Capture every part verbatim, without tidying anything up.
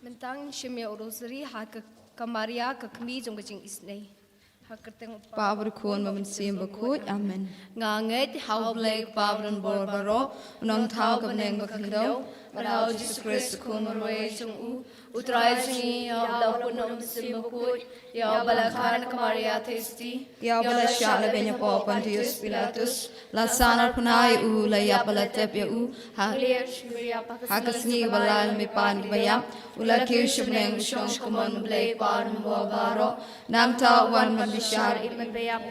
Mynta ngin shim ïa u rosary ha ka, ka Maria ka kmie jong ka jingisynei. Ha ka kyrteng u Kpa bad u Khun bad u Mynsiem Bakhuid. Amen. Nga ngeit ha U Blei Kpa badonbor baroh, u nongthaw ka bneng bad ka khyndew, bad ha U Jisu Khrist u Khun marwei jong u, U Trai jong ngi, ïa uba la pun da U Mynsiem Bakhuid, ïa uba la kha na ka Maria Theisotti, ïa uba la shah lehbeiñ hapoh Pontius Pilatus, la san arphew hynñiew ïa u, la ïap bad la tep ïa u, ha, ha ka sngi kaba lai, la mihpat na ki ba ïap, u la kiew sha bneng, u shong sha ka mon U Blei Kpa badonbor baroh. Nangta u wan ban bishar ïa ki ba ïap.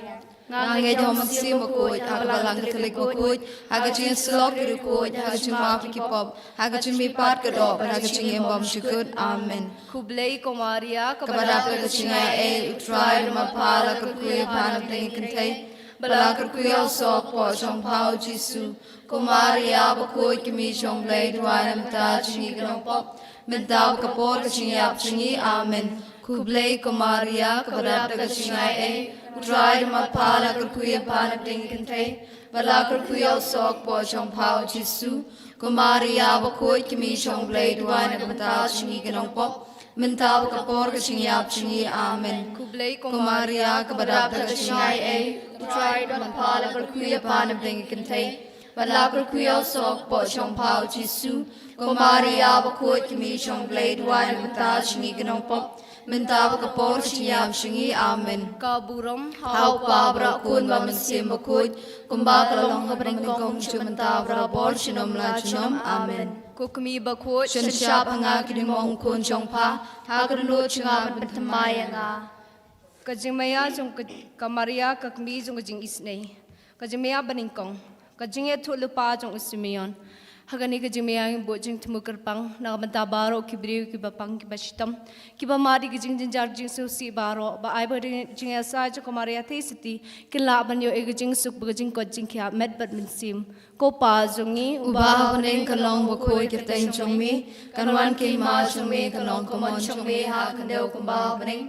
Nga ngeit ha U Mynsiem Bakhuid, ha ka Balang Katholik bakhuid, ha ka jingïasyllok ki riewkhuid, ha ka jingmap ïa ki pop, ha ka jingmihpat ka doh, bad ha ka jingim bymjukut. Amen. Khublei ko Maria, kaba dap da ka jingai ei, U Trai u don bad pha, la kyrkhu ïa pha na pdeng ki kynthei, bad la kyrkhu ïa u soh kpoh jong pha U Jisu. Ko Maria bakhuid, kmie jong U Blei, duwai na ka bynta jong ngi ki nongpop, mynta bad ka por ka jingïap jong ngi. Amen. Khublei ko Maria, kaba dap da ka jingai ei, U Trai u don bad pha, la kyrkhu ïa pha na pdeng ki kynthei, bad la kyrkhu ïa u soh kpoh jong pha U Jisu. Ko Maria bakhuid, kmie jong U Blei, duwai na ka bynta jong ngi ki nongpop, mynta bad ka por ka jingïap jong ngi. Amen. Khublei ko Maria, kaba dap da ka jingai ei, U Trai u don bad pha, la kyrkhu ïa pha na pdeng ki kynthei, bad la kyrkhu ïa u soh kpoh jong pha U Jisu. Ko Maria bakhuid, kmie jong U Blei, duwai na ka bynta jong ngi ki nongpop, mynta bad ka por ka jingïap jong ngi. Amen. Ka burom ha U Kpa bad ha U Khun bad ha U Mynsiem Bakhuid, kumba ka la long ha kaba nyngkong, mynta bad barabor, junom la junom. Amen. Ko kmie bakhuid, shynshar ha nga ki ding mong u khun jong pha, ha ka dohnud jong nga ban pynthymmai ïa nga. Ka jingmaïa jong ka, ka Maria ka kmie jong ka jingisynei. Ka jingmaïa banyngkong. Ka jingïathuhlypa jong u Simeon. Ha kane ka jingmaïa ngin buh jingthmu kyrpang na ka bynta baroh ki briew kiba pang kiba shitom, kiba mad ïa ki jingjynjar jingsngewsih baroh, ba ai ba ka jingïasaid jong ka Maria Theisotti kin lah ban ïoh ïa ka jingsuk bad ka jingkoit jingkhiah met bad mynsiem. Ko Pa jong ngi uba ha bneng, kan long bakhuid ka kyrteng jong me, kan wan ka hima jong me, kan long ka mon jong me ha ka khyndew kumba ha bneng.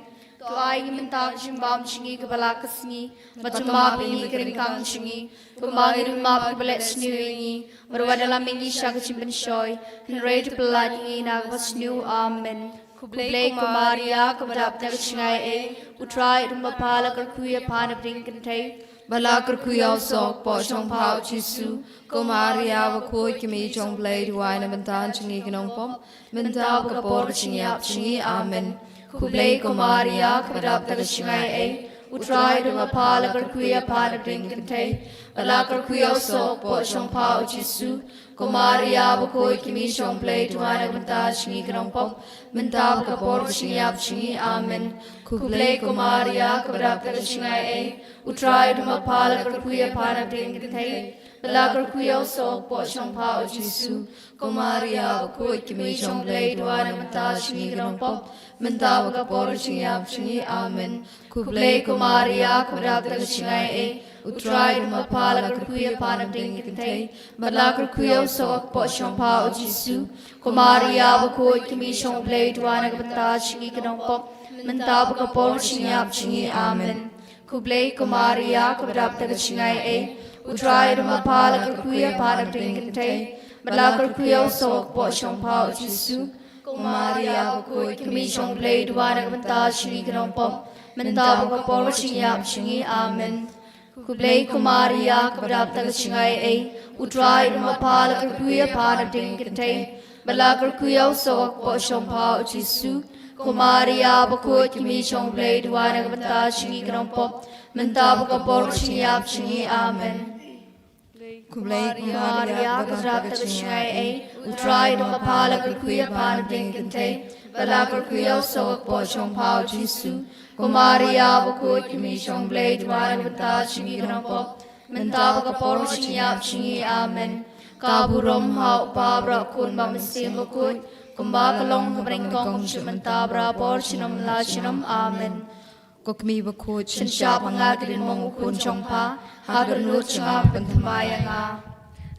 To ai ngi mynta ka jingbam jong ngi kaba la ka sngi, bad to map ïa ngi ki ryngkang jong ngi, kumba ngi ruh ngi map ïa kiba leh sniew ïa ngi, bad wat ïalam ïa ngi sha ka jingpynshoi, hynrei to pyllait ïa ngi na kaba sniew. Amen. Khublei ko Maria, kaba dap da ka jingai ei, U Trai u don bad pha, la kyrkhu ïa pha na pdeng ki kynthei, bad la kyrkhu ïa u soh kpoh jong pha U Jisu. Ko Maria bakhuid, kmie jong U Blei, duwai na ka bynta jong ngi ki nongpop, mynta bad ka por ka jingïap jong ngi. Amen. Khublei ko Maria, kaba dap da ka jingai ei, U Trai u don bad pha, la kyrkhu ïa pha na pdeng ki kynthei, bad la kyrkhu ïa u soh kpoh jong pha U Jisu. Ko Maria bakhuid, kmie jong U Blei, duwai na ka bynta jong ngi ki nongpop, mynta bad ka por ka jingïap jong ngi. Amen. Khublei ko Maria, kaba dap da ka jingai ei, U Trai u don bad pha, la kyrkhu ïa pha na pdeng ki kynthei, bad la kyrkhu ïa u soh kpoh jong pha U Jisu. Ko Maria bakhuid, kmie jong U Blei, duwai na ka bynta jong ngi ki nongpop, mynta bad ka por ka jingïap jong ngi. Amen. Khublei ko Maria, kaba dap da ka jingai ei, U Trai u don bad pha, la kyrkhu ïa pha na pdeng ki kynthei, bad la kyrkhu ïa u soh kpoh jong pha U Jisu. Ko Maria bakhuid, kmie jong U Blei, duwai na ka bynta jong ngi ki nongpop, mynta bad ka por ka jingïap jong ngi. Amen. Khublei ko Maria, kaba dap da ka jingai ei, U Trai u don bad pha, la kyrkhu ïa pha na pdeng ki kynthei, bad la kyrkhu ïa u soh kpoh jong pha U Jisu. Ko Maria bakhuid, kmie jong U Blei, duwai na ka bynta jong ngi ki nongpop, mynta bad ka por ka jingïap jong ngi. Amen. Khublei ko Maria, kaba dap da ka jingai ei, U Trai u don bad pha, la kyrkhu ïa pha na pdeng ki kynthei, bad la kyrkhu ïa u soh kpoh jong pha U Jisu. Ko Maria bakhuid, kmie jong U Blei, duwai na ka bynta jong ngi ki nongpop, mynta bad ka por ka jingïap jong ngi. Amen. Khublei ko Maria, kaba dap da ka jingai ei, U Trai u don bad pha, la kyrkhu ïa pha na pdeng ki kynthei, bad la kyrkhu ïa u soh kpoh jong pha U Jisu. Ko Maria bakhuid, kmie jong U Blei, duwai na ka bynta jong ngi ki nongpop, mynta bad ka por ka jingïap jong ngi. Amen. Ka burom ha U Kpa bad ha U Khun bad ha U Mynsiem Bakhuid, kumba ka long ha kaba nyngkong, mynta bad barabor, junom la junom. Amen. Ko kmie bakhuid, shynshar ha nga ki ding mong u khun jong pha, ha ka dohnud jong nga ban pynthymmai ïa nga.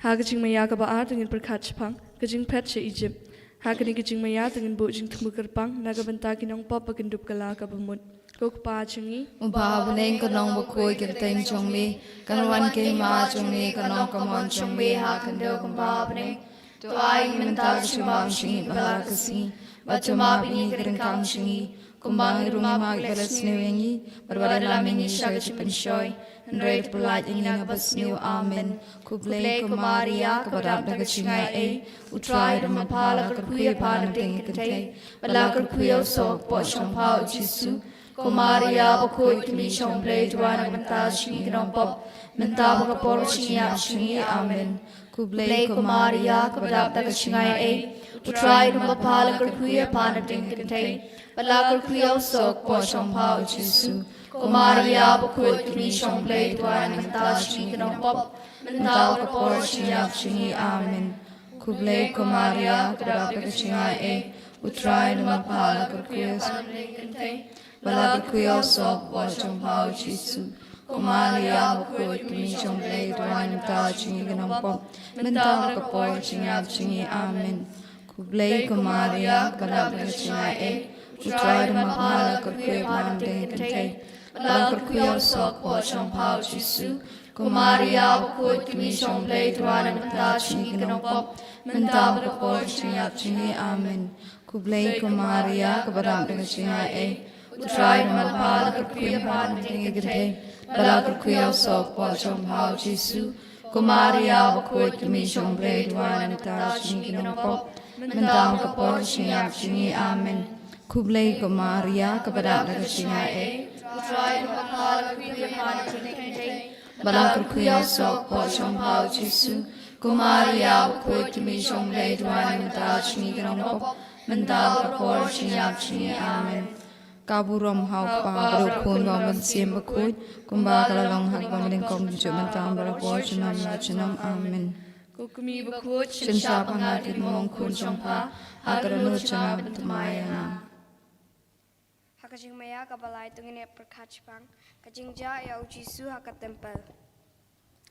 Ha ka jingmaïa kaba ar to ngin pyrkhat shaphang ka jingphet sha Ijipt. Ha kane ka jingmaïa to ngin buh jingthmu kyrpang na ka bynta ki nongpop ba kin dup kylla kaba mut. Ko Kpa jong ngi uba ha bneng, kan long bakhuid ka kyrteng jong me, kan wan ka hima jong me, kan long ka mon jong me ha ka khyndew kumba ha bneng. To ai ngi mynta ka jingbam jong ngi kaba la ka sngi, Bad to map ïa ngi ka ryngkang jong ngi, kumba ngi ruh ngi map ïa kiba la sniew ïa ngi, bad wat ïalam ïa ngi sha ka jingpynshoi, hynrei to pyllait ïa ngi na kaba sniew. Amen. Khublei ko Maria, kaba dap da ka jingaiei, U Trai u don bad pha, la kyrkhu ïa pha na pdeng ki kynthei, bad la kyrkhu ïa u soh u kpoh jong pha u Jisu. Ko Maria bakhuid, ka Kmie jong U Blei, duwai na ka bynta jong ngi ki nongpop, mynta bad ka por ka jingïap jong ngi. Amen. Khublei ko Maria, kaba dap da ka jingaiei, U Trai u don bad pha, la kyrkhu ïa pha na pdeng ki kynthei, bad la kyrkhu ïa u soh u kpoh jong pha u Jisu. Ko Maria bakhuid, ka Kmie jong U Blei, duwai na ka bynta jong ngi ki nongpop, mynta bad ka por ka jingïap jong ngi. Amen. Khublei ko Maria, kaba dap da ka jingaiei, U Trai u don bad pha, la kyrkhu ïa pha na pdeng ki kynthei, bad la kyrkhu ïa u soh u kpoh jong pha u Jisu. Ko Maria bakhuid, ka Kmie jong U Blei, duwai na ka bynta jong ngi ki nongpop, mynta bad ka por ka jingïap jong ngi. Amen. Khublei ko Maria, kaba dap da ka jingaiei, U Trai u don bad pha, la kyrkhu ïa pha na pdeng ki kynthei, bad la kyrkhu ïa u soh u kpoh jong pha u Jisu. Ko Maria bakhuid, ka Kmie jong U Blei, duwai na ka bynta jong ngi ki nongpop, mynta bad ka por ka jingïap jong ngi. Amen. Khublei ko Maria, kaba dap da ka jingaiei, U Trai u don bad pha, la kyrkhu ïa pha na pdeng ki kynthei, bad la kyrkhu ïa u soh u kpoh jong pha u Jisu. Ko Maria bakhuid, ka Kmie jong U Blei, duwai na ka bynta jong ngi ki nongpop, mynta bad ka por ka jingïap jong ngi. Amen. Khublei ko Maria, kaba dap da ka jingaiei, U Trai u don bad pha, la kyrkhu ïa pha na pdeng ki kynthei, bad la kyrkhu ïa u soh u kpoh jong pha u Jisu. Ko Maria bakhuid, ka Kmie jong U Blei, duwai na ka bynta jong ngi ki nongpop, mynta bad ka por ka jingïap jong ngi. Amen. Ka burom ha u Kpa bad ha u Khun bad ha u Mynsiem Bakhuid, kumba ka la long ha kaba nyngkong, kumjuh mynta, bad ha ka por junom la junom. Amen. Ko Kmie bakhuid, shim shap ha nga ki dmong khun jong pha, ha ka dohnud jong nga, bad thymmai ïa nga. Ha ka jingmaïa kaba lai, to ngin ïa pyrkhat shaphang ka jingjia ïa u Jisu ha ka templ.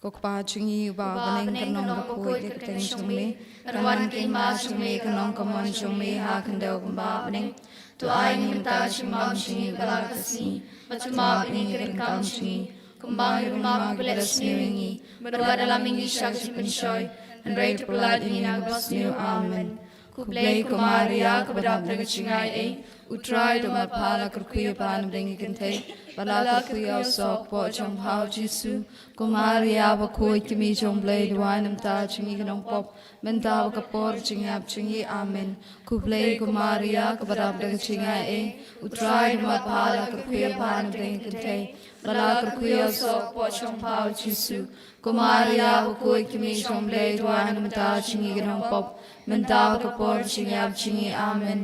Ko Kpa jong ngi uba ha bneng, kan long bakhuid ïa ka kyrteng jong me, kan wan ka hima jong me, kan long ka mon jong me ha khyndew kumba ha bneng. To ai ïa ngi mynta ka jingbam jong ngi kaba la ka sngi, bad to map ïa ngi ki ryngkang jong ngi, kumba ngi ruh ngi map ïa kiba la sniew ïa ngi, bad wat ïalam ïa ngi sha ka jingpynshoi, hynrei to pyllait ïa ngi na kaba sniew. Amen. Khublei ko Maria, kaba dap da ka jingaiei, U Trai u don bad pha, la kyrkhu ïa pha na pdeng ki kynthei, bad la kyrkhu ïa u soh u kpoh jong pha u Jisu. Ko Maria bakhuid, ka Kmie jong U Blei, duwai na ka bynta jong ngi ki nongpop, mynta bad ka por ka jingïap jong ngi. Amen. Khublei ko Maria, kaba dap da ka jingaiei, U Trai u don bad pha, la kyrkhu ïa pha na pdeng ki kynthei, bad la kyrkhu ïa u soh u kpoh jong pha u Jisu. Ko Maria bakhuid, ka Kmie jong U Blei, duwai na ka bynta jong ngi ki nongpop, mynta bad ka por ka jingïap jong ngi. Amen.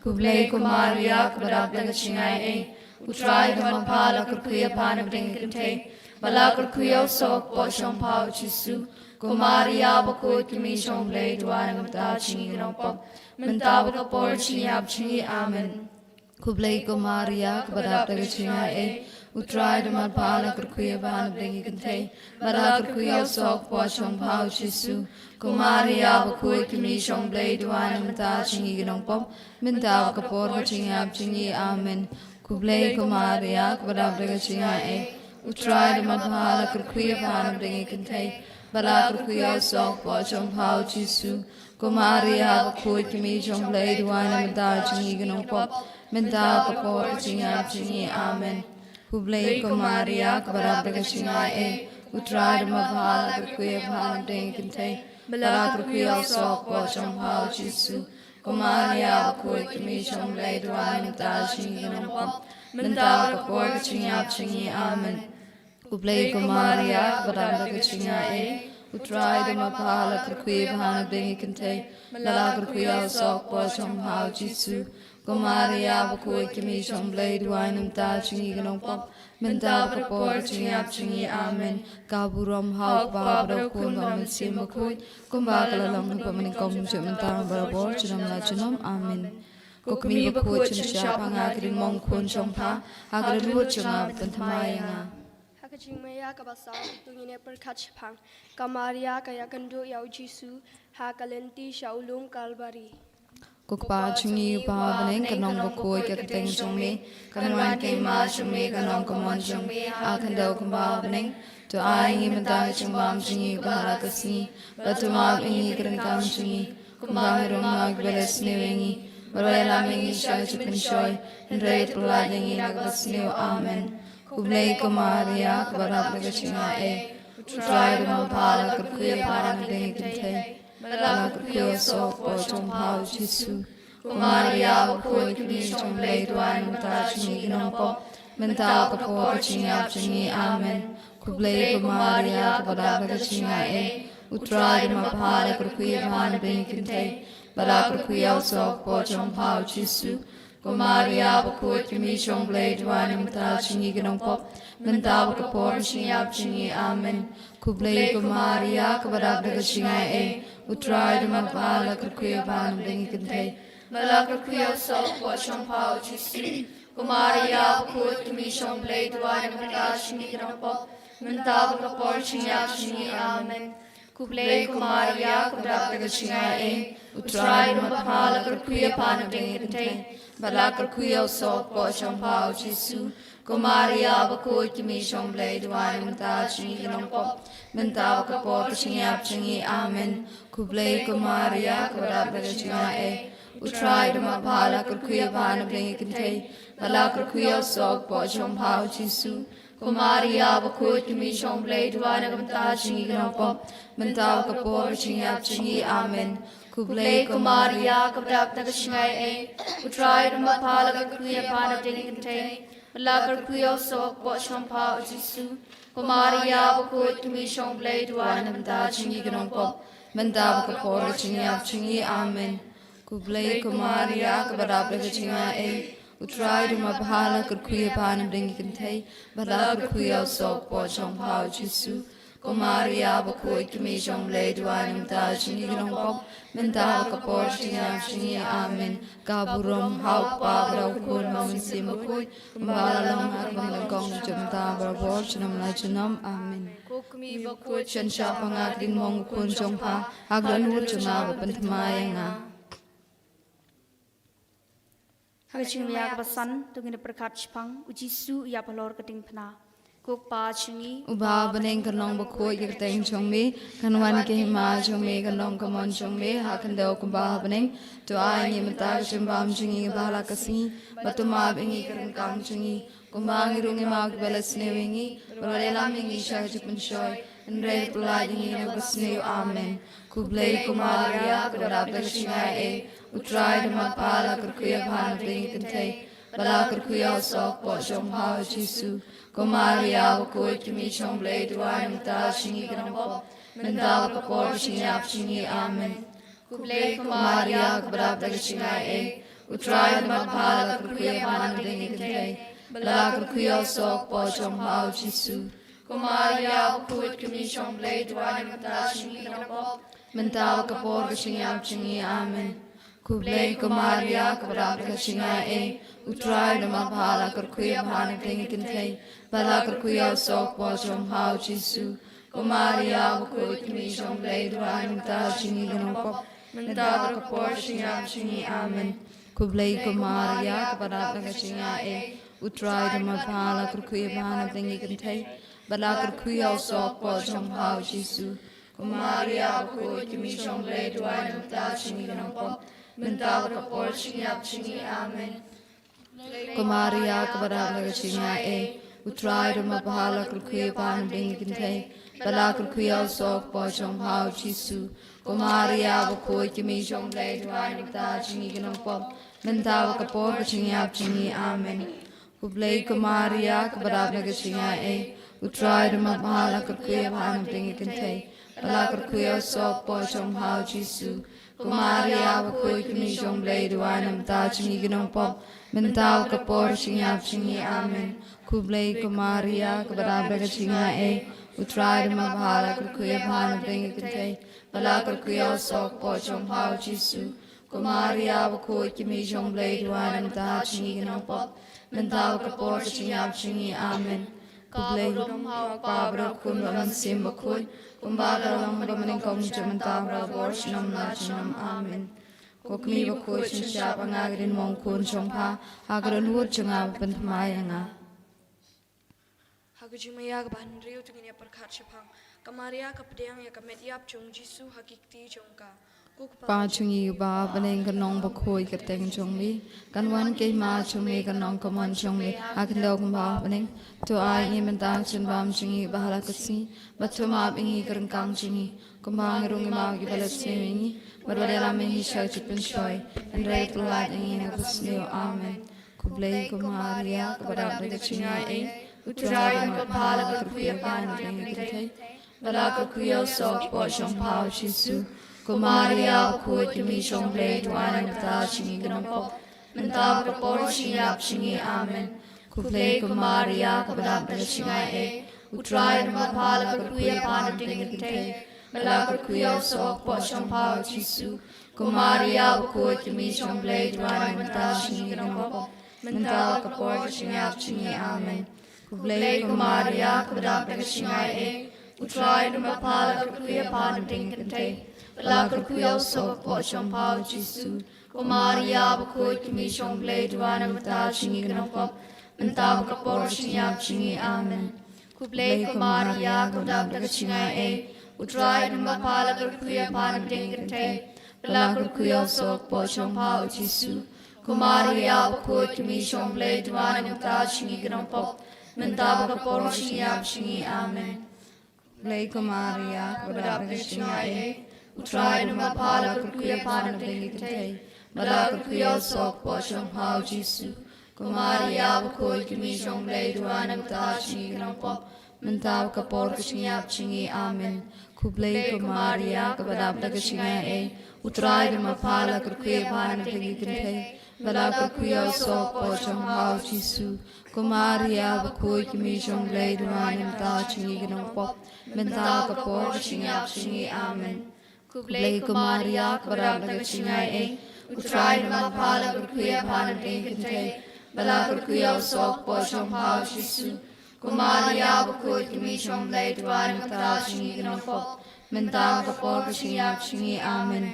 Khublei ko Maria, kaba dap da ka jingaiei, U Trai u don bad pha, la kyrkhu ïa pha na pdeng ki kynthei, bad la kyrkhu ïa u soh u kpoh jong pha u Jisu. Ko Maria bakhuid, ka Kmie jong U Blei, duwai na ka bynta jong ngi ki nongpop, mynta bad ka por ka jingïap jong ngi. Amen. Khublei ko Maria, kaba dap da ka jingaiei, U Trai u don bad pha, la kyrkhu ïa pha na pdeng ki kynthei, bad la kyrkhu ïa u soh u kpoh jong pha u Jisu. Ko Maria bakhuid, ka Kmie jong U Blei, duwai na ka bynta jong ngi ki nongpop, mynta bad ka por ka jingïap jong ngi. Amen. Khublei ko Maria, kaba dap da ka jingaiei, U Trai u don bad pha, la kyrkhu ïa pha na pdeng ki kynthei, bad la kyrkhu ïa u soh u kpoh jong pha u Jisu. Ko Maria bakhuid, ka Kmie jong U Blei, duwai na ka bynta jong ngi ki nongpop, mynta bad ka por ka jingïap jong ngi. Amen. Khublei ko Maria, kaba dap da ka jingaiei, U Trai u don bad pha, la kyrkhu ïa pha na pdeng ki kynthei, bad la kyrkhu ïa u soh u kpoh jong pha u Jisu. Ko Maria bakhuid, ka Kmie jong U Blei, duwai na ka bynta jong ngi ki nongpop, mynta bad ka por ka jingïap jong ngi. Amen. Khublei ko Maria, kaba dap da ka jingaiei, U Trai u don bad pha, la kyrkhu ïa pha na pdeng ki kynthei, bad la kyrkhu ïa u soh u kpoh jong pha u Jisu. Ko Maria bakhuid, ka Kmie jong U Blei, duwai na ka bynta jong ngi ki nongpop, mynta bad ka por ka jingïap jong ngi. Amen. Ka burom ha u Kpa bad ha u Khun bad ha u Mynsiem Bakhuid, kumba ka la long ha kaba nyngkong, kumjuh mynta, bad ha ka por junom la junom. Amen. Ko Kmie bakhuid, shim shap ha nga ki dmong khun jong pha, ha ka dohnud jong nga, bad pynthymmai ïa nga. Ha ka jingmaïa kaba saw, to ngin ïa pyrkhat shaphang ka Maria ka ïakynduh ïa u Jisu ha ka lynti sha u lum Kalbari. Ko Kpa jong ngi uba ha bneng, kan long bakhuid ïa ka kyrteng jong me, kan wan ka hima jong me, kan long ka mon jong me ha khyndew kumba ha bneng. To ai ïa ngi mynta ka jingbam jong ngi kaba ha la ka sngi, bad to map ïa ngi ki ryngkang jong ngi, kumba ngi ruh ngi map ïa kiba la sniew ïa ngi, Bad wat ïalam ïa ngi sha ka jingpynshoi, hynrei pyllait ïa ngi na kaba sniew. Amen. Khublei ko Maria, kaba dap da ka jingaiei, U Trai u don bad pha, la kyrkhu ïa pha na pdeng ki kynthei, bad la kyrkhu ïa u soh u kpoh jong pha u Jisu. Ko Maria, bakhuid kmie jong U Blei, duwai na ka bynta jong ngi ki nongpop, mynta bad ka por ka jingïap jong ngi. Amen. Khublei ko Maria, kaba dap da ka jingaiei, U Trai u don bad pha, la kyrkhu ïa pha na pdeng ki kynthei, bad la kyrkhu ïa u soh u kpoh jong pha u Jisu. Ko Maria, bakhuid kmie jong U Blei, duwai na ka bynta jong ngi ki nongpop, mynta bad ka por ka jingïap jong ngi. Amen. Khublei ko Maria, kaba dap da ka jingaiei, U Trai u don bad pha, la kyrkhu ïa pha na pdeng ki kynthei, bad la kyrkhu ïa u soh u kpoh jong pha u Jisu. Ko Maria, bakhuid kmie jong U Blei, duwai na ka bynta jong ngi ki nongpop, mynta bad ka por ka jingïap jong ngi. Amen. Khublei ko Maria, kaba dap da ka jingaiei, U Trai u don bad pha, la kyrkhu ïa pha na pdeng ki kynthei, bad la kyrkhu ïa u soh u kpoh jong pha u Jisu. Ko Maria, bakhuid kmie jong U Blei, duwai na ka bynta jong ngi ki nongpop, mynta bad ka por ka jingïap jong ngi. Amen. Khublei ko Maria, kaba dap da ka jingaiei, U Trai u don bad pha, la kyrkhu ïa pha na pdeng ki kynthei, bad la kyrkhu ïa u soh u kpoh jong pha u Jisu. Ko Maria, bakhuid kmie jong U Blei, duwai na ka bynta jong ngi ki nongpop, mynta bad ka por ka jingïap jong ngi. Amen. Khublei ko Maria, kaba dap da ka jingaiei, U Trai u don bad pha, la kyrkhu ïa pha na pdeng ki kynthei, bad la kyrkhu ïa u soh u kpoh jong pha u Jisu. Ko Maria, bakhuid kmie jong U Blei, duwai na ka bynta jong ngi ki nongpop, mynta bad ka por ka jingïap jong ngi. Amen. Khublei ko Maria, kaba dap da ka jingaiei, U Trai u don bad pha, la kyrkhu ïa pha na pdeng ki kynthei, bad la kyrkhu ïa u soh u kpoh jong pha u Jisu. Ko Maria, bakhuid kmie jong U Blei, duwai na ka bynta jong ngi ki nongpop, mynta bad ka por ka jingïap jong ngi. Amen. Ka burom ha U Kpa bad ha U Khun bad ha U Mynsiem Bakhuid, kumba la long ha kaba nyngkong, mynta bad barabor, junom la junom. Amen. Ko kmie bakhuid, sngewbha shah panga ka ding mong U Khun jong pha ha ka dohnud jong nga, bad pynthymmai ïa nga. Ha ka jingmih ïa kaba san, to ngin ïa pyrkhat shaphang, U Jisu u ïap halor ka diengphna. Ko Kpa jong ngi uba ha bneng, kan long bakhuid ka kyrteng jong me, kan wan ka hima jong me, kan long ka mon jong me ha ka khyndew kumba ha bneng. To ai ngi mynta ka jingbam jong ngi kaba ha la ka sngi, bad to map ïa ngi ka ryngkang jong ngi, kumba ngi ruh ngi map ïa kiba la sniew ïa ngi, bad wat ïalam ïa ngi sha ka jingpynshoi, hynrei pyllait ïa ngi na kaba sniew. Amen. Khublei ko Maria, kaba dap da ka jingaiei, U Trai u don bad pha, la kyrkhu ïa pha na pdeng ki kynthei, bad la kyrkhu ïa u soh u kpoh jong pha u Jisu. Ko Maria, bakhuid kmie jong U Blei, duwai na ka bynta jong ngi ki nongpop, mynta bad ka por ka jingïap jong ngi. Amen. Khublei ko Maria, kaba dap da ka jingaiei, U Trai u don bad pha, la kyrkhu ïa pha na pdeng ki kynthei, bad la kyrkhu ïa u soh u kpoh jong pha u Jisu. Ko Maria, bakhuid kmie jong U Blei, duwai na ka bynta jong ngi ki nongpop, mynta bad ka por ka jingïap jong ngi. Amen. Khublei ko Maria, kaba dap da ka jingaiei, U Trai u don bad pha, la kyrkhu ïa pha na pdeng ki kynthei, bad la kyrkhu ïa u soh u kpoh jong pha u Jisu. Ko Maria, bakhuid kmie jong U Blei, duwai na ka bynta jong ngi ki nongpop, mynta bad ka por ka jingïap jong ngi. Amen. Khublei ko Maria, kaba dap da ka jingaiei, U Trai u don bad pha, la kyrkhu ïa pha na pdeng ki kynthei, bad la kyrkhu ïa u soh u kpoh jong pha u Jisu. Ko Maria, bakhuid kmie jong U Blei, duwai na ka bynta jong ngi ki nongpop, mynta bad ka por ka jingïap jong ngi. Amen. Ko Maria, kaba dap da ka jingaiei, U Trai u don bad pha, la kyrkhu ïa pha na pdeng ki kynthei, bad la kyrkhu ïa u soh u kpoh jong pha u Jisu. Ko Maria, bakhuid kmie jong U Blei, duwai na ka bynta jong ngi ki nongpop, mynta bad ka por ka jingïap jong ngi. Amen. Khublei ko Maria, kaba dap da ka jingaiei, U Trai u don bad pha, la kyrkhu ïa pha na pdeng ki kynthei, bad la kyrkhu ïa u soh u kpoh jong pha u Jisu. Ko Maria, bakhuid kmie jong U Blei, duwai na ka bynta jong ngi ki nongpop, mynta bad ka por ka jingïap jong ngi. Amen. Khublei ko Maria, kaba dap da ka jingaiei, U Trai u don bad pha, la kyrkhu ïa pha na pdeng ki kynthei, bad la kyrkhu ïa u soh u kpoh jong pha u Jisu. Ko Maria, bakhuid kmie jong U Blei, duwai na ka bynta jong ngi ki nongpop, mynta bad ka por ka jingïap jong ngi. Amen. Khublei ha U Kpa bad ha U Khun bad ha U Mynsiem Bakhuid, kumba ka la long ha kaba nyngkong, mynta bad barabor, junom la junom. Amen. Ko kmie bakhuid, sngewbha shah panga ka ding mong U Khun jong pha ha ka dohnud jong nga, bad pynthymmai ïa nga. Ha ka jingmih ïa kaba hynriew, to ngin ïa pyrkhat shaphang, ka Maria ka pdiang ïa ka met ïap jong U Jisu ha ki kti jong ka. Ko Kpa jong ngi uba ha bneng, ka nong bakhuid kyrteng jong me, kan wan ka hima jong me, ka nongkynmaw jong me ha khyndew kumba ha bneng. To ai ngi mynta ka jingbam jong ngi ba ha la ka sngi, bad to map ïa ngi ka ryngkang jong ngi, kumba ngi ruh ngi map ïa kiba la sniew ïa ngi, bad wat ïalam ïa ngi sha ka jingpynshoi, hynrei to pynlait ïa ngi na kaba sniew. Amen. Khublei ko Maria, kaba dap da ka jingai ei, U Trai u don bad pha, la kyrkhu ïa pha na pdeng ki kynthei, bad la kyrkhu ïa u soh u kpoh jong pha u Jisu. Ko Maria bakhuid, ka Kmie jong U Blei, to ai na ka bynta jong ngi ki nongpop, mynta bad ka por ka jingïap jong ngi. Amen. Khublei ko Maria, kaba dap da ka jingai ei, U Trai u don bad pha, la kyrkhu ïa pha na pdeng ki kynthei, bad la kyrkhu ïa u soh u kpoh jong pha u Jisu. Ko Maria bakhuid, ka Kmie jong U Blei, to ai na ka bynta jong ngi ki nongpop, mynta bad ka por ka jingïap jong ngi. Amen. Khublei ko Maria, kaba dap da ka jingai ei, U Trai u don bad pha, la kyrkhu ïa pha na pdeng ki kynthei, bad la kyrkhu ïa u soh u kpoh jong pha u Jisu. Ko Maria bakhuid, ka Kmie jong U Blei, to ai na ka bynta jong ngi ki nongpop, mynta bad ka por ka jingïap jong ngi. Amen. Khublei ko Maria, kaba dap da ka jingai ei, U Trai u don bad pha, la kyrkhu ïa pha na pdeng ki kynthei, bad la kyrkhu ïa u soh u kpoh jong pha u Jisu. Ko Maria bakhuid, ka Kmie jong U Blei, to ai na ka bynta jong ngi ki nongpop, mynta bad ka por ka jingïap jong ngi. Amen. Khublei ko Maria, kaba dap da ka jingai ei, U Trai u don bad pha, la kyrkhu ïa pha na pdeng ki kynthei, bad la kyrkhu ïa u soh u kpoh jong pha u Jisu. Ko Maria bakhuid, ka Kmie jong U Blei, to ai na ka bynta jong ngi ki nongpop, mynta bad ka por ka jingïap jong ngi. Amen. Khublei ko Maria, kaba dap da ka jingai ei, U Trai u don bad pha, la kyrkhu ïa pha na pdeng ki kynthei, bad la kyrkhu ïa u soh u kpoh jong pha u Jisu. Ko Maria bakhuid, ka Kmie jong U Blei, to ai na ka bynta jong ngi ki nongpop, mynta bad ka por ka jingïap jong ngi. Amen. Khublei ko Maria, kaba dap da ka jingai ei, U Trai u don bad pha, la kyrkhu ïa pha na pdeng ki kynthei, bad la kyrkhu ïa u soh u kpoh jong pha u Jisu. Ko Maria bakhuid, ka Kmie jong U Blei, to ai na ka bynta jong ngi ki nongpop, mynta bad ka por ka jingïap jong ngi. Amen.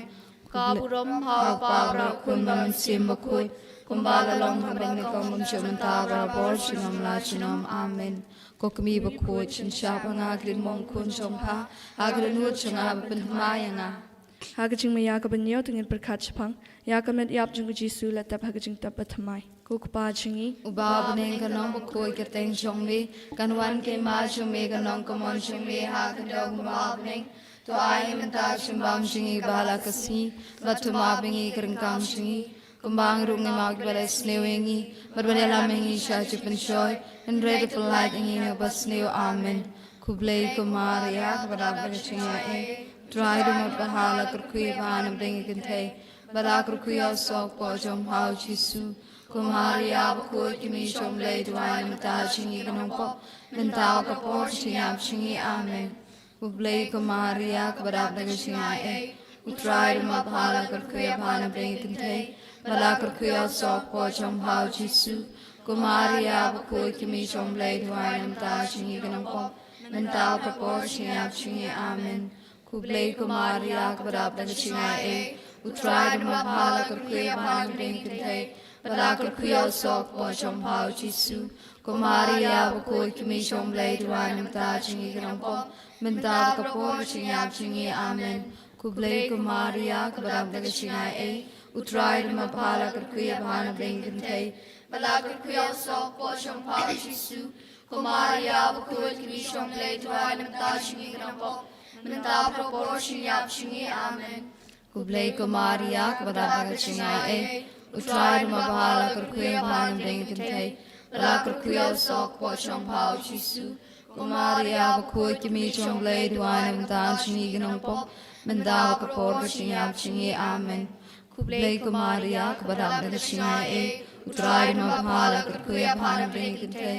Ka burom ha U Kpa bad ha U Khun bad ha U Mynsiem Bakhuid, kumba ka la long ha kaba nyngkong, kumjuh mynta, barabor, junom la junom. Amen. Ko Kmie bakhuid, synshar ha nga ha ka ri mongkhun jong pha, ha ka dohnud jong nga ba pynthymmai ïa nga. Ha ka jingmaïa kaba hynñiew to ngin pyrkhat shaphang ïa ka met ïap jong u Jisu, la tep ha ka jingtep bathymmai. Ko Kpa jong ngi uba ha bneng, ka nong bakhuid kyrteng jong me, kan wan ka hima jong me, ka nongkynmaw jong me ha khyndew kumba ha bneng. To ai ngi mynta ka jingbam jong ngi ba ha la ka sngi, bad to map ïa ngi ka ryngkang jong ngi, kumba ngi ruh ngi map ïa kiba la sniew ïa ngi, bad wat ïalam ïa ngi sha ka jingpynshoi, hynrei to pynlait ïa ngi na kaba sniew. Amen. Khublei ko Maria, kaba dap da ka jingai ei, U Trai u don bad pha, la kyrkhu ïa pha na pdeng ki kynthei, bad la kyrkhu ïa u soh u kpoh jong pha u Jisu. Ko Maria bakhuid, ka Kmie jong U Blei, to ai na ka bynta jong ngi ki nongpop, mynta bad ka por ka jingïap jong ngi. Amen. Khublei ko Maria, kaba dap da ka jingai ei, U Trai u don bad pha, la kyrkhu ïa pha na pdeng ki kynthei, bad la kyrkhu ïa u soh u kpoh jong pha u Jisu. Ko Maria bakhuid, ka Kmie jong U Blei, to ai na ka bynta jong ngi ki nongpop, mynta bad ka por ka jingïap jong ngi. Amen. Khublei ko Maria, kaba dap da ka jingai ei, U Trai u don bad pha, la kyrkhu ïa pha na pdeng ki kynthei, bad la kyrkhu ïa u soh u kpoh jong pha u Jisu. Ko Maria bakhuid, ka Kmie jong U Blei, to ai na ka bynta jong ngi ki nongpop, mynta bad ka por ka jingïap jong ngi. Amen. Khublei ko Maria, kaba dap da ka jingai ei, U Trai u don bad pha, la kyrkhu ïa pha na pdeng ki kynthei, bad la kyrkhu ïa u soh u kpoh jong pha u Jisu. Ko Maria bakhuid, ka Kmie jong U Blei, to ai na ka bynta jong ngi ki nongpop, mynta bad ka por ka jingïap jong ngi. Amen. Khublei ko Maria, kaba dap da ka jingai ei, U Trai u don bad pha, la kyrkhu ïa pha na pdeng ki kynthei, bad la kyrkhu ïa u soh u kpoh jong pha u Jisu. Ko Maria bakhuid, ka Kmie jong U Blei, to ai na ka bynta jong ngi ki nongpop, mynta bad ka por ka jingïap jong ngi. Amen. Khublei ko Maria, kaba dap da ka jingai ei, U Trai u don bad pha, la kyrkhu ïa pha na pdeng ki kynthei,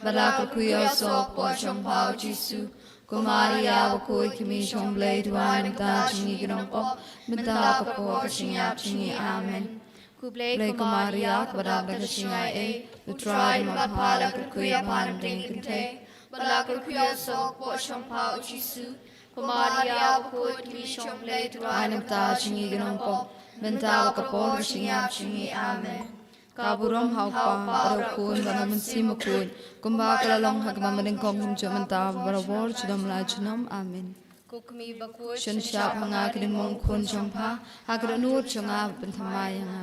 bad la kyrkhu ïa u soh u kpoh jong pha u Jisu. Ko Maria bakhuid, ka Kmie jong U Blei, to ai na ka bynta jong ngi ki nongpop, mynta bad ka por ka jingïap jong ngi. Amen. Khublei ko Maria, kaba dap da ka jingai ei, U Trai u don bad pha, la kyrkhu ïa pha na pdeng ki kynthei, bad la kyrkhu ïa u soh u kpoh jong pha u Jisu. Ko Maria bakhuid, ka Kmie jong U Blei, to ai na ka bynta jong ngi ki nongpop, mynta bad ka por ka jingïap jong ngi. Amen. Ka burom ha U Kpa bad ha U Khun bad ha U Mynsiem Bakhuid, kumba ka la long ha kaba nyngkong, kumjuh mynta, barabor, junom la junom. Amen. Ko kmie bakhuid, shon shah ma nga ki lyngmong khun jong pha, ha ka dohnud jong nga ba pynthymmai ïa nga.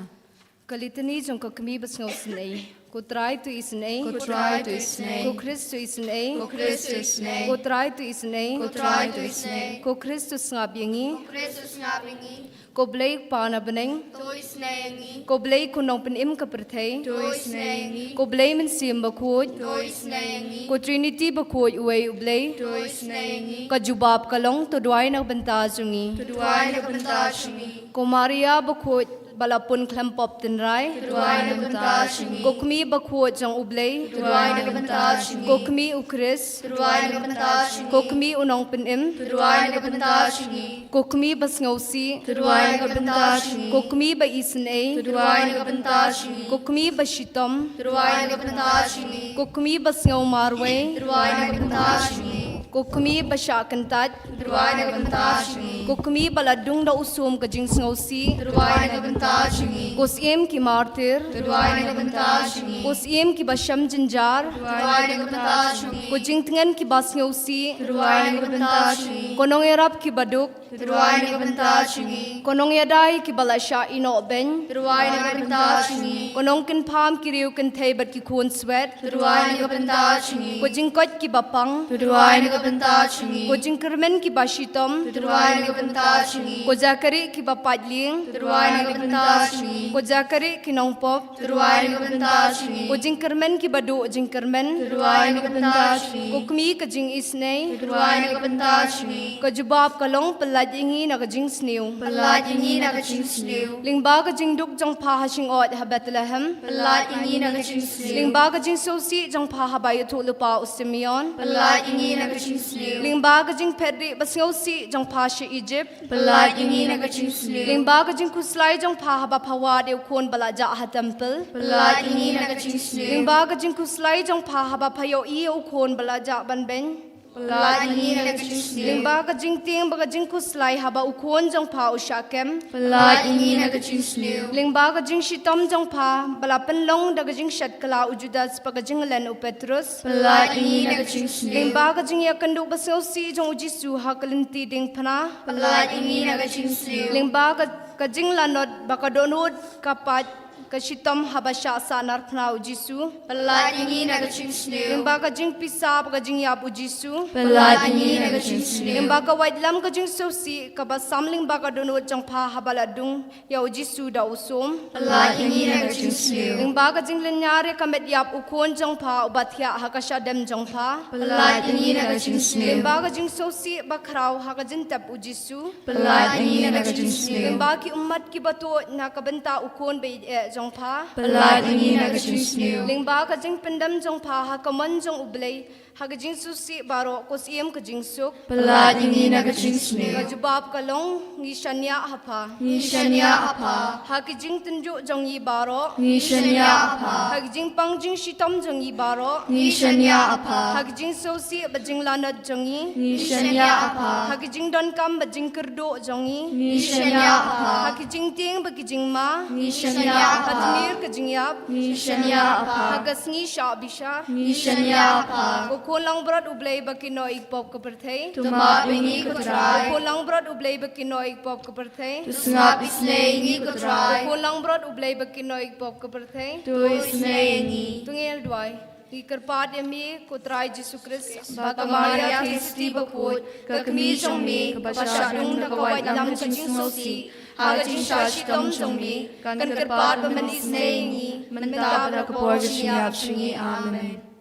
Ka litani jong ka kmie basngew synei. Ko Trai, to isynei. Ko Trai, to isynei. Ko Khrist, to isynei. Ko Khrist, to isynei. Ko Trai, to isynei. Ko Trai, to isynei. Ko Khrist, to sngap ïa ngi. Ko Khrist, to sngap ïa ngi. Ko Blei Kpa na bneng, to isynei ïa ngi. Ko Blei Khun Nongpynim ka pyrthei, to isynei ïa ngi. Ko Blei Mynsiem Bakhuid, to isynei ïa ngi. Ko Trinity bakhuid uwei U Blei, to isynei ïa ngi. Ka jubab ka long, to duwai na ka bynta jong ngi, to duwai na ka bynta jong ngi. Ko Maria bakhuid ba la pun khlem pop tynrai, to duwai na ka bynta jong ngi. Ko kmie bakhuid jong U Blei, to duwai na ka bynta jong ngi. Ko kmie U Khrist, to duwai na ka bynta jong ngi. Ko kmie U Nongpynim, to duwai na ka bynta jong ngi. Ko kmie basngewsih, to duwai na ka bynta jong ngi. Ko kmie ba isynei, to duwai na ka bynta jong ngi. Ko kmie bashitom, to duwai na ka bynta jong ngi. Ko kmie basngew marwei, to duwai na ka bynta jong ngi. Ko kmie bashah kyntait, to duwai na ka bynta jong ngi. Ko kmie ba la dung da u sum ka jingsngewsih, to duwai na ka bynta jong ngi. Ko Syiem ki martir, to duwai na ka bynta jong ngi. Ko Syiem ki bashem jynjar, to duwai na ka bynta jong ngi. Ko jingtngen ki basngewsih, to duwai na ka bynta jong ngi. Ko nongïarap ki baduk, to duwai na ka bynta jong ngi. Ko nongïada ïa ki ba la shah ïehnoh beiñ, to duwai na ka bynta jong ngi. Ko nongkynpham ki riew kynthei bad ki khun swet, to duwai na ka bynta jong ngi. Ko jingkoit ki bapang, to duwai na ka bynta jong ngi. Ko jingkyrmen ki bashitom, to duwai na ka bynta jong ngi. Ko jaka rieh ki bapait lieng, to duwai na ka bynta jong ngi. Ko jaka rieh ki nongpop, to duwai na ka bynta jong ngi. Ko jingkyrmen ki baduh jingkyrmen, to duwai na ka bynta jong ngi. Ko kmie ka jingisynei, to duwai na ka bynta jong ngi. Ka jubab ka long, pyllait ïa ngi na ka jingsniew, pyllait ïa ngi na ka jingsniew. Lyngba ka jingduk jong pha ha shyngkhuid ha Bethlehem, pyllait ïa ngi na ka jingsniew. Lyngba ka jingsngewsih jong pha haba ïathuhlypa u Simeon, pyllait ïa ngi na ka jingsniew. Lyngba ka jingphetrieh basngewsih jong pha sha Egypt, pyllait ïa ngi na ka jingsniew. Lyngba ka jingkhuslai jong pha haba pha wad ïa u khun ba la jah ha templ, pyllait ïa ngi na ka jingsniew. Lyngba ka jingkhuslai jong pha haba pha ïohi ïa u khun ba la jah ban beiñ, pyllait ïa ngi na ka jingsniew. Lyngba ka jingtieng bad ka jingkhuslai haba u khun jong pha u shah kem, pyllait ïa ngi na ka jingsniew. Lyngba ka jingshitom jong pha ba la pynlong da ka jingshet kylla u Judas bad ka jinglen u Petrus, pyllait ïa ngi na ka jingsniew. Lyngba ka jingïakynduh basngewsih jong u Jisu ha ka lynti diengphna, pyllait ïa ngi na ka jingsniew. Lyngba ka, ka jinglanot bad ka dohnud ka pait ka shitom haba shah sahnarphna u Jisu, pyllait ïa ngi na ka jingsniew. Lyngba ka jingpisa bad ka jingïap u Jisu, pyllait ïa ngi na ka jingsniew. Lyngba ka waitlam ka jingsngewsih kaba sam lyngba ka dohnud jong pha haba la dung ïa u Jisu da u sum, pyllait ïa ngi na ka jingsniew. Lyngba ka jinglynñiar ïa ka met ïap u khun jong pha uba thiah ha ka shadem jong pha, pyllait ïa ngi na ka jingsniew. Lyngba ka jingsngewsih bakhraw ha ka jingtep u Jisu, pyllait ïa ngi na ka jingsniew. Lyngba ki ummat kiba tuid na ka bynta u khun ba ïeit eh jong pha, pyllait ïa ngi na ka jingsniew. Lyngba ka jingpyndem jong pha ha ka mon jong U Blei ha ka jingsngewsih baroh, ko Syiem ka jingsuk, pyllait ïa ngi na ka jingsniew. Ka jubab ka long, ngi shaniah ha pha, ngi shaniah ha pha. Ha ki jingtynjuh jong ngi baroh, ngi shaniah ha pha. Ha ki jingpang jingshitom jong ngi baroh, ngi shaniah ha pha. Ha ki jingsngewsih bad jinglanot jong ngi, ngi shaniah ha pha. Ha ki jingdonkam bad jingkyrduh jong ngi, ngi shaniah ha pha. Ha ki jingtieng bad ki jingma, ngi shaniah ha pha. Ha tmier ka jingïap, ngi shaniah ha pha. Ha ka sngi shah bishar, ngi shaniah ha pha. Ko Khun langbrot U Blei ba kynnoh ïa ki pop ka pyrthei, to map ïa ngi ko Trai. Ko Khun langbrot U Blei ba kynnoh ïa ki pop ka pyrthei, to sngap isynei ïa ngi ko Trai. Ko Khun langbrot U Blei ba kynnoh ïa ki pop ka pyrthei, to isynei ïa ngi. To ngin duwai. Ngi kyrpad ïa me ko Trai Jisu Khrist ba ka Maria Theisotti bakhuid, ka kmie jong me, kaba shah dung da ka waitlam ka jingsngewsih ha ka jingshah shitom jong me, kan kyrpad ba men isynei ïa ngi mynta bad ha ka por ka jingïap jong ngi. Amen.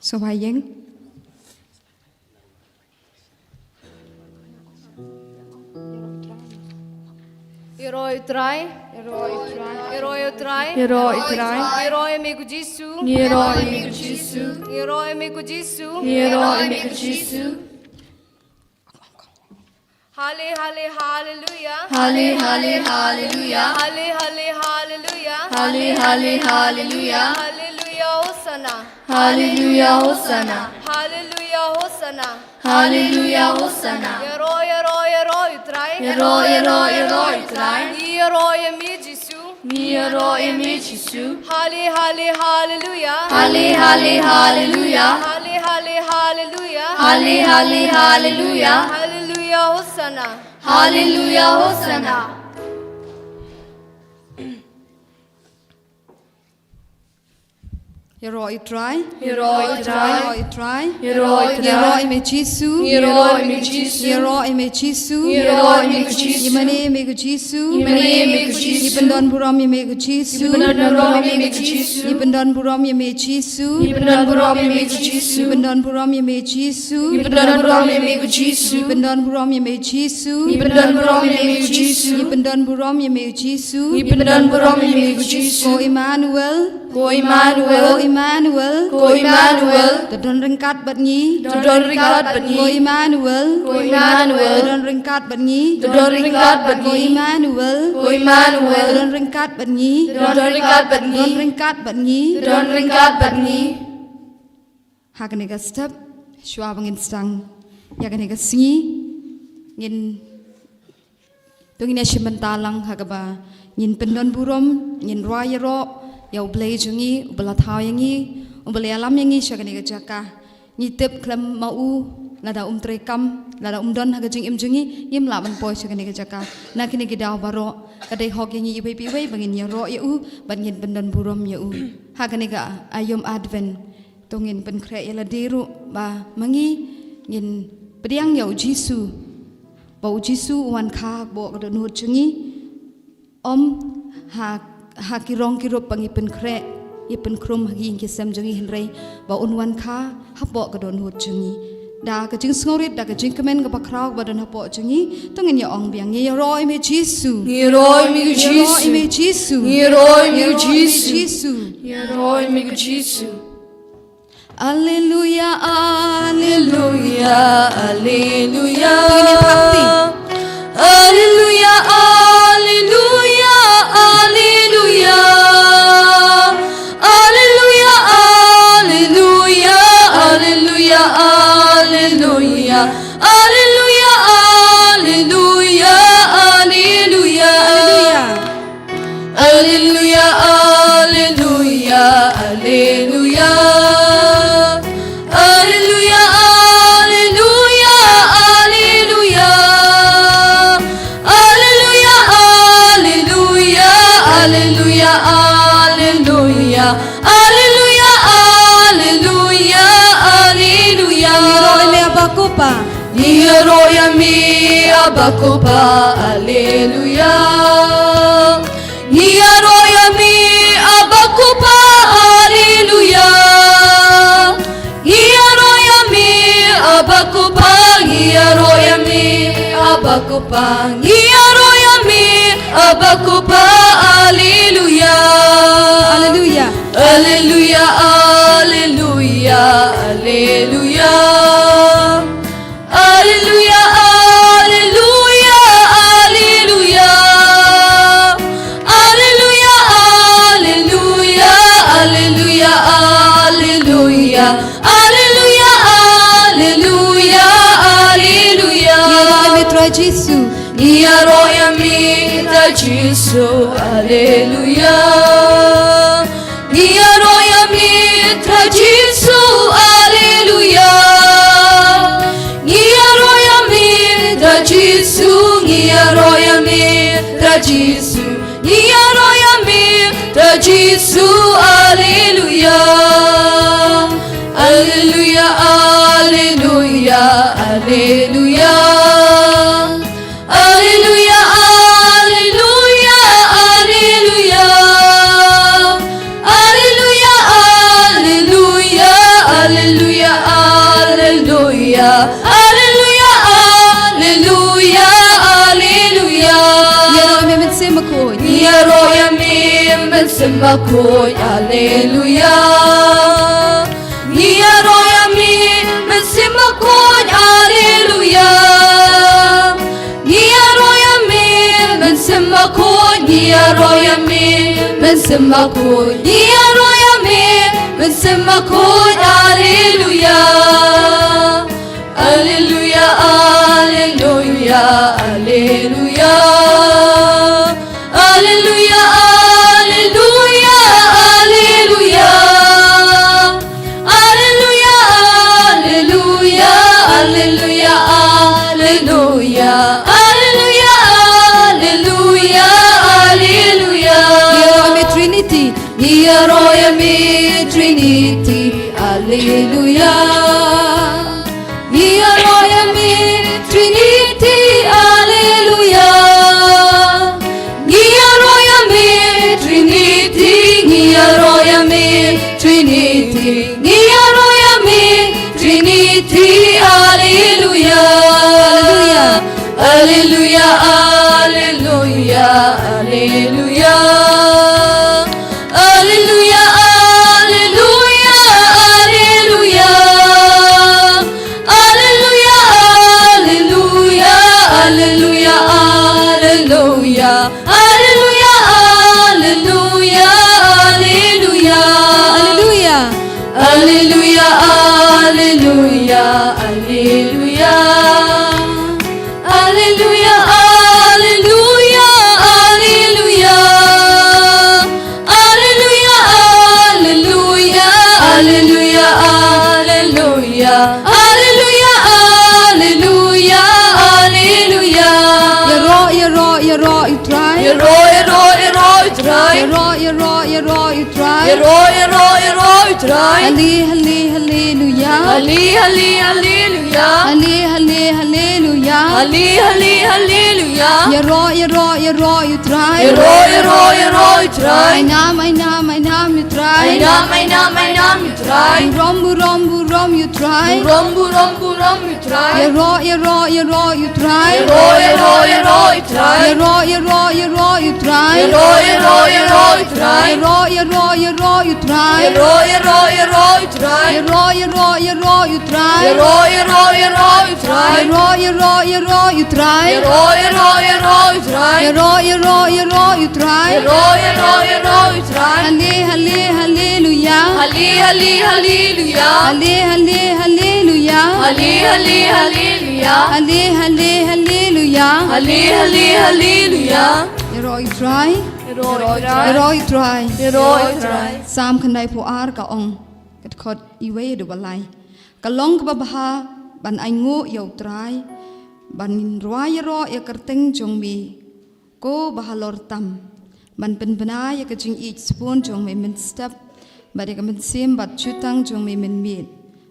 Sngewbha ïeng. Ïaroh ïa u Trai. Ïaroh ïa u Trai. Ïaroh ïa u Trai. Ïaroh ïa u Trai. Ïaroh ïa me ko Jisu. Ïaroh ïa me ko Jisu. Ïaroh ïa me ko Jisu. Ïaroh ïa me ko Jisu. Halle, halle, halleluia. Halle, halle, halleluia. Halle, halle, halleluia. Halle, halle, halleluia. Halleluia, hosanna. Halleluia, hosanna. Halleluia, hosanna. Halleluia, hosanna. Ïaroh, ïaroh, ïaroh ïa u Trai. Ïaroh, ïaroh, ïaroh ïa u Trai. Ïaroh ïa me Jisu. Ngi ïaroh ïa me Jisu. Hale, hale, haleluya. Hale, hale, haleluya. Hale, hale, haleluya. Hale, hale, haleluya. Haleluya, Hosanna. Haleluya, Hosanna. Ïaroh ïa u Trai. Ïaroh ïa u Trai. Ïaroh ïa u Trai. Ïaroh ïa u Trai. Ïaroh ïa me Jisu. Ïaroh ïa me Jisu. Ïaroh ïa me Jisu. Ïaroh ïa me Jisu. Ïa mane me ko Jisu. Ïa mane me ko Jisu. Ngi pyndonburom ïa me ko Jisu. Ngi pyndonburom ïa me ko Jisu. Ngi pyndonburom ïa me Jisu. Ngi pyndonburom ïa me ko Jisu. Ngi pyndonburom ïa me Jisu. Ngi pyndonburom ïa me ko Jisu. Ngi pyndonburom ïa me Jisu. Ngi pyndonburom ïa me ko Jisu. Ngi pyndonburom ïa me Jisu. Ngi pyndonburom ïa me ko Jisu. Ko Immanuel. Ko Immanuel. Ko Immanuel. Ko Immanuel. To don ryngkat bad ngi. To don ryngkat bad ngi. Ko Immanuel. Ko Immanuel. To don ryngkat bad ngi. To don ryngkat bad ngi. Ko Immanuel. Ko Immanuel. To don ryngkat bad ngi. To don ryngkat bad ngi. To don ryngkat bad ngi. To don ryngkat bad ngi. Ha kane ka step, shuwa ba ngin sdang ïa kane ka sngi, ngin, to ngin ïa shim bynta lang ha kaba ngin pyndonburom, ngin rwai ïaroh ïa U Blei jong ngi, uba la thaw ïa ngi, uba la ïalam ïa ngi sha kane ka jaka. Ngi tip khlem ma u, lada um treikam, lada um don ha ka jingim jong ngi, ngim lah ban poi sha kane ka jaka. Na kine ki daw baroh, ka dei hok ïa ngi iwei pa iwei ba ngin ïaroh ïa u, bad ngin pyndonburom ïa u. Ha kane ka aïom Advent, to ngin pynkhreh ïa lade ruh ba ma ngi ngin pdiang ïa U Jisu, ba U Jisu u wan kha hapoh ka dohnud jong ngi. Ym ha, ha ki rong ki rup ba ngi pynkhreh, ngi pynkhrum ha ki ïing ki sem jong ngi, hynrei ba un wan kha hapoh ka dohnud jong ngi. Da ka jingsngewrit, da ka jingkmen kaba khraw kaba don hapoh jong ngi, to ngin ïa ong biang: Ngi ïaroh ïa me Jisu. Ngi ïaroh ïa me Jisu. Ngi ïaroh ïa me Jisu. Ngi ïaroh ïa me Jisu. Ngi ïaroh ïa me Jisu. Alleluia, alleluia, alleluia. Alleluia, alleluia, alleluia. Alleluia, alleluia, alleluia, alleluia. Alleluia, alleluia, alleluia. Alleluia, alleluia, alleluia. Alleluia, alleluia, alleluia. Alleluia, alleluia, alleluia, alleluia. Alleluia, alleluia, alleluia. Ngi ïaroh ïa me Abba Ko Pa. Ngi ïaroh ïa me Abba Ko Pa. Alleluia. Ngi ïaroh ïa me Abba Ko Pa. Alleluia. Ngi ïaroh ïa me Abba Ko Pa. Ngi ïaroh ïa me Abba Ko Pa. Ngi ïaroh ïa me Abba Ko Pa. Alleluia. Alleluia. Alleluia, alleluia, alleluia. Alleluia, alleluia, alleluia. Alleluia, alleluia, alleluia, alleluia. Alleluia, alleluia, alleluia. Ngi ïaroh ïa me Trai Jisu. Ngi ïaroh ïa me Trai Jisu. Alleluia. Ngi ïaroh ïa me Trai Jisu. Alleluia. Ngi ïaroh ïa me Trai Jisu. Ngi ïaroh ïa me Trai Jisu. Ngi ïaroh ïa me Trai Jisu. Alleluia. Alleluia, alleluia, alleluia. Alleluia, alleluia, alleluia. Alleluia, alleluia, alleluia, alleluia. Alleluia, alleluia, alleluia. Ngi ïaroh ïa me Mynsiem Bakhuid. Ngi ïaroh ïa me Mynsiem Bakhuid. Alleluia. Ngi ïaroh ïa me Mynsiem Bakhuid. Alleluia. Ngi ïaroh ïa me Mynsiem Bakhuid. Ngi ïaroh ïa me Mynsiem Bakhuid. Ngi ïaroh ïa me Mynsiem Bakhuid. Alleluia. Alleluia, alleluia, alleluia. Alleluia, Alleluia. Ngi ïaroh ïa me Trinity. Alleluia. Ngi ïaroh ïa me Trinity. Ngi ïaroh ïa me Trinity. Ngi ïaroh ïa me Trinity. Alleluia. Alleluia. Alleluia, alleluia, alleluia. Alleluia, alleluia, alleluia. Alleluia, alleluia, alleluia, alleluia. Alleluia, alleluia, alleluia. Alleluia. Alleluia, alleluia, alleluia. Alleluia, alleluia, alleluia. Alleluia, alleluia, alleluia, alleluia. Alleluia, alleluia, alleluia. Ïaroh, ïaroh, ïaroh ïa u Trai. Ïaroh, ïaroh, ïaroh ïa u Trai. Ïaroh, ïaroh, ïaroh ïa u Trai. Ïaroh, ïaroh, ïaroh ïa u Trai. Halle, halle, halleluia. Halle, halle, halleluia. Halle, halle, halleluia. Halle, halle, halleluia. Ïaroh, ïaroh, ïaroh ïa u Trai. Ïaroh, ïaroh, ïaroh ïa u Trai. Ainam, ainam, ainam ïa u Trai. Ainam, ainam, ainam ïa u Trai. Burom, burom, burom ïa u Trai. Burom, burom, burom ïa u Trai. Ïaroh, ïaroh, ïaroh ïa u Trai. Ïaroh, ïaroh, ïaroh ïa u Trai. Ïaroh, ïaroh, ïaroh ïa u Trai. Ïaroh, ïaroh, ïaroh ïa u Trai. Ïaroh, ïaroh, ïaroh ïa u Trai. Ïaroh, ïaroh, ïaroh ïa u Trai. Ïaroh, ïaroh, ïaroh ïa u Trai. Ïaroh, ïaroh, ïaroh ïa u Trai. Ïaroh, ïaroh, ïaroh ïa u Trai. Ïaroh, ïaroh, ïaroh ïa u Trai. Ïaroh, ïaroh, ïaroh ïa u Trai. Ïaroh, ïaroh, ïaroh ïa u Trai. Halle, halle, halleluia. Halle, halle, halleluia. Halle, halle, halleluia. Halle, halle, halleluia. Halle, halle, halleluia. Halle, halle, halleluia. Ïaroh ïa u Trai. Ïaroh ïa u Trai. Ïaroh ïa u Trai. Salm khyndaiphew ar ka ong, ka dkhot iwei haduh ba lai. Ka long kaba bha ban ainguh ïa u Trai, ban rwai ïaroh ïa ka kyrteng jong me, ko ba halor tam, ban pynbna ïa ka jingïeit sbun jong me mynstep, bad ïa ka mynsiem bad jutang jong me mynmiet,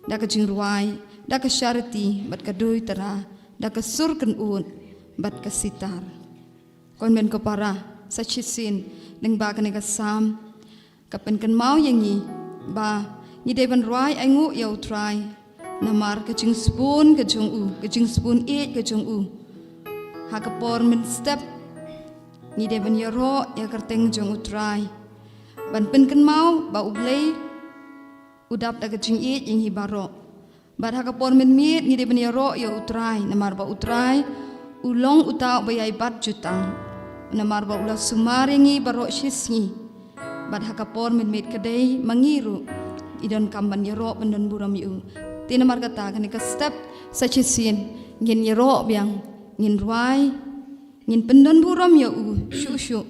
da ka jingrwai, da ka shariti, bad ka duitara, da ka sur kynud, bad ka sitar. Ko hynmen ko para, sa shisien, lyngba kane ka Salm, ka pynkynmaw ïa ngi ba ngi dei ban rwai ainguh ïa u Trai namar ka jingsbun ka jong u, ka jingsbun ïeit ka jong u. Ha ka por mynstep ngi dei ban ïaroh ïa ka kyrteng jong u Trai, ban pynkynmaw ba U Blei u dap da ka jingïeit ïa ngi baroh. Bad ha ka por mynmiet ngi dei ban ïaroh ïa u Trai, namar ba u Trai u long uta uba ïai bat jutang, namar ba u la sumar ïa ngi baroh shisngi. Bad ha ka por mynmiet ka dei ma ngi ruh, i donkam ban ïaroh pyndonburom ïa u. Te namar kata kane ka step sa shisien ngin ïaroh biang, ngin rwai, ngin pyndonburom ïa u shuh shuh.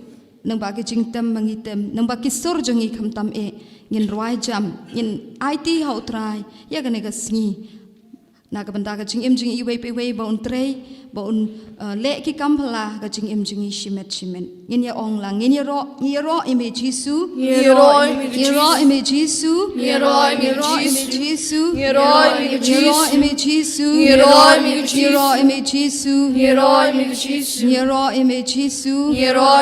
Nangba ki jingtem ma ngi tem, nangba ki sur jong ngi khamtam eh, ngin rwai jam, ngin aiti ha u Trai ïa kane ka sngi. Na ka bynta ka jingim jong iwei pa iwei ba un trei, ba un, eh, leh ki kam phylla ha ka jingim jong ngi shimet shimet. Ngin ïa ong lang, ngin ïaroh, ngin ïaroh ïa me Jisu. Ngin ïaroh ïa me Jisu. Ngin ïaroh ïa me Jisu. Ngin ïaroh ïa me Jisu. Ngin ïaroh ïa me Jisu. Ngin ïaroh ïa me Jisu. Ngin ïaroh ïa me Jisu. Ngin ïaroh ïa me Jisu. Ngin ïaroh ïa me Jisu. Ïaroh,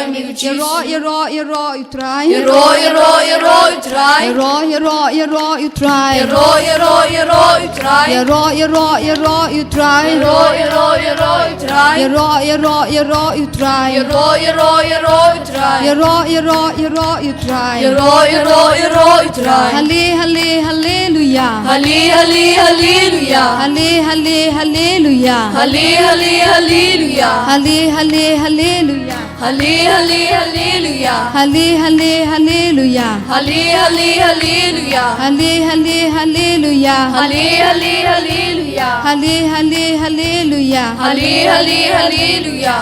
ïaroh, ïaroh ïa u Trai. Ïaroh, ïaroh, ïaroh ïa u Trai. Ïaroh, ïaroh, ïaroh ïa u Trai. Ïaroh, ïaroh, ïaroh ïa u Trai. Ïaroh, ïaroh, ïaroh ïa u Trai. Ïaroh, ïaroh, ïaroh ïa u Trai. Ïaroh, ïaroh, ïaroh ïa u Trai. Ïaroh, ïaroh, ïaroh ïa u Trai. Ïaroh, ïaroh, ïaroh ïa u Trai. Ïaroh, ïaroh, ïaroh ïa u Trai. Halle, halle, halleluia. Halle, halle, halleluia. Halle, halle, halleluia. Halle, halle, halleluia. Halle, halle, halleluia. Halle, halle, halleluia. Halle, halle, halleluia. Halle, halle, halleluia. Halle, halle, halleluia. Halle, halle, halleluia. Halle, halle, halleluia. Halle, halle, halleluia.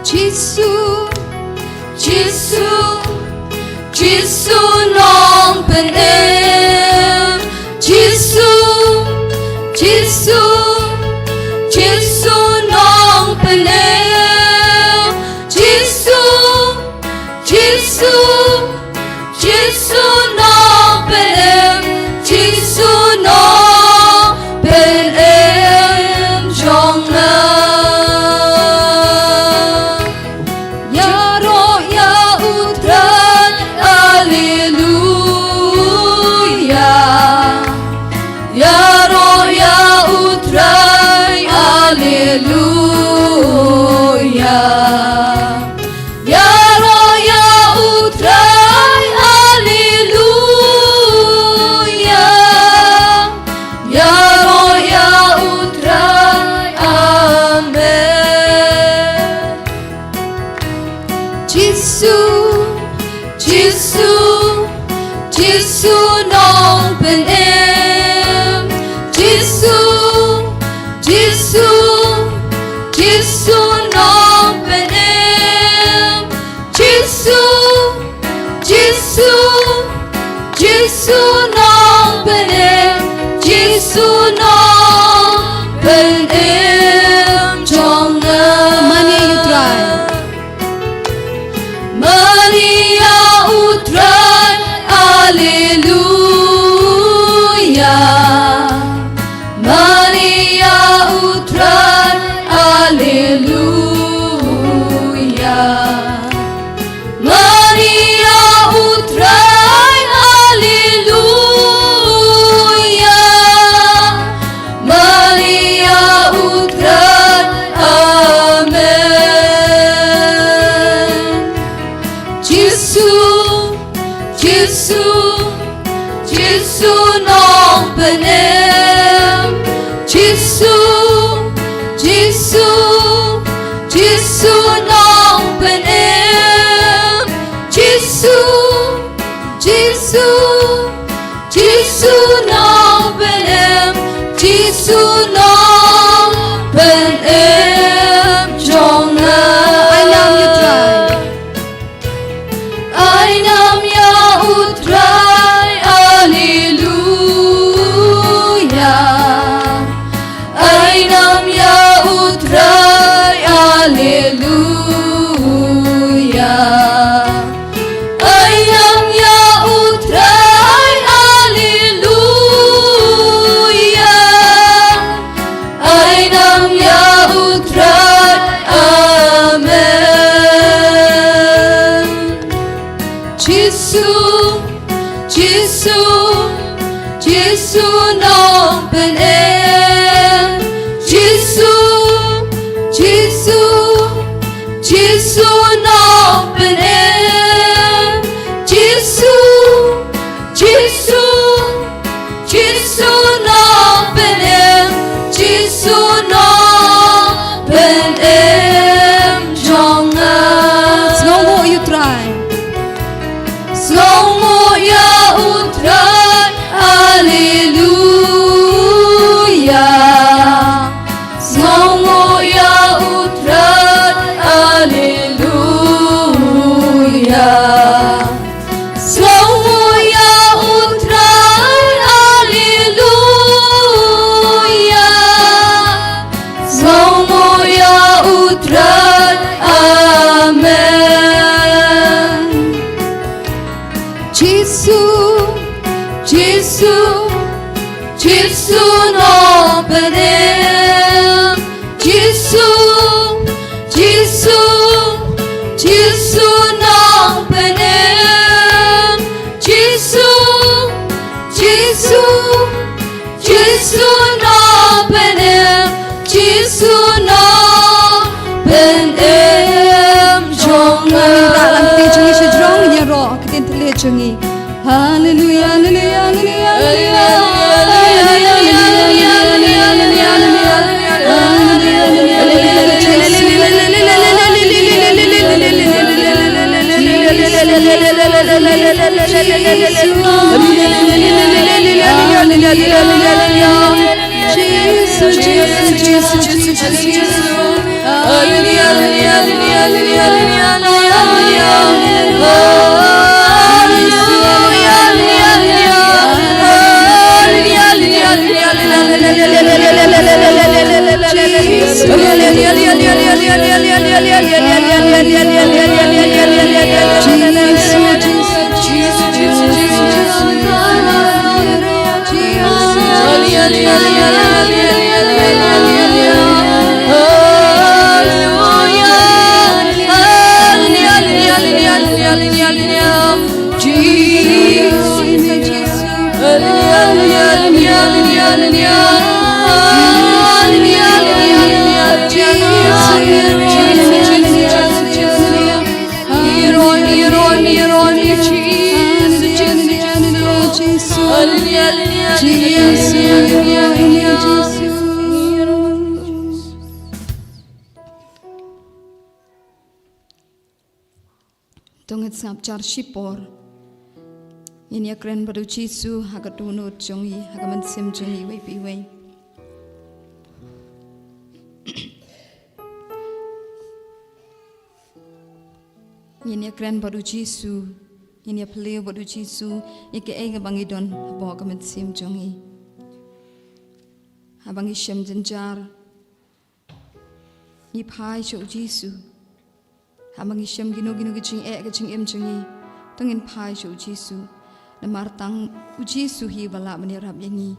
Jisu, Jisu, Jisu Nongpynim. Jisu, Jisu Haleluya. Maria u Trai, haleluya. Maria u Trai, amen. Jisu, Jisu, Jisu Nongpynim. Jisu, Jisu, Jisu Nongpynim. Jisu, Jisu, Jisu Nongpynim. Jisu Nongpynim jong nga. Ai nam ïa u Trai. Ai nam ïa u Trai, haleluya. Ai nam ïa u Trai, haleluya. Ai nam ïa u Trai, haleluya. Ai nam ïa u Trai, amen. Jisu, Jisu, Jisu Nongpynim. Jisu, Jisu, Jisu Nongpynim. Jisu, Jisu, Jisu Nongpynim. Jisu Nongpynim jong nga. Sngewnguh ïa u Trai. Sngewnguh ïa u Trai, haleluya. Sngewnguh ïa u Trai, haleluya. Sngewnguh ïa u Trai, haleluya. Sngewnguh ïa u Trai, amen. Jisu, Jisu, Jisu Nongpynim. Jisu, Jisu, Jisu Nongpynim. Jisu, Jisu, Jisu Nongpynim, Jisu Nongpynim jong nga. Ngin ïa lam kti jong ngi sha jrong, ngin ïaroh ha ka ktien thylliej jong ngi. Haleluya, haleluya, haleluya, haleluya. To ngin sngap jar shipor. Ngin ïakren bad u Jisu ha ka dohnud jong ngi, ha ka mynsiem jong ngi iwei pa iwei. Ngin ïakren bad u Jisu, ngin ïaphylliew bad u Jisu ïa kaei kaba ngi don hapoh ka mynsiem jong ngi. Haba ngi shem jynjar, ngi phai sha u Jisu. Haba ngi shem kino kino ki jingeh, ki jingim jong ngi, to ngin phai sha u Jisu. Namar tang u Jisu hi uba lah ban ïarap ïa ngi.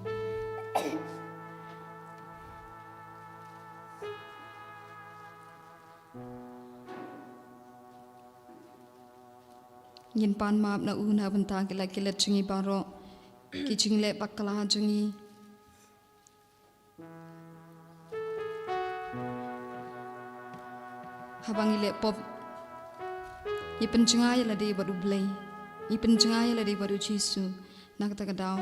Ngin pan map na u na ka bynta ki lait ki let jong ngi baroh, ki jingleh bakla jong ngi. Haba ngi leh pop, ngi pynjngai ïa lade bad U Blei, ngi pynjngai ïa lade bad U Jisu. Na kata ka daw,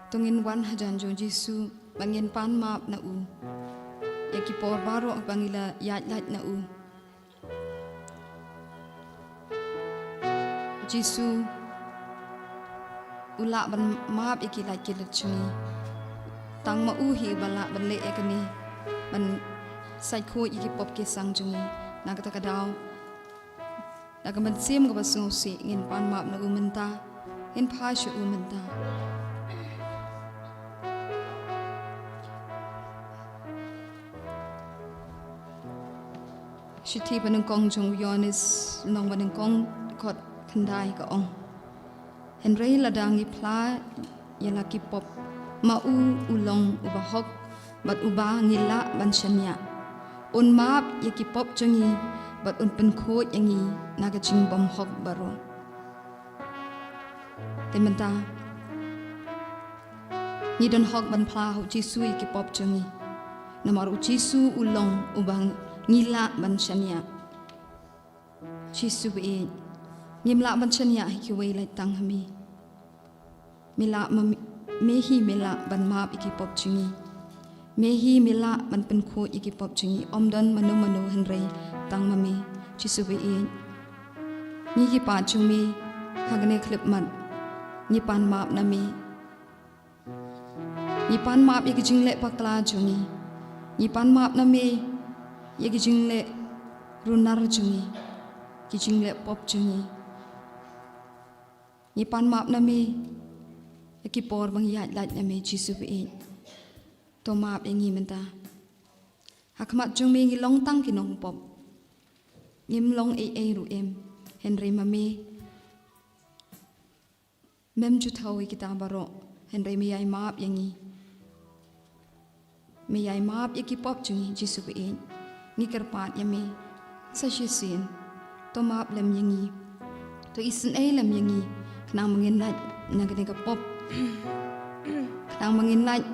to ngin wan hajan jong U Jisu bad ngin pan map na u ïa ki por baroh ba ngi la ïaid lait na u. U Jisu u lah ban map ïa ki lait ki let jong ngi. Tang ma u hi uba lah ban leh ïa kane, ban sait khuid ïa ki pop ki sang jong ngi. Na kata ka daw, na ka mynsiem kaba sngewsih ngin pan map na u mynta, ngin phai sha u mynta. Shithi banyngkong jong u Ïoannis, lynnong banyngkong, dkhot khyndai ka ong: Hynrei lada ngi phla ïa la ki pop, ma u u long uba hok bad uba ngi lah ban shaniah, un map ïa ki pop jong ngi bad un pynkhuid ïa ngi na ka jingbymhok baroh. Te mynta ngi don hok ban phla ha U Jisu ïa ki pop jong ngi, namar U Jisu u long uba ngi lah ban shaniah. Jisu baieit, ngim lah ban shaniah ha kiwei lait tang ha me. Me lah ma me, me hi me lah ban map ïa ki pop jong ngi. Me hi me lah ban pynkhuid ïa ki pop jong ngi, ym don mano mano hynrei tang ma me. Jisu baieit, ngi ki paid jong me, ha kane ka khyllipmat ngi pan map na me. Ngi pan map ïa ki jingleh bakla jong ngi. Ngi pan map na me ïa ki jingleh runar jong ngi, ki jingleh pop jong ngi. Ngi pan map na me ïa ki por ba ngi ïaid lait na me, Jisu baieit. To map ïa ngi mynta. Ha khmat jong me ngi long tang ki nongpop. Ngim long ei ei ruh em. Hynrei ma me, mem ju thaw ïa kita baroh, hynrei me ïai map ïa ngi. Me ïai map ïa ki pop jong ngi, Jisu baieit. Ngi kyrpad ïa me sa shisien. To map lem ïa ngi. To isynei lem ïa ngi. Khnang ba ngin lait na kane ka pop. Khnang ba ngin lait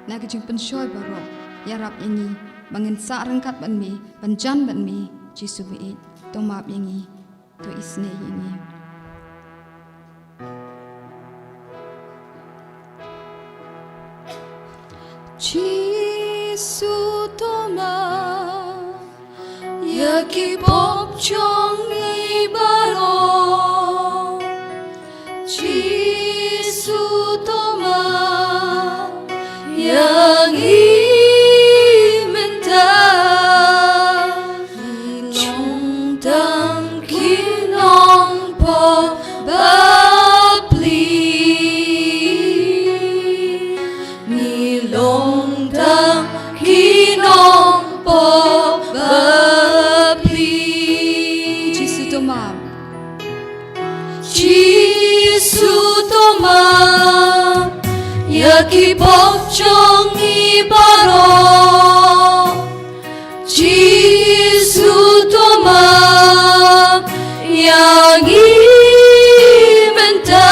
na ka jingpynshoi baroh. Ïarap ïa ngi ba ngin sah ryngkat bad me, ban jan bad me, Jisu baieit. To map ïa ngi. To isynei ïa ngi. Jisu, to map ïa ki pop jong ngi baroh. Jisu, to map ïa ngi mynta. Ngi long tang ki nongpop bapli. Ngi long tang ki nongpop bapli. Jisu, to map. Jisu, to map ïa ki pop jong ngi baroh. Jisu, to map ïa ngi mynta.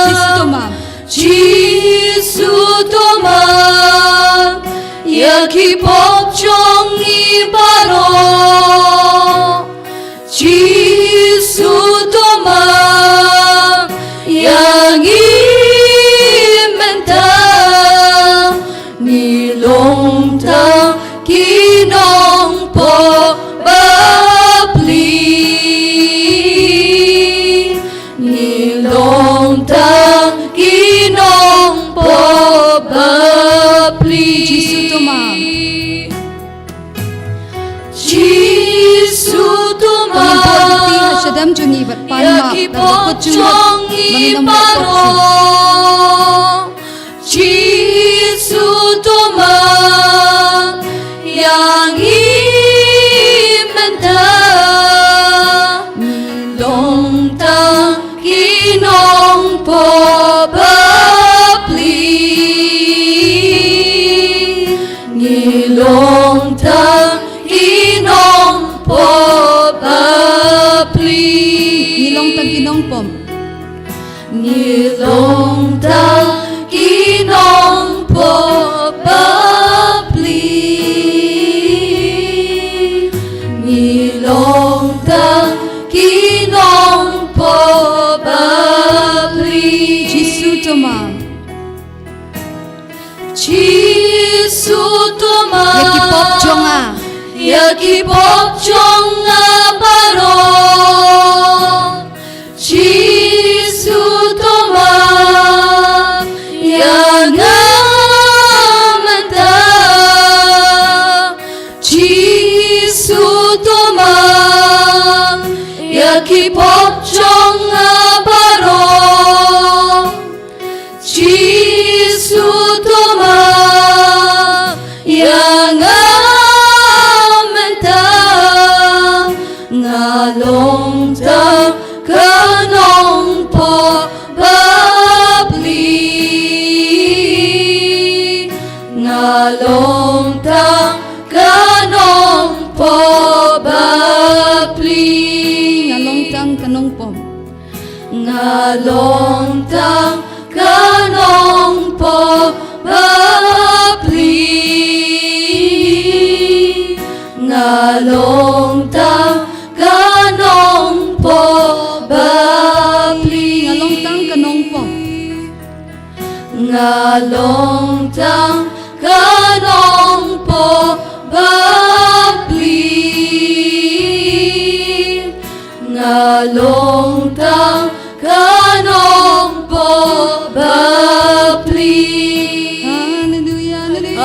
Jisu, to map. Jisu, to map ïa ki pop jong ngi baroh. Jisu, to map ïa ngi mynta. Ngi long tang ki nongpop bapli. Ngi long tang ki nongpop bapli. Jisu, to map. Jisu, to map. Ba ngin poi ha shadem jong ngi bad pan map ïa ki pop jong ngi baroh. Jisu, to map ïa ngi mynta. Ngi long tang ki nongpop bapli. Ngi long tang ki nongpop bapli. Jisu to ma ïa ki pop jong nga, ïa ki pop jong nga baroh. Jisu to ma ïa nga mynta. Jisu to ma ïa ki pop jong nga baroh. Jisu to ma ïa nga mynta. Nga long tang ka nongpop bapli. Nga long tang ka nongpop bapli. Nga long tang ka nongpop. Nga long tang ka nongpop bapli. Nga long tang ka nongpop bapli. Nga long tang ka nongpop. Nga long tang ka nongpop bapli. Nga long tang ka nongpop bapli. Haleluya, haleluya.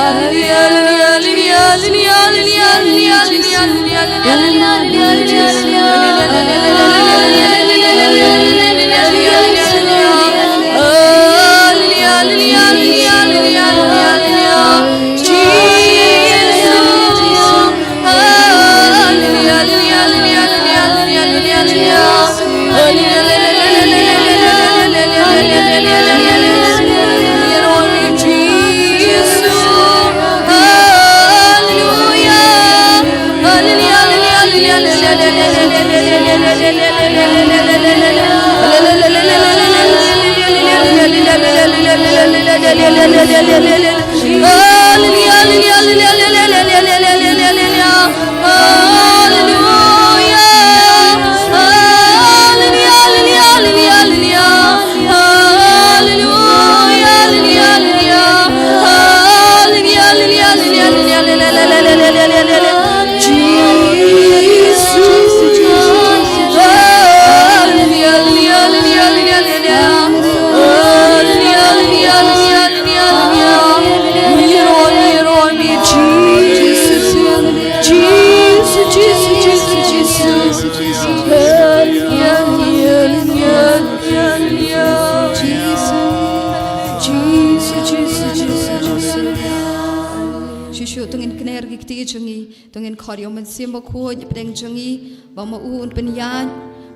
Shisha to ngin kner ki kti jong ngi, to ngin khot ïa u Mynsiem Bakhuid hapdeng jong ngi, ba ma u un pynïaid,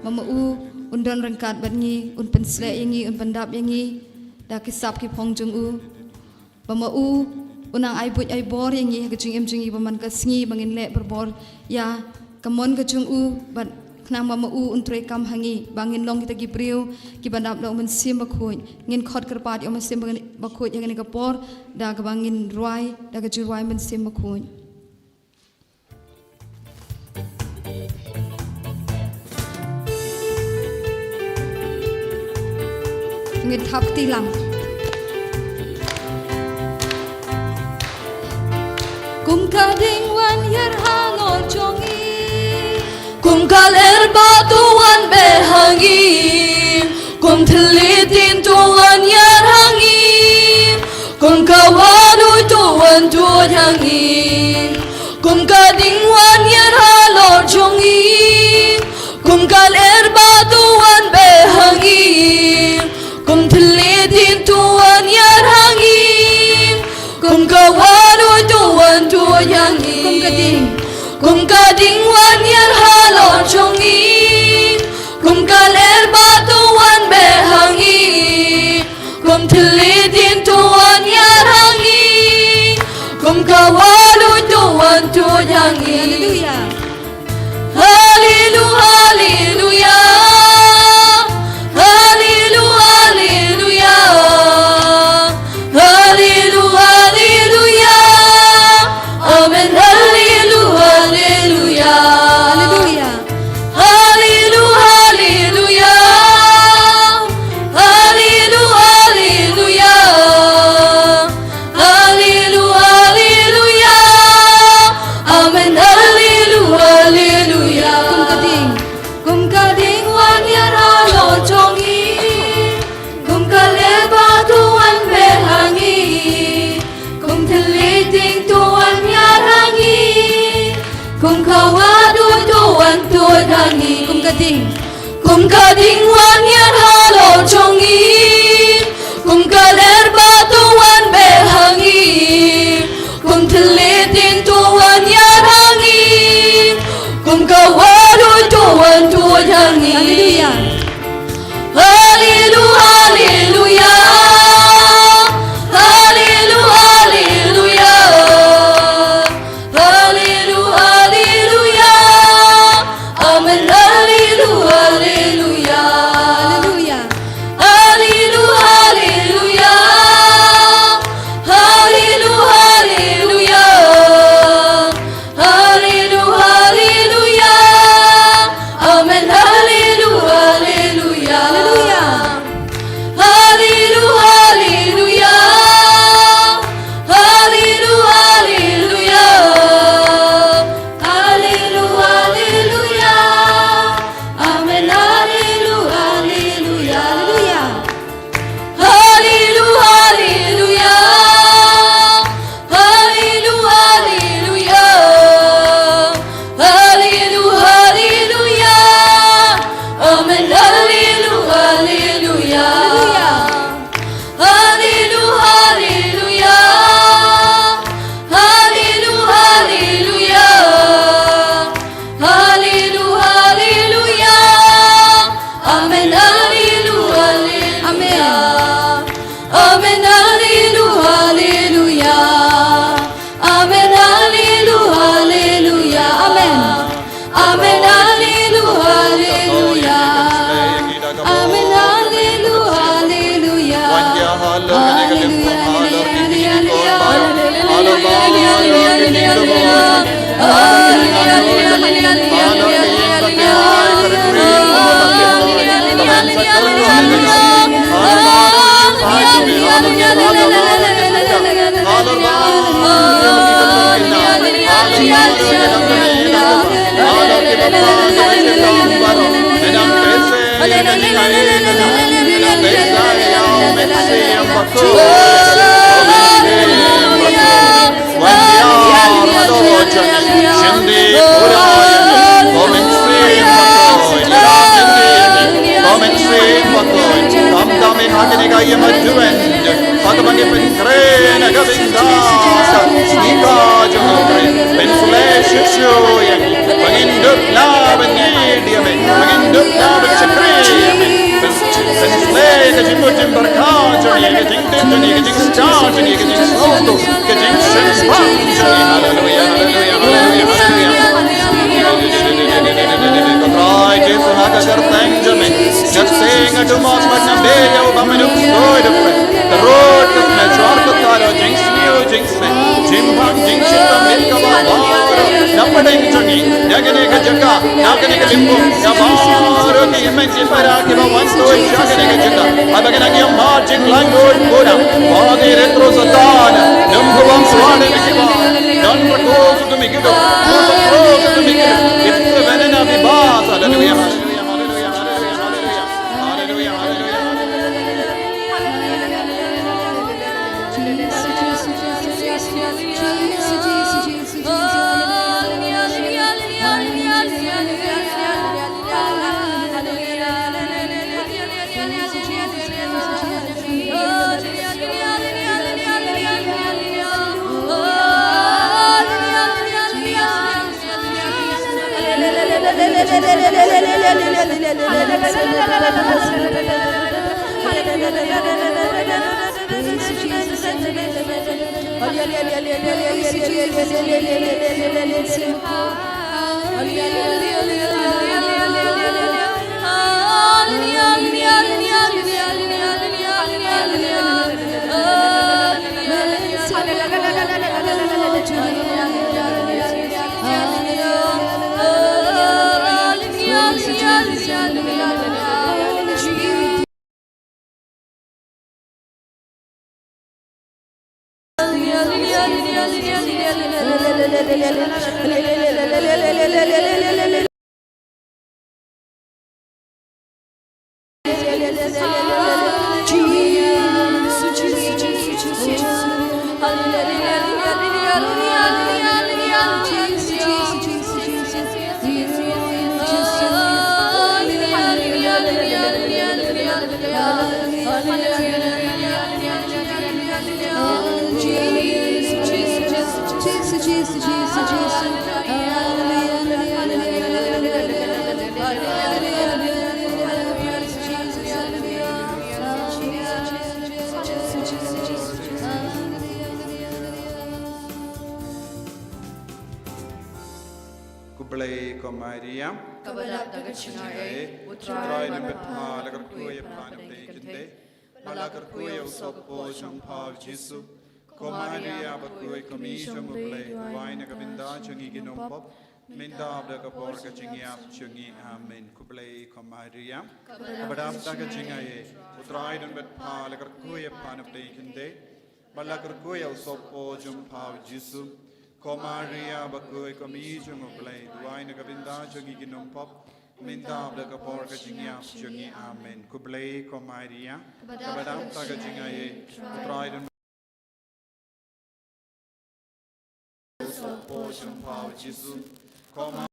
ba ma u un don ryngkat bad ngi, un pynshlei ïa ngi, un pyndap ïa ngi da ki sap ki phong jong u. Ba ma u un nang ai buit ai bor ïa ngi ha ka jingim jong ngi, ba man ka sngi ba ngin leh barabor ïa ka mon ka jong u, bad khnang ba ma u un trei kam ha ngi, ba ngin long kita ki briew kiba dap da u Mynsiem Bakhuid. Ngin khot kyrpad ïa u Mynsiem Bakhuid ha kane ka por da kaba ngin rwai da ka jingrwai Mynsiem Bakhuid. Ngin thap kti lang. Kum ka ding wan ïar halor jong ngi, kum ka lyer ba to wan beh ha ngi, kum thylliej dien to wan ïar ha ngi, kum ka wahruh to wan tuid ha ngi. Kum ka ding wan ïar halor jong ngi, kum ka lyer ba to wan beh ha ngi, kum thylliej dien to wan ïar ha ngi, kum ka wahruh to wan tuid ha ngi. Kum ka ding, kum ka ding wan ïar halor jong ngi, kum ka lyer ba to wan beh ha ngi, kum thylliej dien to wan ïar ha ngi, kum ka wahruh to wan tuid ha ngi. Haleluya. Haleluya, haleluya. Haleluya, haleluya. Haleluya, haleluya. Amen. Haleluya, haleluya. Haleluya. Haleluya, haleluya. Haleluya, haleluya. Kum ka wah duh to wan tuid ha ngi. Kum ka ding. Kum ka ding wan ïar halor jong ngi. Kum ka ler ba to wan beh ha ngi. Kum thylliej ding to wan ïar ha ngi. Kum ka wah duh to wan tuid ha ngi. Haleluya. Haleluya, haleluya. Haleluya, haleluya. Haleluya, haleluya. Amen, haleluya, haleluya. Haleluya. Haleluya, haleluya. Haleluya, haleluya. Haleluya, haleluya. Amen, haleluya, haleluya. Haleluya. Haleluya, haleluya. Haleluya, haleluya. Haleluya, haleluya. Amen, haleluya, haleluya. Haleluya, haleluya. Haleluya, haleluya. Haleluya, haleluya. Amen, haleluya, haleluya. Haleluya, haleluya. Haleluya, haleluya. Haleluya, haleluya. Amen, haleluya, haleluya. Amen. Amen, haleluya, haleluya. Amen, haleluya, haleluya. Amen. Amen, haleluya, haleluya. Amen, haleluya, haleluya. Haleluya, haleluya, haleluya. Come and see what Come and see what Come, come in, ha kane ka ïing advent. Ha kaba ngi pynkhreh na ka bynta ka jong U Trai. Pynsleh shuh shuh ïa ngi. Ba ngin dup lah ban ïeit ïa me. Ba ngin dup lah ban shakri ïa me. Pyn-, pynsleh ïa ka jingmut jingpyrkhat jong ngi, ïa ka jingtip jong ngi, ïa ka jingstad jong ngi, ïa ka jingsngewthuh, ïa ka jingshemphang jong ngi. Haleluya, haleluya, haleluya, haleluya. Ko Trai Jisu, ha ka kyrteng jong me. Nga kseh, nga dum bad nga beh ïa uba me duk soi duk peit. Ka rud ka smet jwar ka taro, jingsniew jingsmet, jingpang jingshitom, ïa kaba baroh na pdeng jong ngi, na kane ka jaka, na kane ka lympung, ïa baroh ki hynmen ki para kiba wan tuid sha kane ka jaka. Haba kane ka ïa mar jinglaitluid pura, ba ngi rit ruh Satan, nym kaba ym shuwa ne kiba don ruh ki duk, ruh ki duk, ki seven and a half bars. Haleluya, haleluya, haleluya, haleluya. Khublei ko Maria. Kaba dap da ka jingaiei, U Trai u don bad pha, la kyrkhu ïa pha na pdeng ki kynthei, bad la kyrkhu ïa u sohpop jong pha u Jisu. Ko Maria bakhuid, ko Mynsiem U Blei, duwai na ka bynta jong ngi ki nongpop, mynta bad ha ka por ka jingïap jong ngi. Amen. Khublei ko Maria. Kaba dap da ka jingaiei, U Trai u don bad pha, la kyrkhu ïa pha na pdeng ki kynthei, bad la kyrkhu ïa u sohpop jong pha u Jisu. Ko Maria bakhuid, ko Mynsiem U Blei, duwai na ka bynta jong ngi ki nongpop, mynta bad ha ka por ka jingïap jong ngi. Amen. Khublei ko Maria. Kaba dap da ka jingaiei, U Trai u don bad pha, la kyrkhu ïa pha na pdeng ki kynthei, bad la kyrkhu ïa u sohpop jong pha u Jisu. Ko Ma-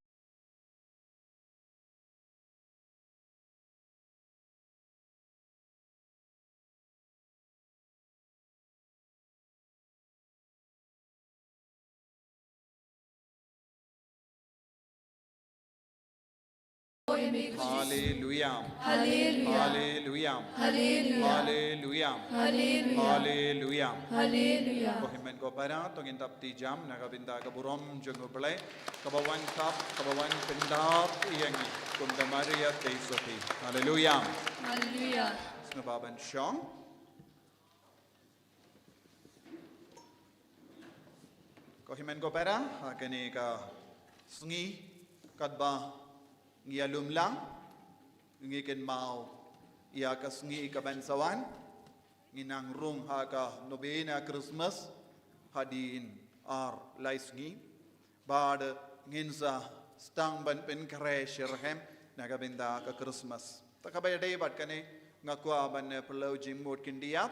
Haleluya. Haleluya. Haleluya. Haleluya. Haleluya. Haleluya. Haleluya. Ko hynmen ko para, to ngin thap kti jam na ka bynta ka burom jong U Blei, kaba wan thap, kaba wan pyndap ïa ngi kum ka Maria Theisotti. Haleluya. Haleluya. Sngewbha ban shong. Ko hynmen ko para, ha kane ka sngi katba ngi ïalum lang, ngi kynmaw ïa ka sngi kaban sa wan, ngi nang rung ha ka novena Christmas hadien ar lai sngi. Bad ngin sa sdang ban pynkhreh shitrhem na ka bynta ka Christmas. Te kaba ïadei bad kane, nga kwah ban pynlong jingmut khyndiat,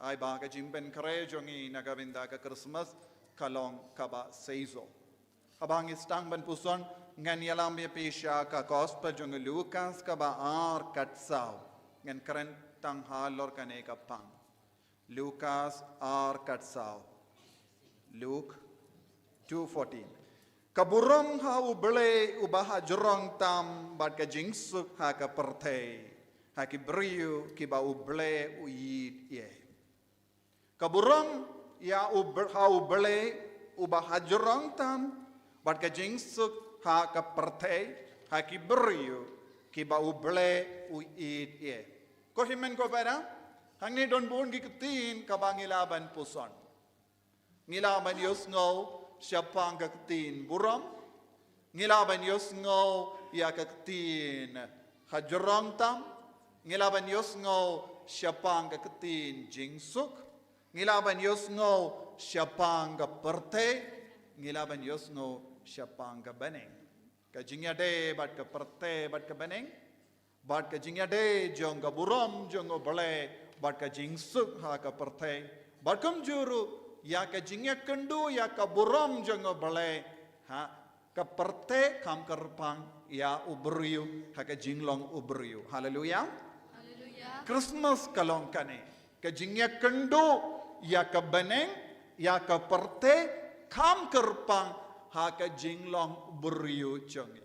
ai ba ka jingpynkhreh jong ngi na ka bynta ka Christmas ka long kaba seisoh. Haba ngi sdang ban puson, ngan ïalam ïa phi sha ka Gospel jong u Lukas kaba ar, kat saw. Ngan kren tang halor kane ka pang. Lukas ar, kat saw. Luke two fourteen. Ka burom ha U Blei uba hajrong tam bad ka jingsuk ha ka pyrthei, ha ki briew kiba U Blei u ïeit ïa. Ka burom ïa U Bl-, ha U Blei uba hajrong tam bad ka jingsuk ha ka pyrthei, ha ki briew kiba U Blei u ïeit ïa. Ko hynmen ko para, hangne don bun ki ktien kaba ngi lah ban puson. Ngi lah ban ïohsngew shaphang ka ktien burom. Ngi lah ban ïohsngew ïa ka ktien hajrong tam. Ngi lah ban ïohsngew shaphang ka ktien jingsuk. Ngi lah ban ïohsngew shaphang ka pyrthei. Ngi lah ban ïohsngew shaphang ka bneng. Ka jingïadei bad ka pyrthei bad ka bneng, bad ka jingïadei jong ka burom jong U Blei bad ka jingsuk ha ka pyrthei, bad kumjuh ruh ïa ka jingïakynduh ïa ka burom jong U Blei ha ka pyrthei, kham kyrpang ïa u briew, ha ka jinglong u briew. Haleluya. Haleluya. Christmas ka long kane, ka jingïakynduh ïa ka bneng, ïa ka pyrthei, kham kyrpang ha ka jinglong briew jong ngi.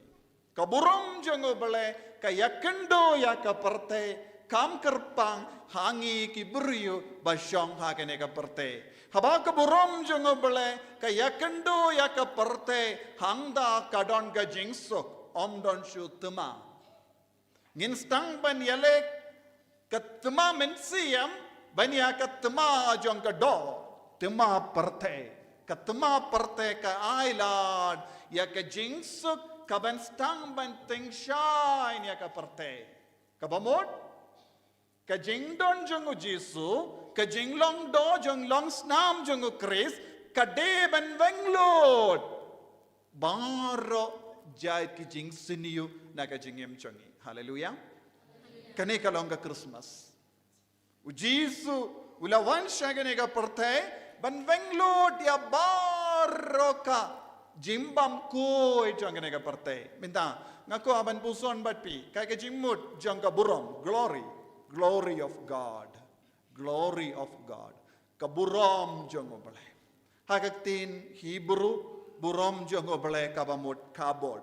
Ka burom jong U Blei ka ïakynduh ïa ka pyrthei, kham kyrpang ha ngi ki briew ba shong ha kane ka pyrthei. Haba ka burom jong U Blei ka ïakynduh ïa ka pyrthei, hangta ka don ka jingsuk, ym don shuh thma. Ngin sdang ban ïaleh ka thma mynsiem ban ïa ka thma jong ka doh, thma pyrthei. Ka thma pyrthei ka ai lad ïa ka jingsuk kaban sdang ban tyngshaiñ ïa ka pyrthei. Kaba mut, ka jingdon jong u Jisu, ka jinglong doh, jinglong snam jong u Khrist, ka dei ban weng lut baroh jait ki jingsniew na ka jingim jong ngi. Haleluya. Kane ka long ka Christmas. U Jisu u la wan sha kane ka pyrthei ban weng lut ïa baroh ka jingbymkhuid jong kane ka pyrthei. Mynta nga kwah ban puson bad phi, ka, ka jingmut jong ka burom, glory, glory of God. Glory of God. Ka burom jong U Blei. Ha ka ktien Hebrew, burom jong U Blei kaba mut kabod.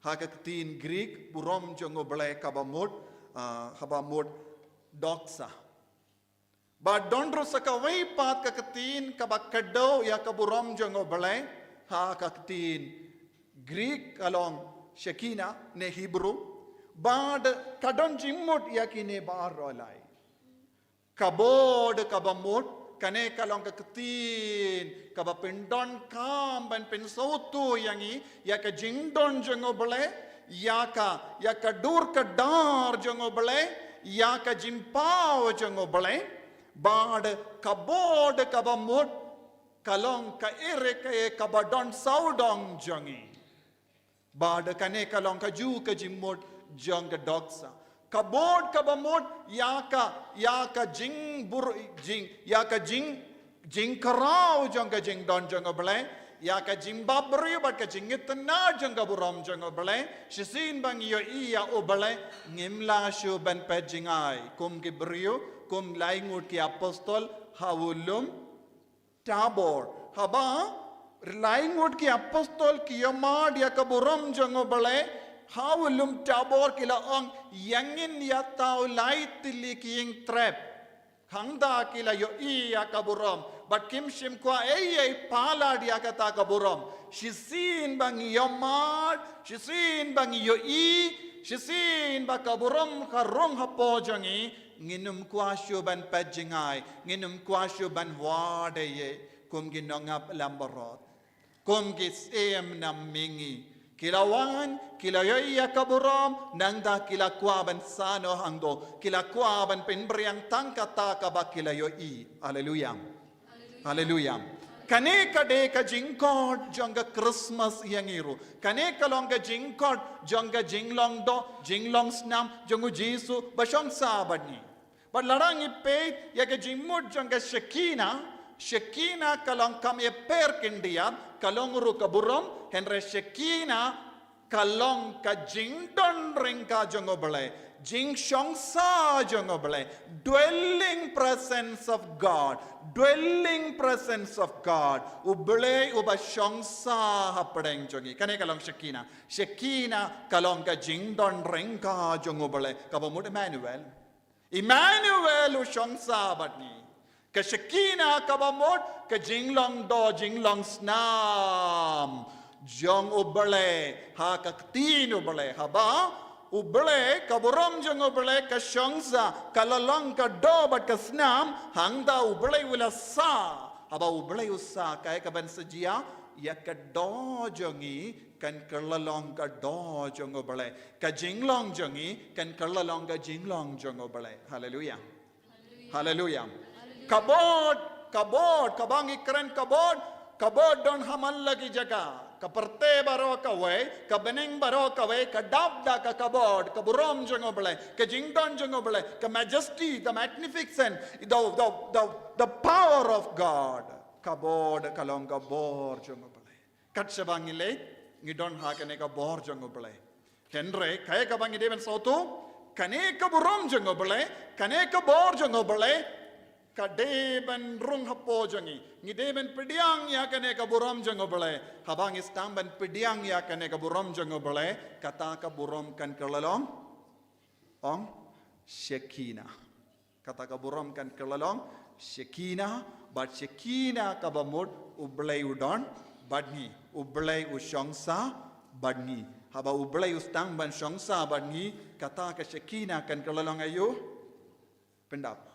Ha ka ktien Greek, burom jong U Blei kaba mut, ah, kaba mut doxa. Bad don ruh sa kawei pat ka ktien kaba kdew ïa ka burom jong U Blei, ha ka ktien Greek ka long Shekinah ne Hebrew. Bad ka don jingmut ïa kine baroh lai. Kabod kaba mut, kane ka long ka ktien kaba pyndonkam ban pynsawtu ïa ngi ïa ka jingdon jong U Blei, ïa ka, ïa ka dur ka dar jong U Blei, ïa ka jingpaw jong U Blei. Bad kabod kaba mut ka long kaei re kaei kaba don sawdong jong ngi. Bad kane ka long kajuh ka jingmut jong ka doxa. Kabod kaba mut ïa ka, ïa ka jingbur, jing, ïa ka jing, jingkhraw jong ka jingdon jong U Blei, ïa ka jingbapbriew bad ka jingitynnad jong ka burom jong U Blei. Shisien ba ngi ïohi ïa U Blei, ngim lah shuh ban peit jngai kum ki briew, kum lai ngut ki apostol ha u lum Tabor. Haba lai ngut ki apostol ki ïamad ïa ka burom jong U Blei ha u lum Tabor, ki la ong, ïa ngin ïa thaw lai tylli ki ïingtrep. Hangta ki la ïohi ïa ka burom bad kim shym kwah ei ei palat ïa kata ka burom. Shisien ba ngi ïamad, shisien ba ngi ïohi, shisien ba ka burom ka rung hapoh jong ngi, ngin ym kwah shuh ban peit jngai, ngin ym kwah shuh ban wad ei ei kum ki nongap lambarot, kum ki syiem na mihngi. Ki la wan, ki la ïohi ïa ka burom, nangta ki la kwah ban sah noh hangto, ki la kwah ban pynbriang tang kata kaba ki la ïohi. Haleluya. Haleluya. Kane ka dei ka jingkhot jong ka Christmas ïa ngi ruh. Kane ka long ka jingkhot jong ka jinglong doh, jinglong snam jong U Jisu ba shong sah bad ngi. Bad lada ngi peit ïa ka jingmut jong ka Shekinah, Shekinah ka long kam ïa per khyndiat, ka long ruh ka burom, hynrei Shekinah ka long ka jingdon ryngkat jong U Blei, jingshong sah jong U Blei, dwelling presence of God, dwelling presence of God, U Blei uba shong sah hapdeng jong ngi. Kane ka long Shekinah. Shekinah ka long ka jingdon ryngkat jong U Blei, kaba mut Emmanuel. Emmanuel u shong sah bad ngi. Ka Shekinah kaba mut ka jinglong doh jinglong snam jong U Blei ha ka ktien U Blei. Haba U Blei, ka burom jong U Blei ka shong sah, ka la long ka doh bad ka snam, hangta U Blei u la sah. Haba U Blei u sah, kaei kaban sa jia? Ïa ka doh jong ngi kan kylla long ka doh jong U Blei. Ka jinglong jong ngi kan kylla long ka jinglong jong U Blei. Haleluya. Haleluya. Kabod, kabod, kaba ngi kren kabod, kabod don ha man la ki jaka. Ka pyrthei baroh kawei, ka bneng baroh kawei, ka dap da ka kabod, ka burom jong U Blei, ka jingdon jong U Blei, ka majesty, the magnificence, the, the, the, the power of God. Kabod ka long ka bor jong U Blei. Kat shaba ngi leit, ngi don ha kane ka bor jong U Blei. Hynrei kaei kaba ngi dei ban sawtu, kane ka burom jong U Blei, kane ka bor jong U Blei ka dei ban rung hapoh jong ngi. Ngi dei ban pdiang ïa kane ka burom jong U Blei. Haba ngi sdang ban pdiang ïa kane ka burom jong U Blei, kata ka burom kan kylla long, ong, Shekinah. Kata ka burom kan kylla long Shekinah, bad Shekinah kaba mut U Blei u don bad ngi, U Blei u shong sah bad ngi. Haba U Blei u sdang ban shong sah bad ngi, kata ka Shekinah kan kylla long aïu? Pyndap.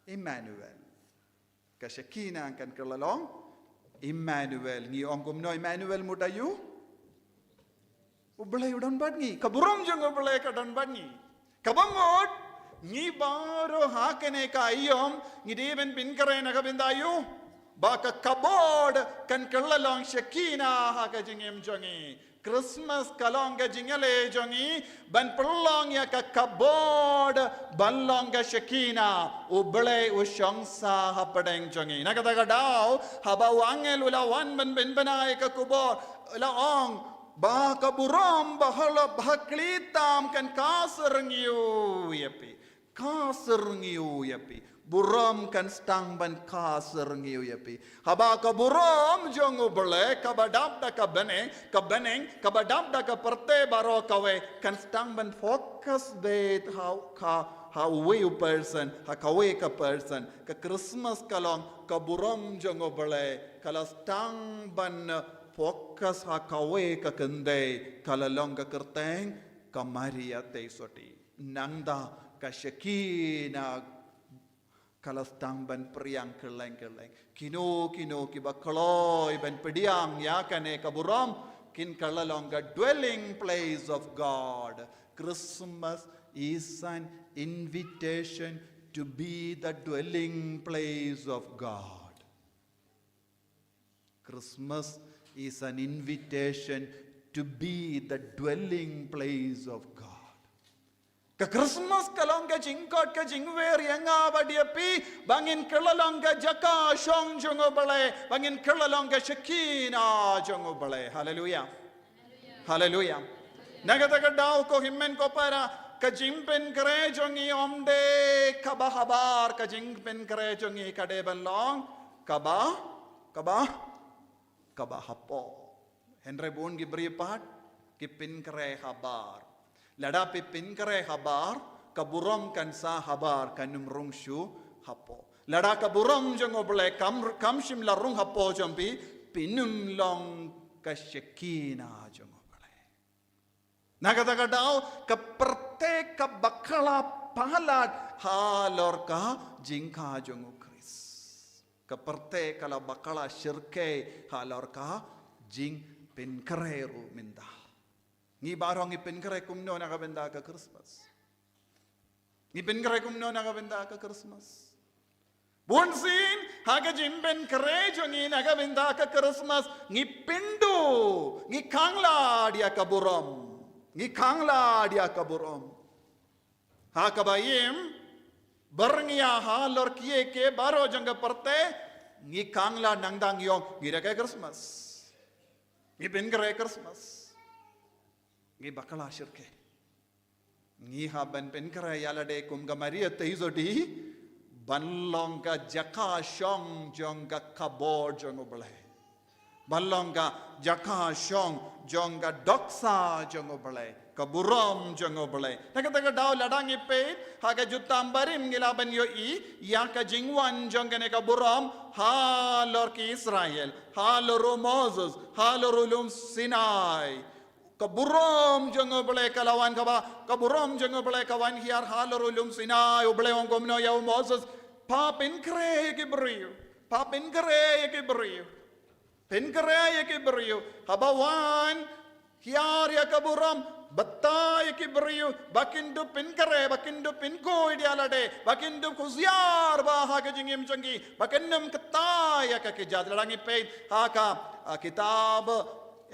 Emmanuel. Ka Shekinah kan kylla long Emmanuel. Ngi ong kumno Emmanuel mut aïu? U Blei u don bad ngi. Ka burom jong U Blei ka don bad ngi. Kaba mut ngi baroh ha kane ka aïom ngi dei ban pynkhreh na ka bynta aïu? Ba ka kabod kan kylla long Shekinah ha ka jingim jong ngi. Christmas ka long ka jingïaleh jong ngi ban pynlong ïa ka kabod ban long ka Shekinah, U Blei u shong sah hapdeng jong ngi. Na kata ka daw haba u angel u la wan ban pynbna ïa ka kubor, u la ong ba ka burom, ba halor, ba ha khlieh tam kan ka syrngiew ïa phi. ka syrngiew ïa phi. Burom kan sdang ban ka syrngiew ïa phi. Haba ka burom jong U Blei kaba dap da ka bneng, ka bneng, kaba dap da ka pyrthei baroh kawei, kan sdang ban focus beit ha ka, ha uwei u person, ha kawei ka person. Ka Christmas ka long ka burom jong U Blei, ka la sdang ban focus ha kawei ka kynthei, ka la long ka kyrteng ka Maria Theisotti. Nangta ka Shekinah ka la sdang ban pdiang kylleng kylleng. Kino kino kiba kloi ban pdiang ïa kane ka burom kin kylla long ka dwelling place of God. Christmas is an invitation to be the dwelling place of God. Christmas is an invitation to be the dwelling place of God. Ka Christmas ka long ka jingkhot, ka jingwer ïa nga bad ïa phi, ba ngin kylla long ka jaka shong jong U Blei, ba ngin kylla long ka Shekinah jong U Blei. Haleluia. Haleluia. Na kata ka daw ko hynmen ko para, ka jingpynkhreh jong ngi ym dei kaba habar, ka jingpynkhreh jong ngi ka dei ban long kaba, kaba, kaba hapoh. Hynrei bun ki briew pat ki pynkhreh habar. Lada phi pynkhreh habar, ka burom kan sah habar, kan ym rung shuh hapoh. Lada ka burom jong U Blei kam, kam shym la rung hapoh jong phi, phin ym long ka Shekinah jong U Blei. Na kata ka daw, ka pyrthei ka bakla palat halor ka jingkha jong U Khrist. Ka pyrthei ka la bakla shyrkhei halor ka jingpynkhreh ruh mynta. Ngi baroh ngi pynkhreh kumno na ka bynta ka Christmas? Ngi pynkhreh kumno na ka bynta ka Christmas? Bun sien, ha ka jingpynkhreh jong ngi na ka bynta ka Christmas, ngi pynduh, ngi khanglad ïa ka burom. Ngi khanglad ïa ka burom. Ha kaba im byrngia halor kiei kiei baroh jong ka pyrthei, ngi khanglad nangta ngi ong, ngi rakhe Christmas. Ngi pynkhreh Christmas. Ngi bakla shyrkhei. Ngi hap ban pynkhreh ïa lade kum ka Maria Theisotti, ban long ka jaka shong jong ka kbor jong U Blei. Ban long ka jaka shong jong ka dohkha jong U Blei, ka burom jong U Blei. Na kata ka daw lada ngi peit ha ka Jutang Barim ngi lah ban ïohi ïa ka jingwan jong kane ka burom halor ki Israel, halor u Moses, halor u lum Sinai. Ka burom jong U Blei ka la wan kaba, ka burom jong U Blei ka wan hiar halor u lum Sinai. U Blei u ong kumno ïa u Moses, pha pynkhreh ïa ki briew, pha pynkhreh ïa ki briew. Pynkhreh ïa ki briew. Haba wan hiar ïa ka burom, batai ïa ki briew ba kin dup pynkhreh, ba kin dup pynkhuid ïa lade, ba kin dup khusiar bha ha ka jingim jong ki, ba kin ym kyntait ïa ka kjat. Lada ngi peit ha ka, ah, kitab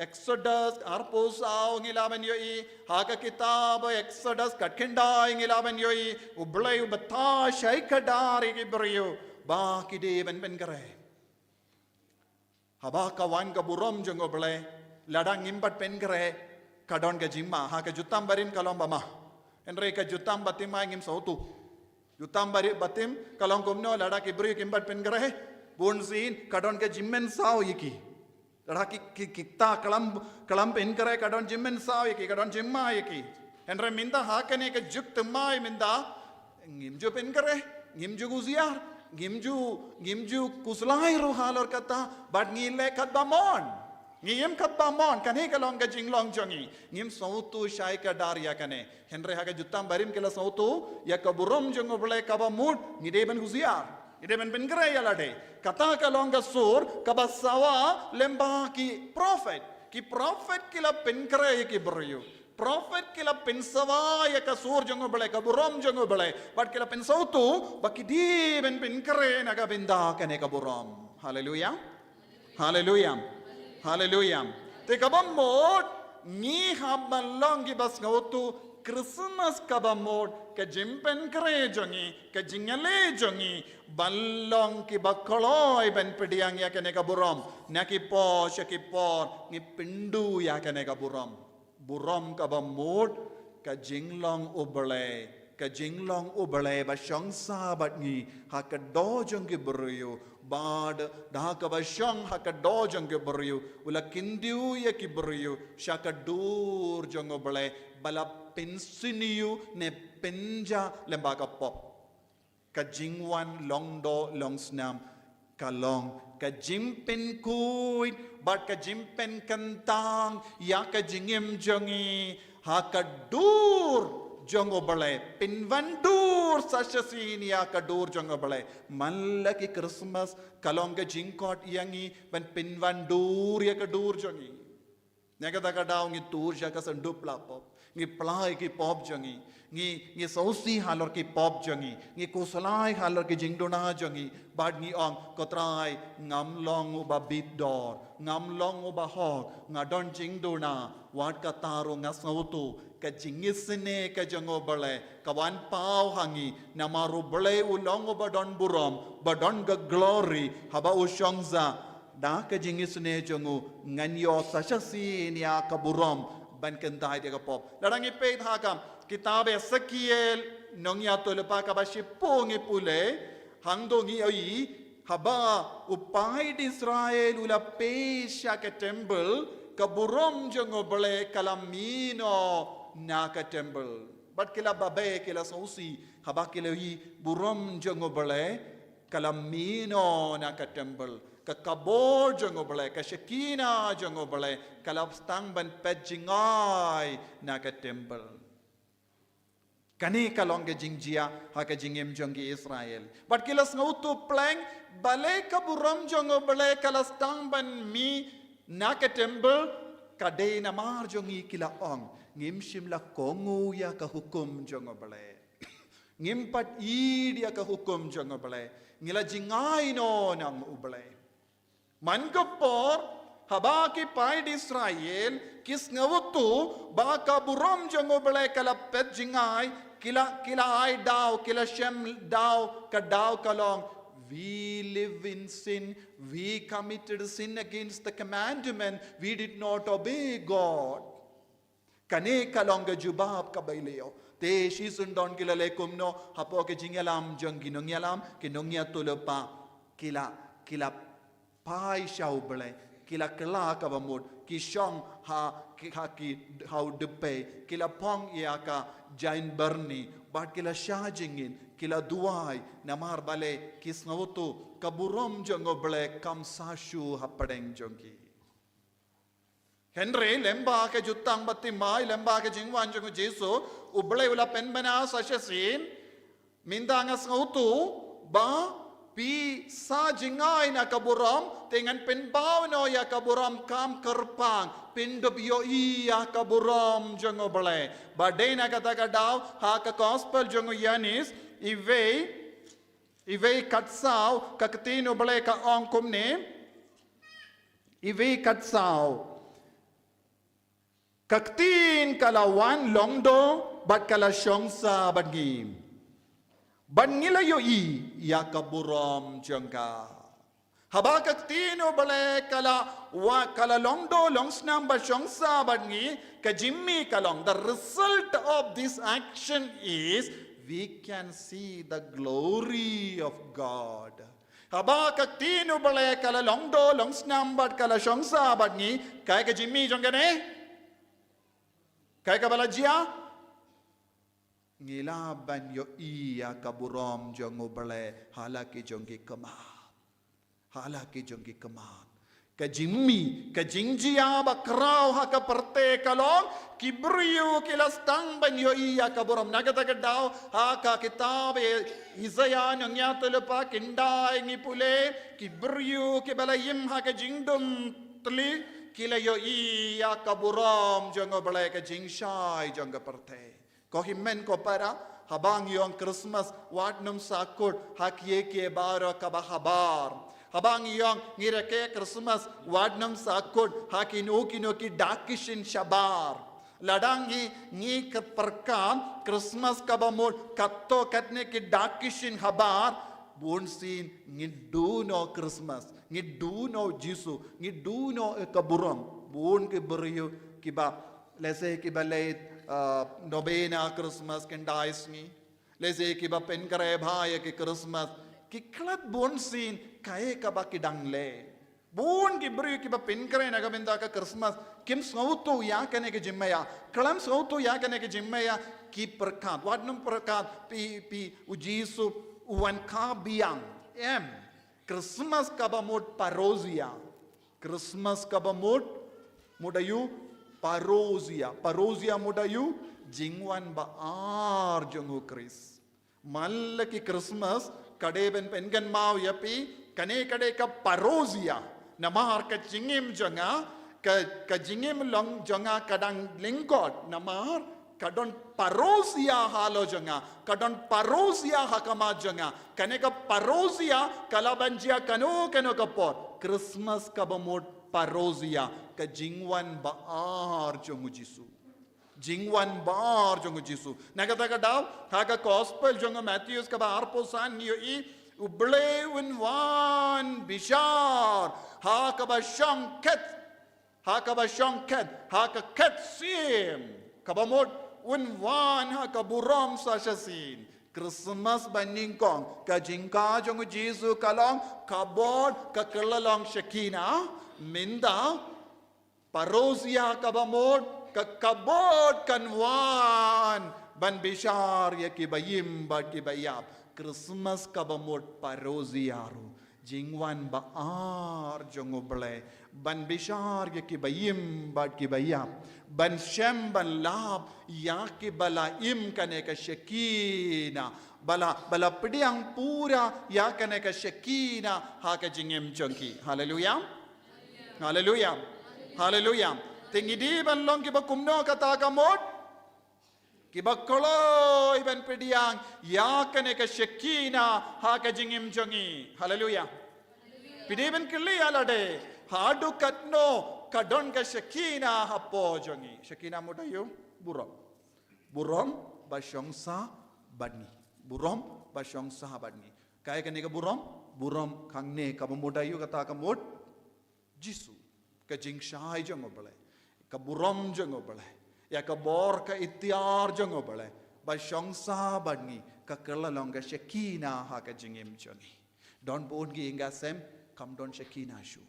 Exodus arphew saw ngi lah ban ïohi, ha ka kitab Exodus khatkhyndai ngi lah ban ïohi, U Blei u batai shai kdar ïa ki briew ba ki dei ban pynkhreh. Haba ka wan ka burom jong U Blei, lada ngim pat pynkhreh, ka don ka jingma, ha ka Jutang Barim ka long ba ma. Hynrei ka Jutang Batim ai ngim sngewthuh. Jutang Barim, Batim ka long kumno, lada ki briew kim pat pynkhreh, bun sien ka don ka jingmynsaw ïa ki. Lada ki, ki, kita khlem, khlem pynkhreh ka don jingmynsaw ïa ki, ka don jingma ïa ki. Hynrei mynta ha kane ka juk thymmai mynta, ngim ju pynkhreh, ngim ju khusiar, ngim ju, ngim ju khuslai ruh halor kata, bad ngi leh katba mon. Ngi im katba mon, kane ka long ka jinglong jong ngi. Ngim sngewthuh shai kdar ïa kane. Hynrei ha ka Jutang Barim ki la sngewthuh ïa ka burom jong U Blei kaba mut, ngi dei ban khusiar, ngi dei ban pynkhreh ïa lade. Kata ka long ka sur kaba sawa lem bad ki prophet. Ki prophet ki la pynkhreh ïa ki briew. Prophet ki la pynsawa ïa ka sur jong U Blei, ka burom jong U Blei. Bad ki la pynsngewthuh ba ki dei ban pynkhreh na ka bynta kane ka burom. Haleluia. Haleluia. Haleluia. Te kaba mut, ngi hap ban long kiba sngewthuh, Christmas kaba mut, ka jingpynkhreh jong ngi, ka jingïaleh jong ngi, ban long kiba kloi ban pdiang ïa kane ka burom. Na ki por sha ki por, ngi pynduh ïa kane ka burom. Burom kaba mut, ka jinglong U Blei Ka jinglong U Blei ba shong sa bad ngi ha ka doh jong ki briew, bad da kaba shong ha ka doh jong ki briew, u la kyndiah ïa ki briew sha ka dur jong U Blei, ba la pynsniew ne pynjah lyngba ka pop. Ka jingwan long doh long snam ka long ka jingpynkhuid bad ka jingpynkyntang ïa ka jingim jong ngi ha ka dur jong U Blei. Pynwandur sa shisien ïa ka dur jong U Blei. Man la ki Christmas ka long ka jingkhot ïa ngi ban pynwandur ïa ka dur jong ngi. Na kata ka daw ngi tur sha ka syndup la pop. Ngi plie ki pop jong ngi. Ngi, ngi sngewsih halor ki pop jong ngi. Ngi khuslai halor ki jingduna jong ngi. Bad ngi ong, Ko Trai, ngam long uba bit dor, ngam long uba hok, nga don jingduna, wat kata ruh nga sngewthuh ka jingisynei ka jong U Blei ka wan paw ha ngi, namar U Blei u long uba don burom, ba don ka glory, haba u shong sa da ka jingisynei jong u, ngan ïoh sa shisien ïa ka burom ban kyntait ïa ka pop. Lada ngi peit ha ka kitab Esekiel, nongïathuhlypa kaba shiphew ngi pule, hangto ngi ïohi, haba u paid Israel u la pei sha ka temple, ka burom jong U Blei ka la mih noh na ka temple. Bad ki la babe, ki la sngewsih haba ki la ïohi burom jong U Blei ka la mih noh na ka temple. Ka kabod jong U Blei, ka Shekinah jong U Blei ka la sdang ban peit jngai na ka temple. Kane ka long ka jingjia ha ka jingim jong ki Israel. Bad ki la sngewthuh pleng, balei ka burom jong U Blei ka la sdang ban mih na ka temple. Ka dei namar jong ngi, ki la ong, ngim shym la kohnguh ïa ka hukum jong U Blei. Ngim pat ïeit ïa ka hukum jong U Blei. Ngi la jngai noh na U Blei. Man ka por, haba ki paid Israel ki sngewthuh ba ka burom jong U Blei ka la peit jngai, ki la, ki la ai daw, ki la shem daw, ka daw ka long, "We live in sin, we committed sin against the commandment, we did not obey God." Kane ka long ka jubab kaba i la ïoh. Te shisien don ki la leh kumno? Hapoh ka jingïalam jong ki nongïalam, ki nongïathuhlypa, ki la, ki la phai sha U Blei, ki la kylla kaba mut, ki shong ha, ki, ha ki, ha u dpei, ki la phong ïa ka jaiñbyrni, bad ki la shah jingngeit, ki la duwai, namar balei? Ki sngewthuh ka burom jong U Blei kam sa shuh hapdeng jong ki. Hynrei lyngba ka jutang baptisma, lyngba ka jingwan jong U Jisu, U Blei u la pynbna sa shisien, mynta nga sngewthuh ba phi sa jngai na ka burom, te ngan pynbaw noh ïa ka burom kam kyrpang, phin dup ïohi ïa ka burom jong U Blei. Bad dei na kata ka daw, ha ka gospel jong u Ïoannis, iwei, iwei khatsaw, ka ktien U Blei ka ong kumne, iwei khatsaw. Ka ktien ka la wan long doh, bad ka la shong sa bad ngi. Bad ngi la ïohi ïa ka burom jong ka. Haba ka ktien U Blei ka la wa-, ka la long doh long snam bad shong sa bad ngi, ka jingmih ka long, the result of this action is we can see the glory of God. Haba ka ktien U Blei ka la long doh long snam bad ka la shong sa bad ngi, kaei ka jingmih jong kane? Kaei kaba la jia? Ngi lah ban ïohi ïa ka burom jong U Blei ha la ki jong ki khmat. Ha la ki jong ki khmat. Ka jingmih, ka jingjia ba khraw ha ka pyrthei ka long, ki briew ki la sdang ban ïohi ïa ka burom. Na kata ka daw, ha ka kitab Isaiah nongïathuhlypa khyndai ngi pule, ki briew kiba la im ha ka jingdum tylli, ki la ïohi ïa ka burom jong U Blei, ka jingshai jong ka pyrthei. Ko hynmen ko para, haba ngi ong Christmas, wat nym sakut ha kiei kiei baroh kaba habar. Haba ngi ong ngi rakhe Christmas, wat nym sakut ha kino kino ki dak ki shin shabar. Lada ngi, ngi kyrpad Christmas kaba mut, katto katne ki dak ki shin habar, bunsien ngin duh noh Christmas, ngin duh noh Jisu, ngin duh noh, eh, ka burom. Bun ki briew kiba, let's say, kiba leit, uh, novena Christmas khyndai sngi. Lehse kiba pynkhreh bha ïa ki Christmas ki klet bun sien kaei kaba ki dang leh. Bun ki briew kiba pynkhreh na ka bynta ka Christmas kim sngewthuh ïa kane ka jingma ïa. Khlem sngewthuh ïa kane ka jingma ïa ki pyrkhat. Wat nym pyrkhat phi, phi u Jisu u wan kha biang. Em. Christmas kaba mut parousia. Christmas kaba mut, mut aïu? Parousia. Parousia mut aïu? Jingwan ba ar jong u Khrist. Man la ki Christmas ka dei ban pynkynmaw ïa phi, kane ka dei ka parousia. Namar ka jingim jong nga, ka, ka jingim long jong nga ka dang lyngkot. Namar ka don parousia halor jong nga, ka don parousia ha khmat jong nga. Kane ka parousia ka lah ban jia kano kano ka por. Christmas kaba mut parousia, ka jingwan ba ar jong u Jisu. Jingwan ba ar jong u Jisu. Na kata ka daw, ha ka gospel jong u Matthew kaba arphew san ngi ïohi, U Blei un wan bishar ha kaba shongkhet, ha kaba shongkhet, ha ka khet syiem. Kaba mut un wan ha ka burom sa shisien. Christmas ba nyngkong, ka jingkha jong u Jisu ka long ka bud, ka kylla long Shekinah. Mynta parousia kaba mut, ka, ka bud kan wan ban bishar ïa kiba im bad kiba ïap. Christmas kaba mut parousia ruh. Jingwan ba ar jong U Blei ban bishar ïa kiba im bad kiba ïap, ban shem ban lap ïa kiba la im kane ka Shekinah, ba la, ba la pdiang pura ïa kane ka Shekinah ha ka jingim jong ki. Haleluia. Haleluia. Haleluia. Te ngi dei ban long kiba kumno kata ka mut? Kiba kloi ban pdiang ïa kane ka Shekinah ha ka jingim jong ngi. Haleluia. Phi dei ban kylli ïa lade, haduh katno ka don ka Shekinah hapoh jong ngi? Shekinah mut aïu? Burom. Burom ba shong sah bad ngi. Burom ba shong sah bad ngi. Kaei kane ka burom? Burom hangne kaba mut aïu? Kata ka mut Jisu, ka jingshai jong U Blei, ka burom jong U Blei, ïa ka bor ka iktiar jong U Blei ba shong sah bad ngi, ka kylla long ka Shekinah ha ka jingim jong ngi. Don bun ki ïing ki sem kam don Shekinah shuh.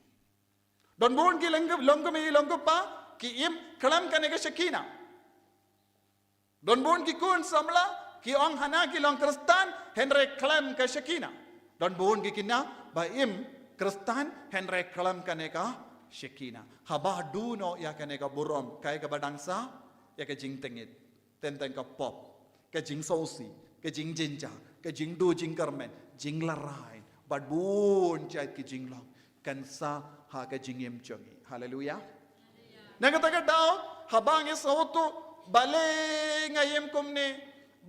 Don bun ki long, long kmie long kpa ki im khlem kane ka Shekinah. Don bun ki khun samla ki ong hana ki long Khristan hynrei khlem ka Shekinah. Don bun ki khynnah ba im Khristan hynrei khlem kane ka Shekinah. Haba duh noh ïa kane ka burom, kaei kaba dang sah? Ïa ka jingtngit, teng teng ka pop, ka jingsngewsih, ka jingjynjar, ka jingduh jingkyrmen, jinglarai bad bun jait ki jinglong kan sah ha ka jingim jong ngi. Haleluia. Na kata ka daw, haba ngi sngewthuh, balei nga im kumne,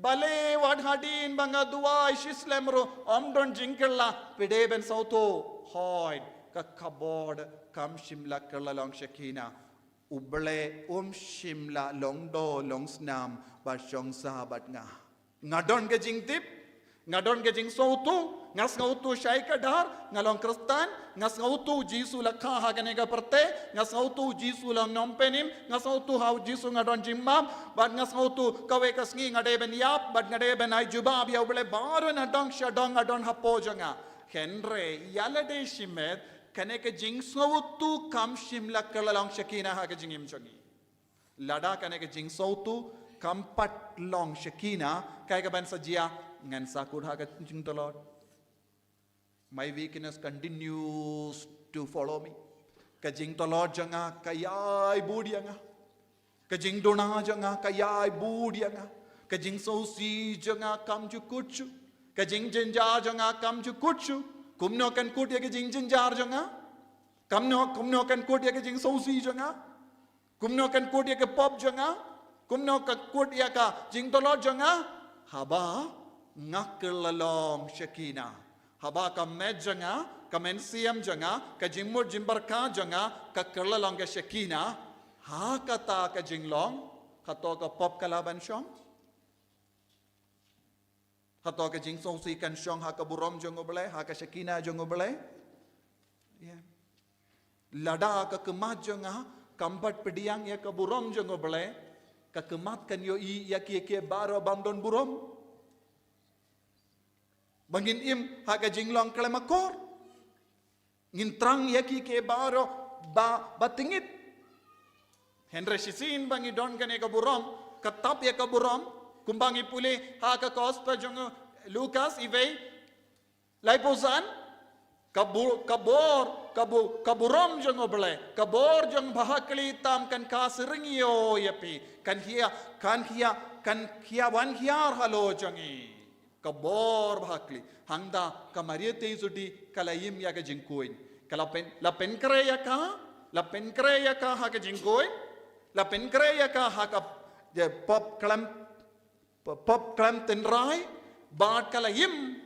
balei wat hadien ba nga duwai shi slem ruh ym don jingkylla, phi dei ban sngewthuh, hooid, ka kabod kam shym la kylla long Shekinah. U Blei um shym la long doh long snam ba shong sah bad nga. Nga don ka jingtip, nga don ka jingsngewthuh, nga sngewthuh shai kdar nga long Khristan, nga sngewthuh Jisu la kha ha kane ka pyrthei, nga sngewthuh Jisu la ong nongpynim, nga sngewthuh ha u Jisu nga don jingmap, bad nga sngewthuh kawei ka sngi nga dei ban ïap bad nga dei ban ai jubab ïa U Blei baroh nadong shadong nga don hapoh jong nga. Hynrei ïa lade shimet, kane ka jingsngewthuh kam shym la kylla long Shekinah ha ka jingim jong ngi. Lada kane ka jingsngewthuh kam pat long Shekinah, kaei kaban sa jia? Ngan sa kut ha ka jingtlot. My weakness continues to follow me. Ka jingtlot jong nga ka ïai bud ïa nga. Ka jingduna jong nga ka ïai bud ïa nga. Ka jingsngewsih jong nga kam ju kut shuh. Ka jingjynjar jong nga kam ju kut shuh. Kumno kan kut ïa ka jingjynjar jong nga? Kumno, kumno kan kut ïa ka jingsngewsih jong nga? Kumno kan kut ïa ka pop jong nga? Kumno kan kut ïa ka jingtlot jong nga? Haba nga kylla long Shekinah. Haba ka met jong nga, ka mynsiem jong nga, ka jingmut jingpyrkhat jong nga ka kylla long ka Shekinah, ha kata ka jinglong, hato ka pop ka lah ban shong? Hato ka jingsngewsih kan shong ha ka burom jong U Blei, ha ka Shekinah jong U Blei? Ïa. Lada ka khmat jong nga kam pat pdiang ïa ka burom jong U Blei, ka khmat kan ïohi ïa kiei kiei baroh bym don burom. Ba ngin im ha ka jinglong khlem akor. Ngin trang ïa ki ki baroh ba, ba tyngit. Hynrei shisien ba ngi don kane ka burom, ka tap ïa ka burom, kumba ngi pule ha ka gospel jong u Lukas iwei, laiphew san, ka bu-, ka bor, ka bu-, ka burom jong u Blei, ka bor jong u Blei tam kan kha syrngiew ïa phi, kan khia, kan khia, kan khia wan hiar halor jong ngi. Ka bor ba ha khlieh. Hangta ka Maria Theisotti ka la im ïa ka jingkhuid. Ka la pyn, la pynkhreh ïa ka, la pynkhreh ïa ka ha ka jingkhuid, la pynkhreh ïa ka ha ka, ïa, pop khlem, pop khlem tynrai, bad ka la im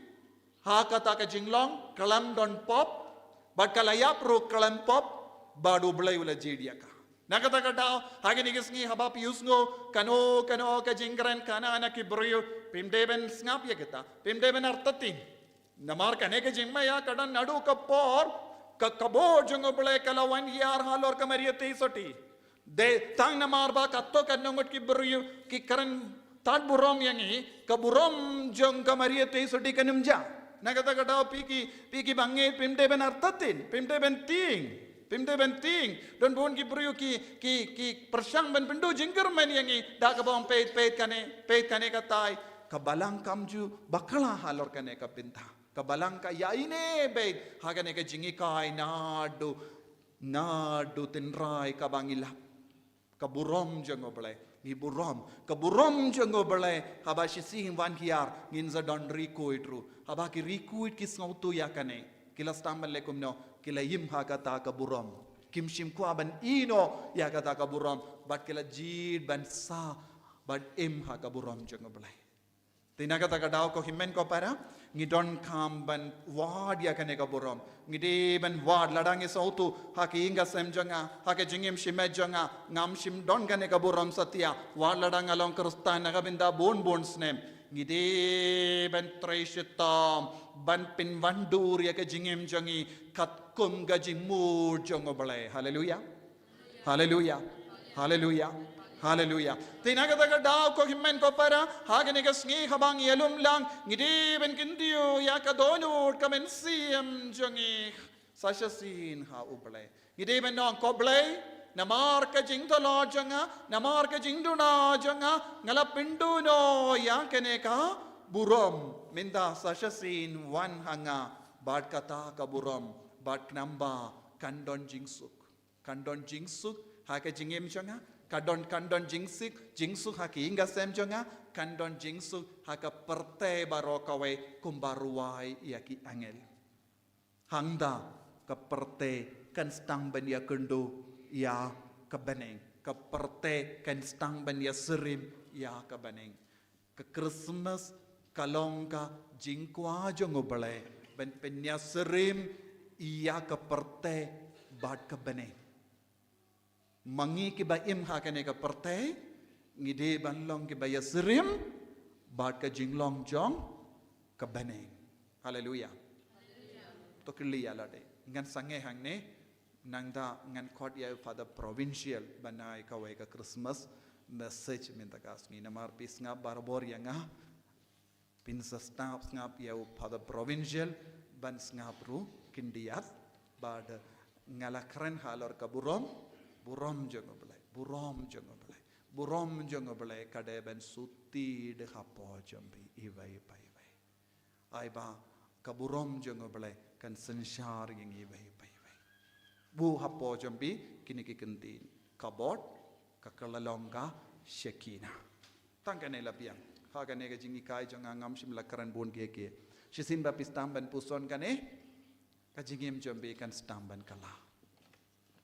ha kata ka jinglong khlem don pop, bad ka la ïap ruh khlem pop, bad u Blei u la jied ïa ka. Na kata ka daw, ha kine ki sngi haba phi ïohsngew kano kano ka jingkren kane na ki briew, phim dei ban sngap ïa kita, phim dei ban artatien. Namar kane ka jingmaïa ka don naduh ka por ka, ka bor jong u Blei ka la wan hiar halor ka Maria Theisotti. Dei tang namar ba katto katne ngut ki briew ki kren tad burom ïa ngi, ka burom jong ka Maria Theisotti kan ym jah. Na kata ka daw phi ki, phi ki bangeit phim dei ban artatien, phim dei ban tieng, phim dei ban tieng. Don bun ki briew ki, ki, ki pyrshang ban pynduh jingkyrmen ïa ngi da kaba ong peit, peit kane, peit kane katai. Ka Balang kam ju bakla halor kane ka bynta. Ka Balang ka ïaineh beit ha kane ka jinghikai naduh, naduh tynrai kaba ngi lap. Ka burom jong u Blei, ngi burom, ka burom jong u Blei, haba shisien wan hiar, ngin sa don ri khuid ruh. Haba ki ri khuid ki sngewthuh ïa kane, ki la sdang ban leh kumno, ki la im ha kata ka burom. Kim shym kwah ban ïehnoh ïa kata ka burom, bad ki la jied ban sah, bad im ha ka burom jong u Blei. Te na kata ka daw ko hynmen ko para, ngi donkam ban wad ïa kane ka burom. Ngi dei ban wad lada ngi sngewthuh ha ka ïing ka sem jong nga, ha ka jingim shimet jong nga, ngam shym don kane ka burom satia. Wat lada nga long Khristan na ka bynta bun bun snem. Ngi dei ban trei shitom, ban pynwandur ïa ka jingim jong ngi katkum ka jingmut jong u Blei. Haleluya. Haleluya. Haleluya. Haleluya. Te na kata ka daw ko hynmen ko para, ha kane ka sngi haba ngi ïalum lang, ngi dei ban kyntiew ïa ka dohnud ka mynsiem jong ngi sa shisien ha u Blei. Ngi dei ban ong ko Blei, namar ka jingthlot jong nga, namar ka jingduna jong nga, nga la pynduh noh ïa kane ka burom, mynta sa shisien wan ha nga bad kata ka burom, bad khnang ba kan don jingsuk. Kan don jingsuk ha ka jingim jong nga, kan don, kan don jingsuk, jingsuk ha ka ïing ka sem jong nga, kan don jingsuk ha ka pyrthei baroh kawei kumba rwai ïa ki angel. Hangta ka pyrthei kan sdang ban ïakynduh ïa ka bneng, ka pyrthei kan sdang ban ïasyriem ïa ka bneng. Ka Christmas ka long ka jingkwah jong u Blei ban pynïasyriem ïa ka pyrthei bad ka bneng. Ma ngi kiba im ha kane ka pyrthei, ngi dei ban long kiba ïasyriem bad ka jinglong jong ka bneng. Haleluya. To kylli ïa lade. Ngan sangeh hangne, nangta ngan khot ïa u Father Provincial ban ai kawei ka Christmas message mynta ka sngi. Namar phi sngap barabor ïa nga, phin sa sngap, sngap ïa u Father Provincial, ban sngap ruh khyndiat, bad nga la kren halor ka burom, burom jong u Blei, burom jong u Blei, burom jong u Blei, ka dei ban sut tied hapoh jong phi iwei pa iwei. Ai ba ka burom jong u Blei kan synshar ïa ngi iwei pa iwei. Buh hapoh jong phi kine ki kyntien, ka bot, ka kylla long ka Shekinah. Tang kane la biang. Ha kane ka jinghikai jong nga ngam shym la kren bun kiei kiei. Shisien ba phi sdang ban puson kane, ka jingim jong phi kan sdang ban kylla.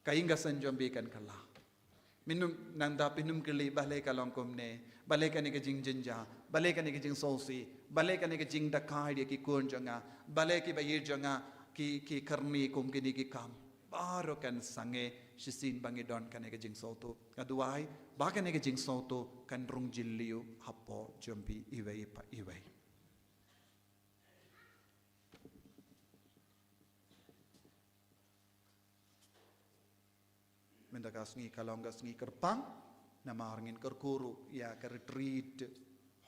Ka ïing ka sem jong phi kan kylla. Mynta nangta phin ym kylli balei ka long kumne, balei kane ka jingjynjar, balei kane ka jingsngewsih, balei kane ka jingdakai ïa ki khun jong nga, balei kiba ïeit jong nga ki, ki kyrni kum kine ki kam. Baroh kan sangeh shisien ba ngi don kane ka jingsngewthuh. Nga duwai ba kane ka jingsngewthuh kan rung jylliew hapoh jong phi iwei pa iwei. Mynta ka sngi ka long ka sngi kyrpang, namar ngin kyrkhu ruh ïa ka retreat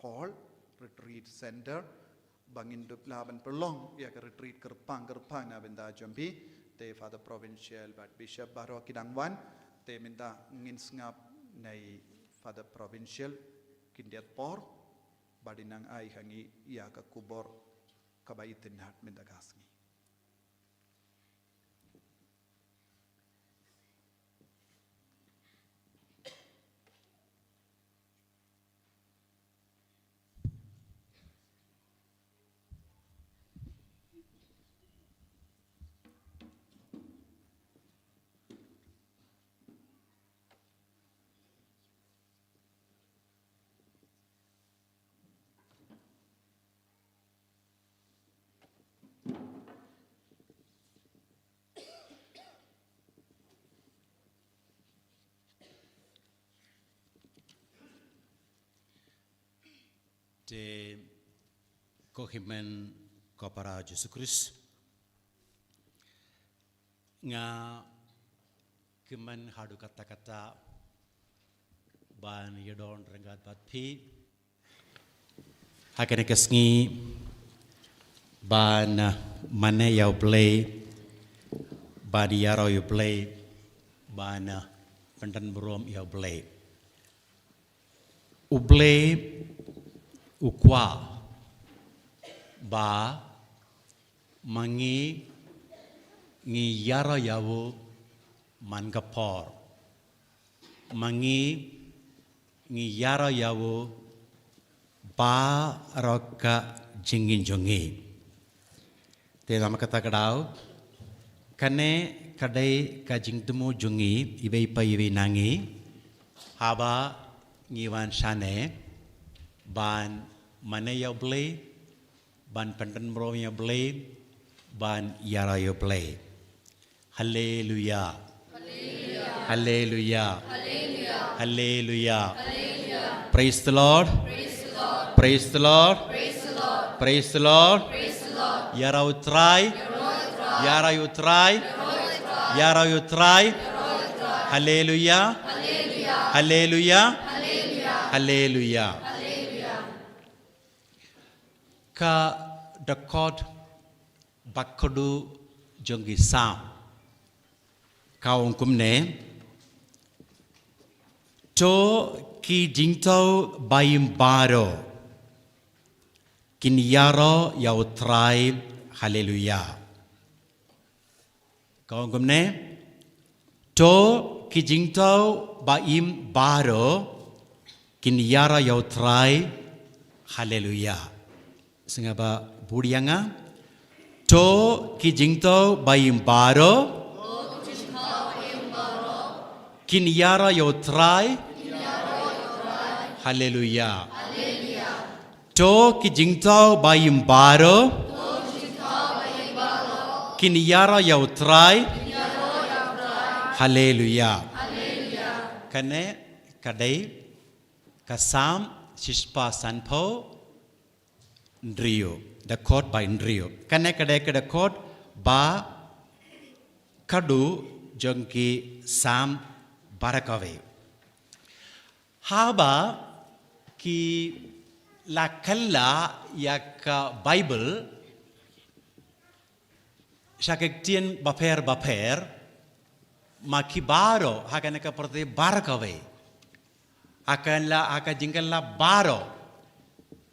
hall, retreat center, ba ngin dup lah ban pynlong ïa ka retreat kyrpang kyrpang na bynta jong phi. Te Father Provincial bad Bishop baroh ki dang wan. Te mynta ngin sngap na i Father Provincial khyndiat por ba dei nang ai ha ngi ïa ka khubor kaba itynnad mynta ka sngi. Te ko hynmen ko para Jisu Khrist, nga kmen haduh katta katta ban ïadon ryngkat bad phi ha kane ka sngi, ban mane ïa U Blei, ban ïaroh ïa U Blei, ban pyndon burom ïa U Blei. U Blei u kwah ba ma ngi ngi ïaroh ïa u man ka por. Ma ngi ngi ïaroh ïa u baroh ka jingim jong ngi. Te namar kata ka daw, kane ka dei ka jingthmu jong ngi iwei pa iwei na ngi, haba ngi wan shane ban mane ïa U Blei, ban pyndon burom ïa U Blei, ban ïaroh ïa U Blei. Haleluya. Haleluya. Haleluya. Praise the Lord. Praise the Lord. Praise the Lord. Ïaroh ïa U Trai. Ïaroh ïa U Trai. Ïaroh ïa U Trai. Haleluya. Haleluya. Haleluya. Ka dkhot ba khatduh jong ki Salm ka ong kumne: To ki jingthaw ba im baroh kin ïaroh ïa U Trai. Haleluya. Ka ong kumne: To ki jingthaw ba im baroh kin ïaroh ïa U Trai. Haleluya. Sngap bad bud ïa nga. To ki jingthaw ba im baroh kin ïaroh ïa U Trai. Haleluya. To ki jingthaw ba im baroh kin ïaroh ïa U Trai. Haleluya. Kane ka dei ka Salm shispah sanphew hynriew, dkhot ba hynriew. Kane ka dei ka dkhot ba khatduh jong ki Salm baroh kawei. Haba ki la kylla ïa ka Baibl sha ki ktien bapher bapher, ma ki baroh ha kane ka pyrthei baroh kawei, ha ka la, ha ka jingkylla baroh,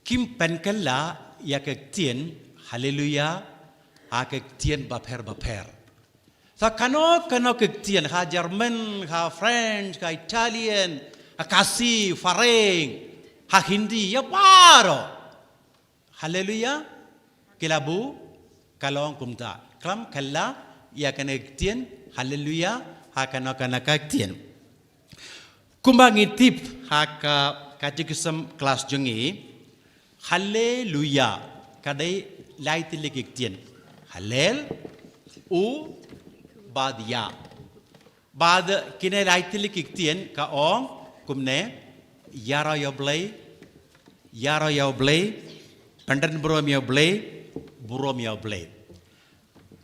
kim pynkylla ïa ki ktien Haleluya ha ki ktien bapher bapher. Sa kano kano ki ktien, ha German, ha French, ha Italian, ha Khasi, Phareng, ha Hindi, ïa baroh Haleluya ki la buh, ka long kumta. Khlem kylla ïa kane ka ktien Haleluya ha kano kano ka ktien. Kumba ngi tip ha ka Catechism class jong ngi, Haleluya ka dei lai tylli ki ktien. Halel, u, bad ya. Bad kine lai tylli ki ktien ka ong kumne: ïaroh ïa U Blei, ïaroh ïa U Blei, pyndon burom ïa U Blei, burom ïa U Blei.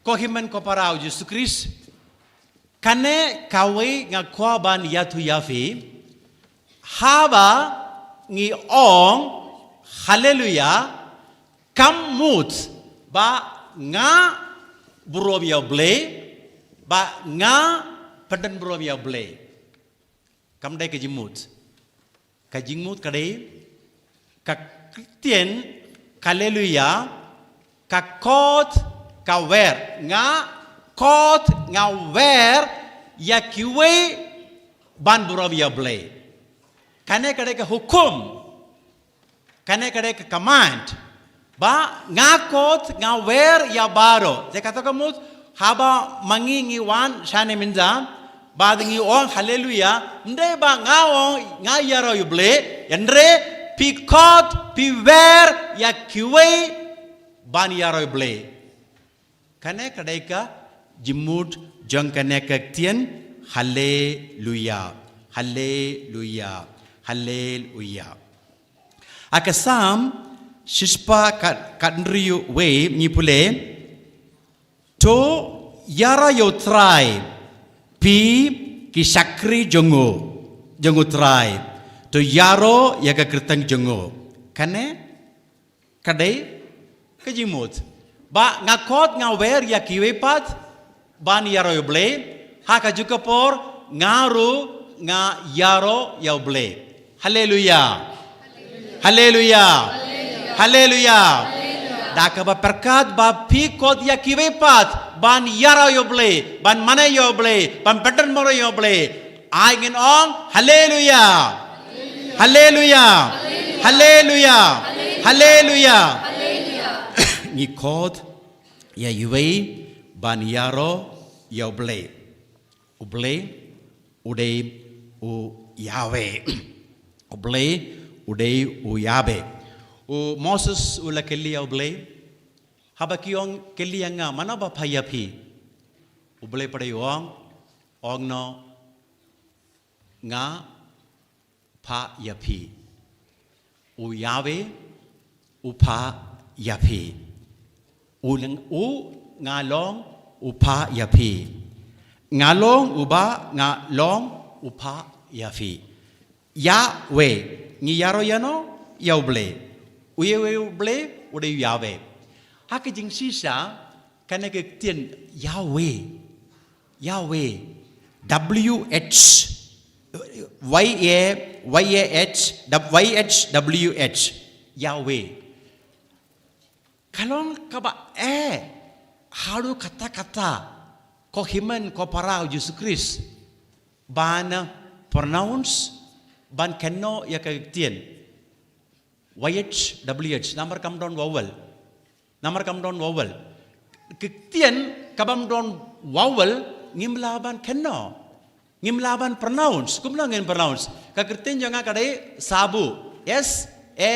Ko hynmen ko para ha U Jisu Khrist, kane kawei nga kwah ban ïathuh ïa phi, haba ngi ong Haleluya, Kam mut ba nga burom ïa U Blei, ba nga pyndenburom ïa U Blei. Kam dei ka jingmut. Ka jingmut ka dei ka ktien Haleluya, ka kot ka wer, nga kot nga wer ïa kiwei ban burom ïa U Blei. Kane ka dei ka hukum. Kane ka dei ka command. Ba nga kot nga wer ïa baroh. Te kata ka mut haba ma ngi ngi wan shane mynta, ba ngi ong Haleluya, ym dei ba nga ong nga ïaroh ïa U Blei, hynrei phi kot phi wer ïa kiwei ban ïaroh ïa U Blei. Kane ka dei ka jingmut jong kane ka ktien Haleluya. Haleluya. Haleluya. Ha ka Salm shispah ka, ka hynriew wei ngi pule, to ïaroh ïa U Trai, phi ki shakri jong u, jong U Trai. To ïaroh ïa ka kyrteng jong u. Kane ka dei ka jingmut. Ba nga kot nga wer ïa kiwei pat ban ïaroh ïa U Blei, ha ka juh ka por nga ruh nga ïaroh ïa U Blei. Haleluya. Haleluya. Haleluya. Da kaba pyrkhat ba phi kot ïa kiwei pat ban ïaroh ïa U Blei, ban mane ïa U Blei, ban pyndenburom ïa U Blei, ai ngin ong Haleluya. Haleluya. Haleluya. Haleluya. Ngi kot ïa iwei ban ïaroh ïa U Blei. U Blei u dei u Yahweh. U Blei u dei u Yahweh. U Moses u la kylli ïa U Blei, haba ki ong kylli ïa nga, mano ba phah ïa phi? U Blei pat u ong, ong noh nga phah ïa phi. U Yahweh u phah ïa phi. U leng u nga long u phah ïa phi. Nga long uba nga long u phah ïa phi. Yahweh, ngi ïaroh ïano? Ïa U Blei. U Yahweh U Blei u dei Yahweh. Ha ka jingshisha kane ka ktien Yahweh. Yahweh. W H. Y A, Y A H, Y H W H. Yahweh. Ka long kaba eh haduh katta katta, ko hynmen ko para u Jisu Khrist ban pronounce, ban kynnoh ïa ka ktien Y H W H, namar kam don vowel. Namar kam don vowel. Ka ktien kabym don vowel ngim lah ban kynnoh. Ngim lah ban pronounce. Kumno ngin pronounce? Ka kyrteng jong nga ka dei Sabu. S A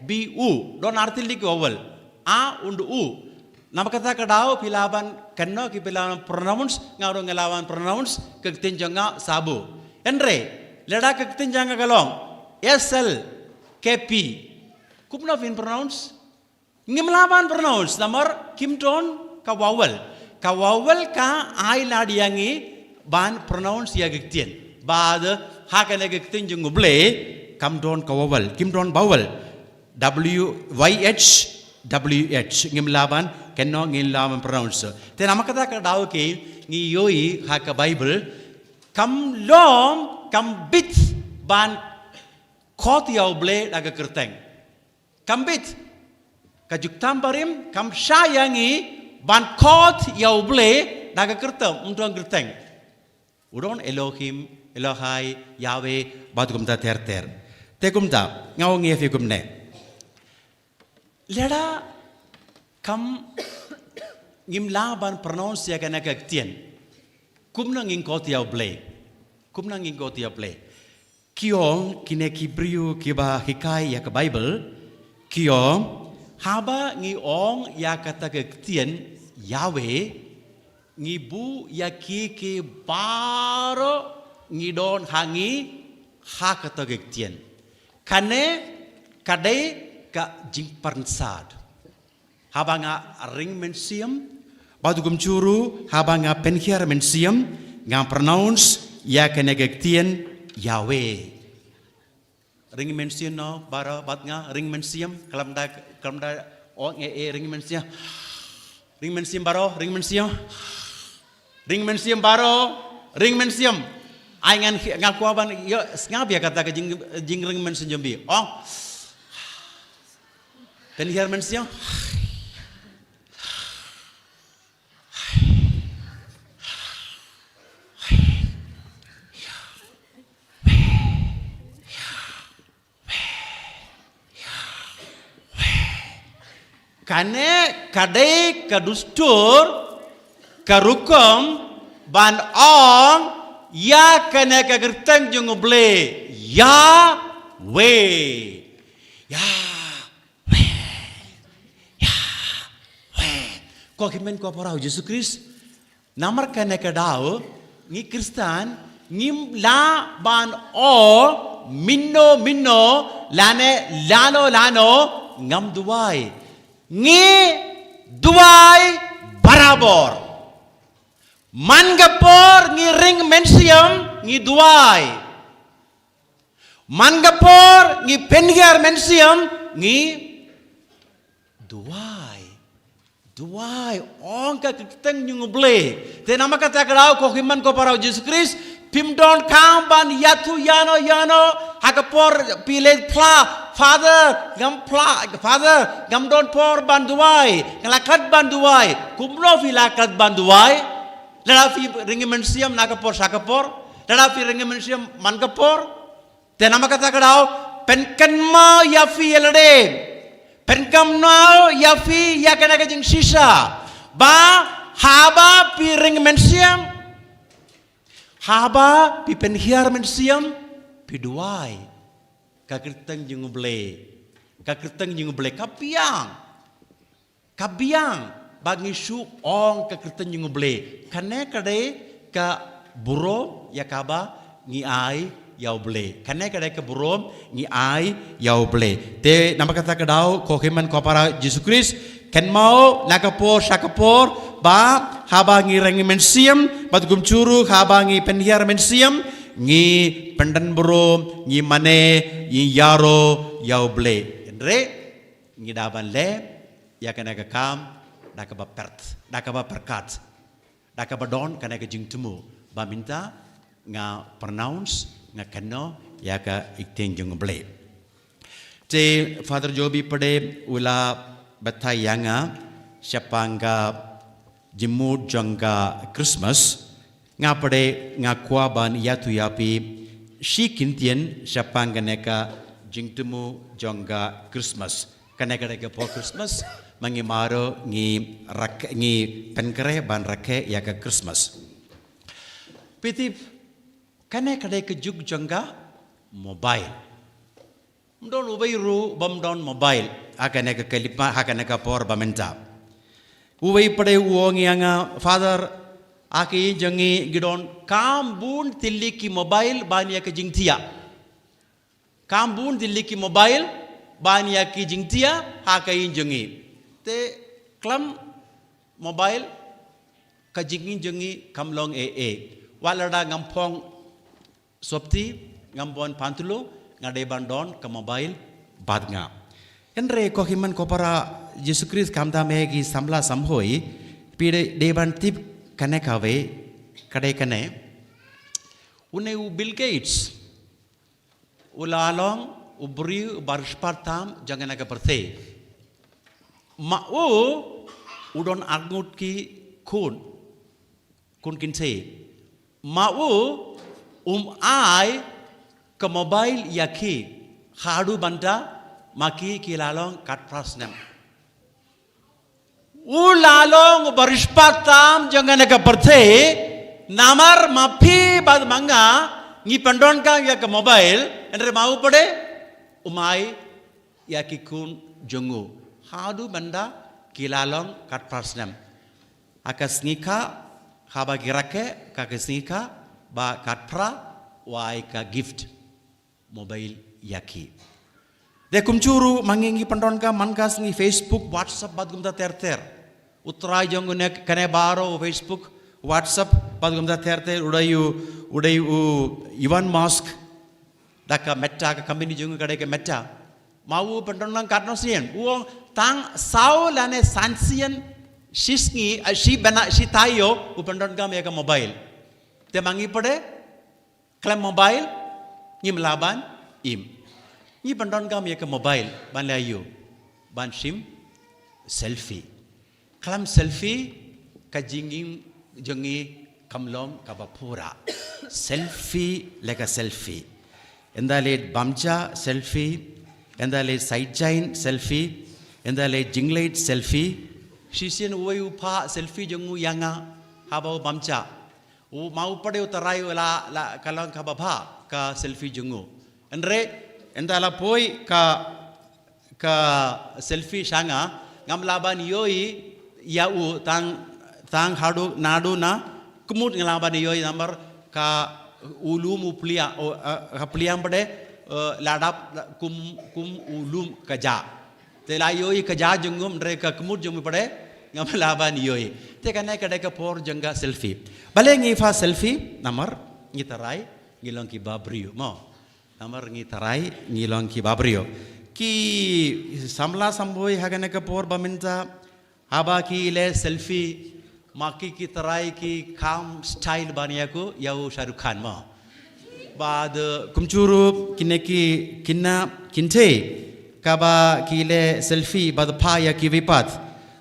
B U. Don artylli ki vowel. A und U. Namar kata ka daw phi lah ban kynnoh, ki phi lah ban pronounce, nga ruh nga lah ban pronounce ka kyrteng jong nga Sabu. Hynrei lada ka kyrteng jong nga ka long S L K P, kumno phin pronounce? Ngim lah ban pronounce namar kim don ka vowel. Ka vowel ka ai lad ïa ngi ban pronounce ïa ka ktien. Bad ha kane ka ktien jong U Blei kam don ka vowel, kim don vowel. W Y H W H, ngim lah ban kynnoh, ngim lah ban pronounce. Te namar kata ka daw ki ngi ïohi ha ka Bible, kam long, kam bit ban kot ïa U Blei da ka kyrteng. Kam bit. Ka Juktam Barim kam shah ïa ngi ban kot ïa U Blei da ka kyrteng, ym don kyrteng. U don Elohim, Elohai, Yahweh, bad kumta ter ter. Te kumta nga ong ïa phi kumne. Lada kam ngim lah ban pronounce ïa kane ka ktien, kumno ngin kot ïa U Blei? Kumno ngin kot ïa U Blei? Ki ong kine ki briew kiba hikai ïa ka Bible, ki ong haba ngi ong ïa kata ka ktien Yahweh, ngi buh ïa ki, ki baroh ngi don ha ngi ha kata ka ktien. Kane ka dei ka jingpyrshah. Haba nga ring mynsiem, bad kumjuh ruh haba nga pynhiar mynsiem, nga pronounce ïa kane ka ktien Yahweh. Ring mynsiem noh baroh, bad nga ring mynsiem, khlem da, khlem da Ong eh, eh, ring mynsiem. Ring mynsiem baroh, ring mynsiem. Ring mynsiem baroh, ring mynsiem. Ai ngan, ngan kwah ban ïoh sngap ïa kata ka jing, jingring mynsiem jong phi. Ong. Pynhiar mynsiem. Kane ka dei ka dustur, ka rukom ban ong ïa kane ka kyrteng jong U Blei, Yahweh. Yahweh. Yahweh. Ko hynmen ko para u Jisu Khrist. Namar kane ka daw, ngi Khristan, ngim lah ban ong mynno mynno lane lano lano ngam duwai. Ngi duwai barabor. Man ka por ngi ring mynsiem ngi duwai. Man ka por ngi pynhiar mynsiem ngi duwai. Duwai, ong ka kyrteng jong U Blei. Te namar kata ka daw ko hynmen ko para u Jisu Khrist, phim donkam ban ïathuh ïano ïano ha ka por phi leit phla, Father, ngam phla, Father, ngam don por ban duwai, nga la klet ban duwai. Kumno phi la klet ban duwai? Lada phi ring mynsiem na ka por sha ka por, lada phi ring mynsiem man ka por. Te namar kata ka daw, pynkynmaw ïa phi ïa lade. Pynkynmaw ïa phi ïa kane ka jingshisha. Ba haba phi ring mynsiem, haba phi pynhiar mynsiem, phi duwai. Ka kyrteng jong U Blei. Ka kyrteng jong U Blei ka biang. Ka biang ba ngi shu ong ka kyrteng jong U Blei. Kane ka dei ka burom ïa kaba ngi ai ïa U Blei. Kane ka dei ka burom ngi ai ïa U Blei. Te namar kata ka daw ko hynmen ko para Jisu Khrist, kynmaw na ka por sha ka por ba haba ngi ring mynsiem bad kumjuh ruh haba ngi pynhiar mynsiem, ngi pyndon burom, ngi mane, ngi ïaroh ïa U Blei. Hynrei ngi da ban leh ïa kane ka kam da kaba pyrkhat, da kaba pyrkhat, da kaba don kane ka jingthmu ba mynta nga pronounce, nga kynnoh ïa ka kyrteng jong U Blei. Te Father Jobi pat de u la batai ïa nga shaphang ka jingmut jong ka Christmas. Nga pat de nga kwah ban ïathuh ïa phi shi kyntien shaphang kane ka jingthmu jong ka Christmas. Kane ka dei ka por Christmas, ma ngi baroh ngi rak, ngi pynkhreh ban rakhe ïa ka Christmas. Phi tip, kane ka dei ka juk jong ka mobile. Ym don uwei ruh bym don mobile ha kane ka khyllipmat, ha kane ka por ba mynta. Uwei pat de u ong ïa nga, Father, ha ka ïing jong ngi ki don kam bun tylli ki mobile ban ïa ka jingthiah. Kam bun tylli ki mobile ban ïa ka jingthiah ha ka ïing jong ngi. Te khlem mobile ka jingïing jong ngi kam long ei ei. Wat lada ngam phong sopti, ngam bun pantulu, nga dei ban don ka mobile bad nga. Hynrei ko hynmen ko para, Jisu Khrist kam da mih ki samla samhoi, phi dei, dei ban tip kane kawei, ka dei kane. Une u Bill Gates u la long u briew ba riewspah tam jong kane ka pyrthei. Ma u u don arngut ki khun, khun kynthei. Ma u um ai ka mobile ïa ki haduh ban da ma ki ki la long khatphra snem. U la long u ba riewspah tam jong kane ka pyrthei, namar ma phi bad ma nga ngi pyndonkam ïa ka mobile, hynrei ma u pat de um ai ïa ki khun jong u haduh ban da ki la long khatphra snem. Ha ka sngi kha, haba ki rakhe, ha ka sngi kha ba khatphra, u ai ka gift mobile ïa ki. Te kumjuh ruh ma ngi ngi pyndonkam man ka sngi Facebook, WhatsApp bad kumta ter ter. U trai jong une kane baroh u Facebook, WhatsApp bad kumta ter ter, u dei u, u dei u Elon Musk. Da ka Meta, ka company jong u ka dei ka Meta. Ma u pyndonkam katno sien. U ong Tang saw lane san sien shi sngi, ah, shi bnai, shi taïew, u pyndonkam ïa ka mobile. Te ma ngi pat de, khlem mobile, ngim lah ban im. Ngi pyndonkam ïa ka mobile, ban leh aïu, ban shim selfie. Khlem selfie, ka jingim jong ngi kam long kaba pura. Selfie, leh ka selfie. Ynda leit bam ja selfie, ynda leit sait jaiñ selfie, ynda leit jingleit selfie. Shisien uwei u phah selfie jong u ïa nga, haba u bam ja. U ma u pat de u trai u la, la ka long kaba bha ka selfie jong u. Hynrei, ynda la poi ka, ka selfie sha nga, ngam lah ban ïohi ïa u tang, tang haduh naduh na kmut nga lah ban ïohi namar ka u lum u pliang, o, eh, ka pliang pat de, eh, la dap kum, kum u lum ka jah. Te la ïohi ka jah jong u, hynrei ka kmut jong u pat de ngam lah ban ïohi. Te kane ka dei ka por jong ka selfie. Balei ngi phah selfie, namar ngi trai ngi long kiba briew, mo. Namar ngi trai ngi long kiba briew. Ki samla samboi ha kane ka por ba mynta, haba ki leh selfie, ma ki ki trai ki kam style ban ïa u, ïa u Shah Rukh Khan, mo. Bad kumjuh ruh kine ki khynnah kynthei, kaba ki leh selfie bad phah ïa kiwei pat,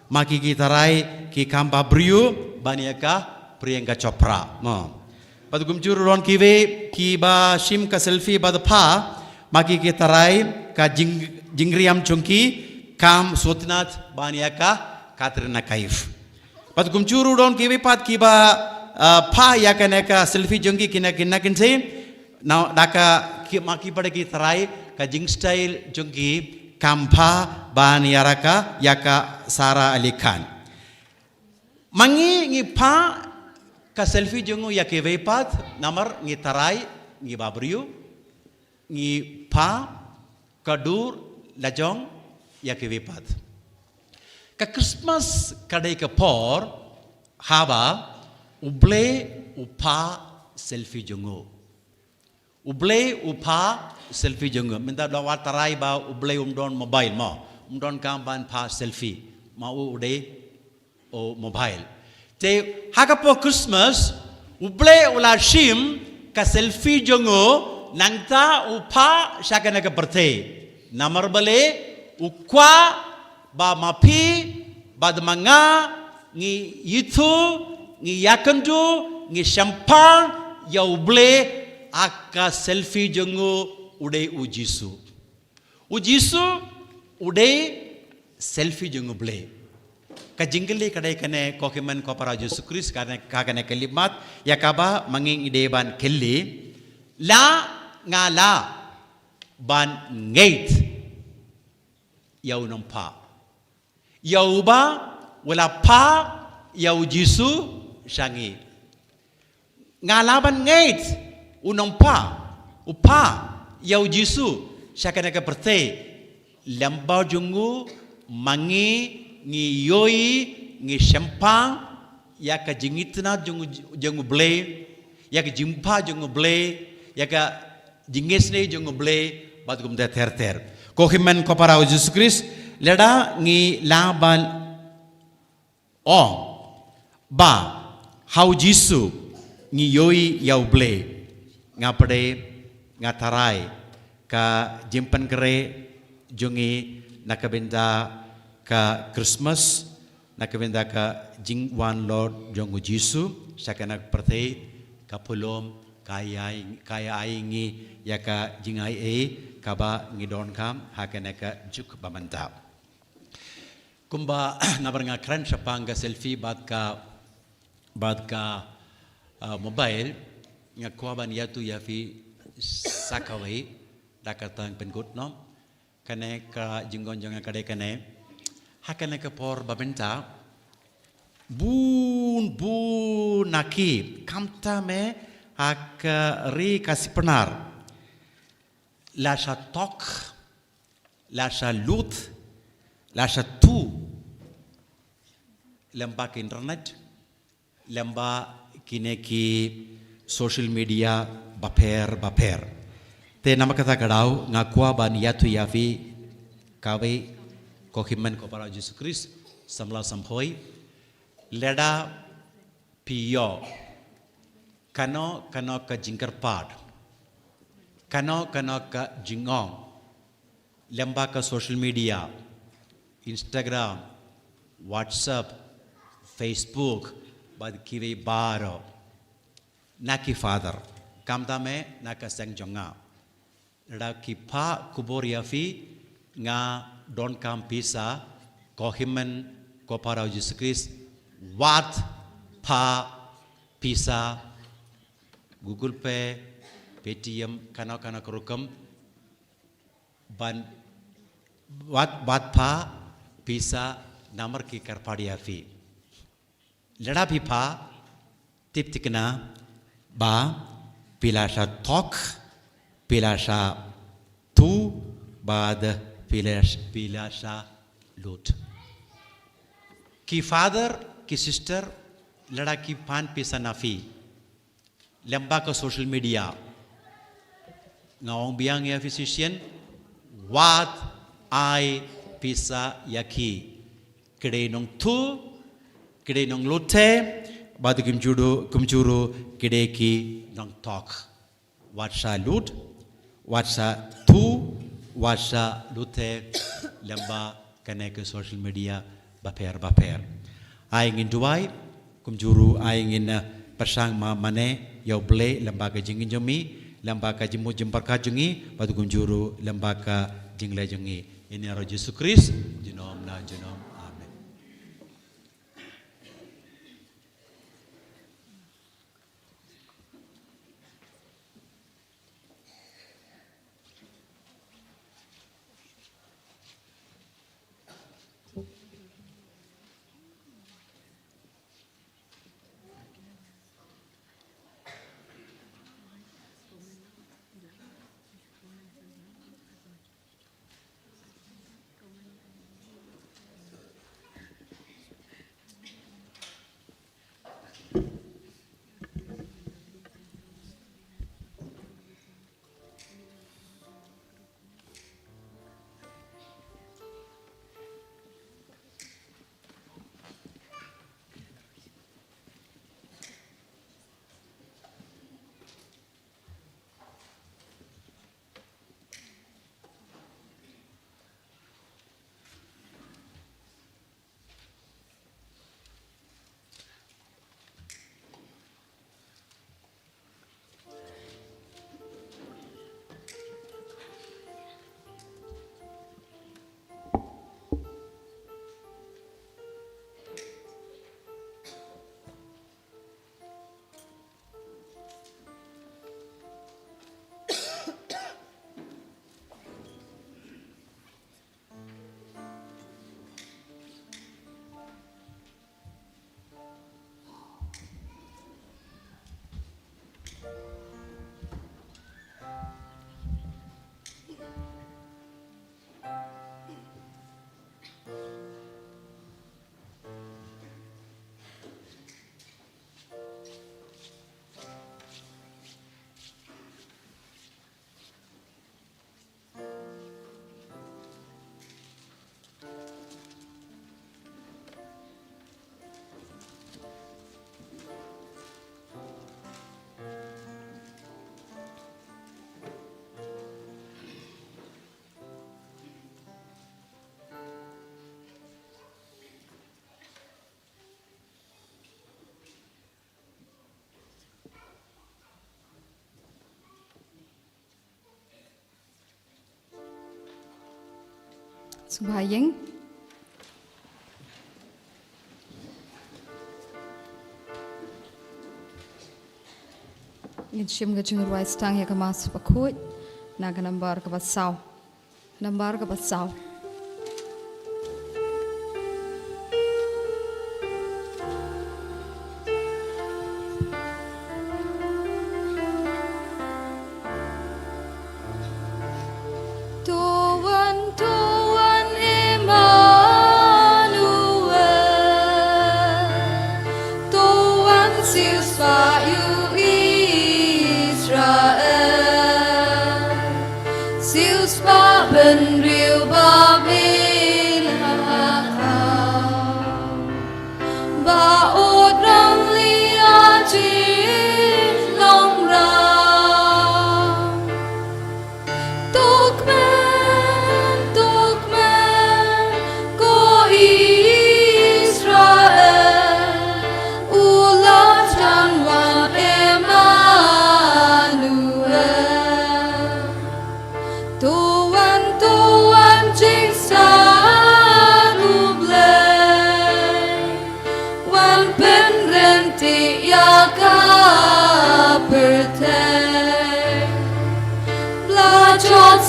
ma ki ki trai ki kam ba briew ban ïa ka Priyanka Chopra, mo. Bad kumjuh ruh don kiwei kiba shim ka selfie bad phah, ma ki ki trai ka jing, jingriam jong ki kam sngewtynnat ban ïa ka Katrina Kaif. Bad kumjuh ruh don kiwei pat kiba, ah, phah ïa kane ka selfie jong ki, kine ki khynnah kynthei, na, da ka ki, ma ki pat de ki trai ka jingstyle jong ki kam phah ban ïarap ïa ka Sara Ali Khan. Ma ngi ngi phah ka selfie jong u ïa kiwei pat, namar ngi trai ngi ba briew, ngi phah ka dur lajong ïa kiwei pat. Ka Christmas ka dei ka por haba U Blei u phah selfie jong u. U Blei u phah selfie jong u. Mynta da wat trai ba U Blei um don mobile, mo. Um don kam ban phah selfie. Ma u u dei u mobile. Te ha ka por Christmas, U Blei u la shim ka selfie jong u, nangta u phah sha kane ka pyrthei. Namar balei, u kwah ba ma phi bad ma nga ngi ithuh, ngi ïakynduh, ngi shemphang ïa U Blei ha ka selfie jong u, u dei U Jisu. U Jisu u dei selfie jong U Blei. Ka jingkylli ka dei kane, ko hynmen ko para Jisu Khrist, kane, ka kane ka khyllipmat ïa kaba ma ngi ngi dei ban kylli. La nga lah ban ngeit ïa u nongphah, ïa uba u la phah ïa U Jisu sha ngi. Nga lah ban ngeit u nongphah u phah ïa U Jisu sha kane ka pyrthei. Lem bad jong u ma ngi ngi ïohi, ngi shemphang ïa ka jingitynnad jong u, jong U Blei, ïa ka jingphah jong U Blei, ïa ka jingisynei jong U Blei bad kumta ter ter. Ko hynmen ko para U Jisu Khrist, lada ngi lah ban ong ba ha U Jisu ngi ïohi ïa U Blei, nga pyrshah, nga tharai ka jingpynkhreh jong ngi na ka bynta ka Christmas, na ka bynta ka jingwan lut jong U Jisu sha kane ka pyrthei, ka pulom, ka ïai, ka ïai ngi ïa ka jingai ei kaba ngi donkam ha kane ka juk ba mynta. Kumba namar nga kren shaphang ka selfie bad ka, bad ka, uh, mobile, nga kwah ban ïathuh ïa phi sa kawei da kata pynkut noh. Kane ka jingwan jong nga ka dei kane. Ha kane ka por ba mynta, bun bun na ki, khamtam eh ha ka ri Khasi Pnar, la sha tok, la sha lut, la sha tu lem bad ka internet, lem bad kine ki social media bapher bapher. Te namar kata ka daw nga kwah ban ïathuh ïa phi kawei Ko hynmen ko para Jisu Khrist, samla samhoi, lada phi ïoh kano kano ka jingkyrpad, kano kano ka jingong, lyngba ka social media, Instagram, WhatsApp, Facebook, bad kiwei baroh, na ki father, khamtam eh na ka seng jong nga. Lada ki phah khubor ïa phi, nga donkam pisa, ko hynmen ko para Jisu Khrist, wat phah pisa, Google Pay, Paytm, kano kano ka rukom, ban wat, wat phah pisa namar ki kyrpad ïa phi. Lada phi phah, tip thikna ba phi la shah thok, phi la shah thuh, bad phi la, phi la shah lut. Ki father, ki sister, lada ki pan pisa na phi lyngba ka social media, nga ong biang ïa phi shisien, wat ai pisa ïa ki. Ki dei nongthuh, ki dei nonglut, bad kumjuh ruh, kumjuh ruh ki dei ki nongthok. Wat shah lut, wat shah thuh, wat shah lut lyngba kane ka social media bapher bapher. Ai ngin duwai, kumjuh ruh ai ngin, eh, pyrshang ma mane ïa U Blei lyngba ka jingim jong ngi, lyngba ka jingmut jingpyrkhat jong ngi, bad kumjuh ruh lyngba ka jingleh jong ngi. Ïa ine ruh Jisu Khrist, junom na junom. Amen. Sngewbha ïeng. Ngin shim ka jingrwai sdang ïa ka Mass bakhuid na ka nambar kaba saw. Nambar kaba saw. To wan, to wan Emmanuel, to wan siewspah ïa u Israel, siewspah bynriew ba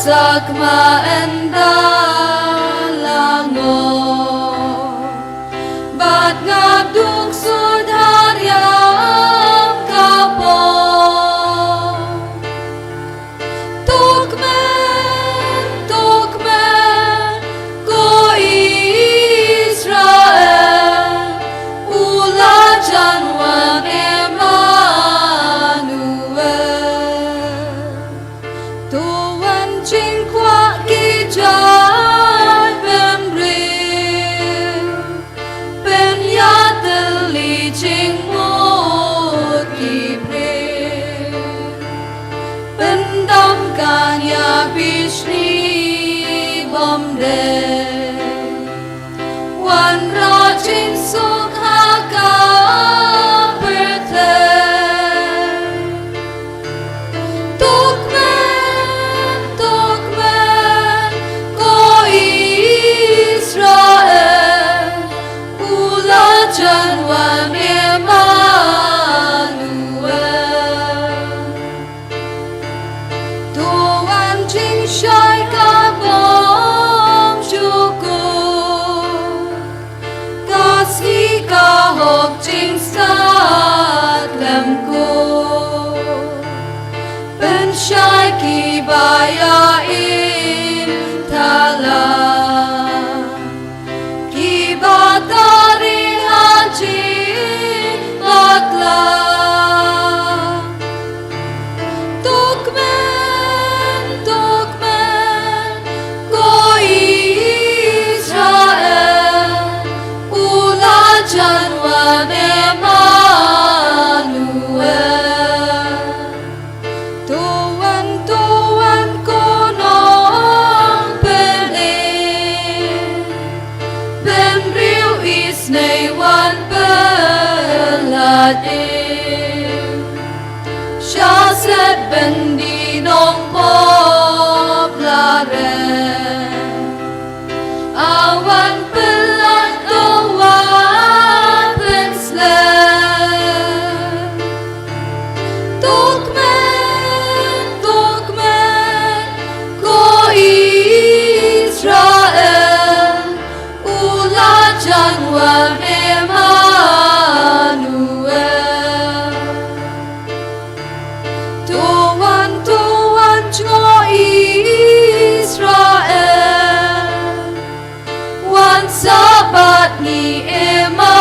Sak ma enda la ngo, bad nga duk sudar yam ka pom. Tuk men, tuk men, ko Israel, u la jan wan Emmanuel. To wan jingkwah ki jait bynriew, pynïatylli jingmut ki briew, pyndam ka nia bishni bymdei. Wanrah jingsuk ha ka pyrthei. Tuk men, tuk men, ko Israel, u la jan wan Emmanuel. To wan jingshai ka bymjukut, ka sngi ka hok jingstad lem ko. Pynshai kiba ïa im thala, kiba tari ha jingpakla. Tuk men, tuk men, ko Israel, u la jan wan Emmanuel. To wan, to wan, ko nongpynim, bynriew isynei wan pyllait im. Sha shet byndi nongpop la rem, a wan pyllait, a wan pynslem. Tuk men, tuk men, ko Israel, u la jan wan Emmanuel. To wan, to wan, ko Israel, wan sah bad ngi Emmanuel.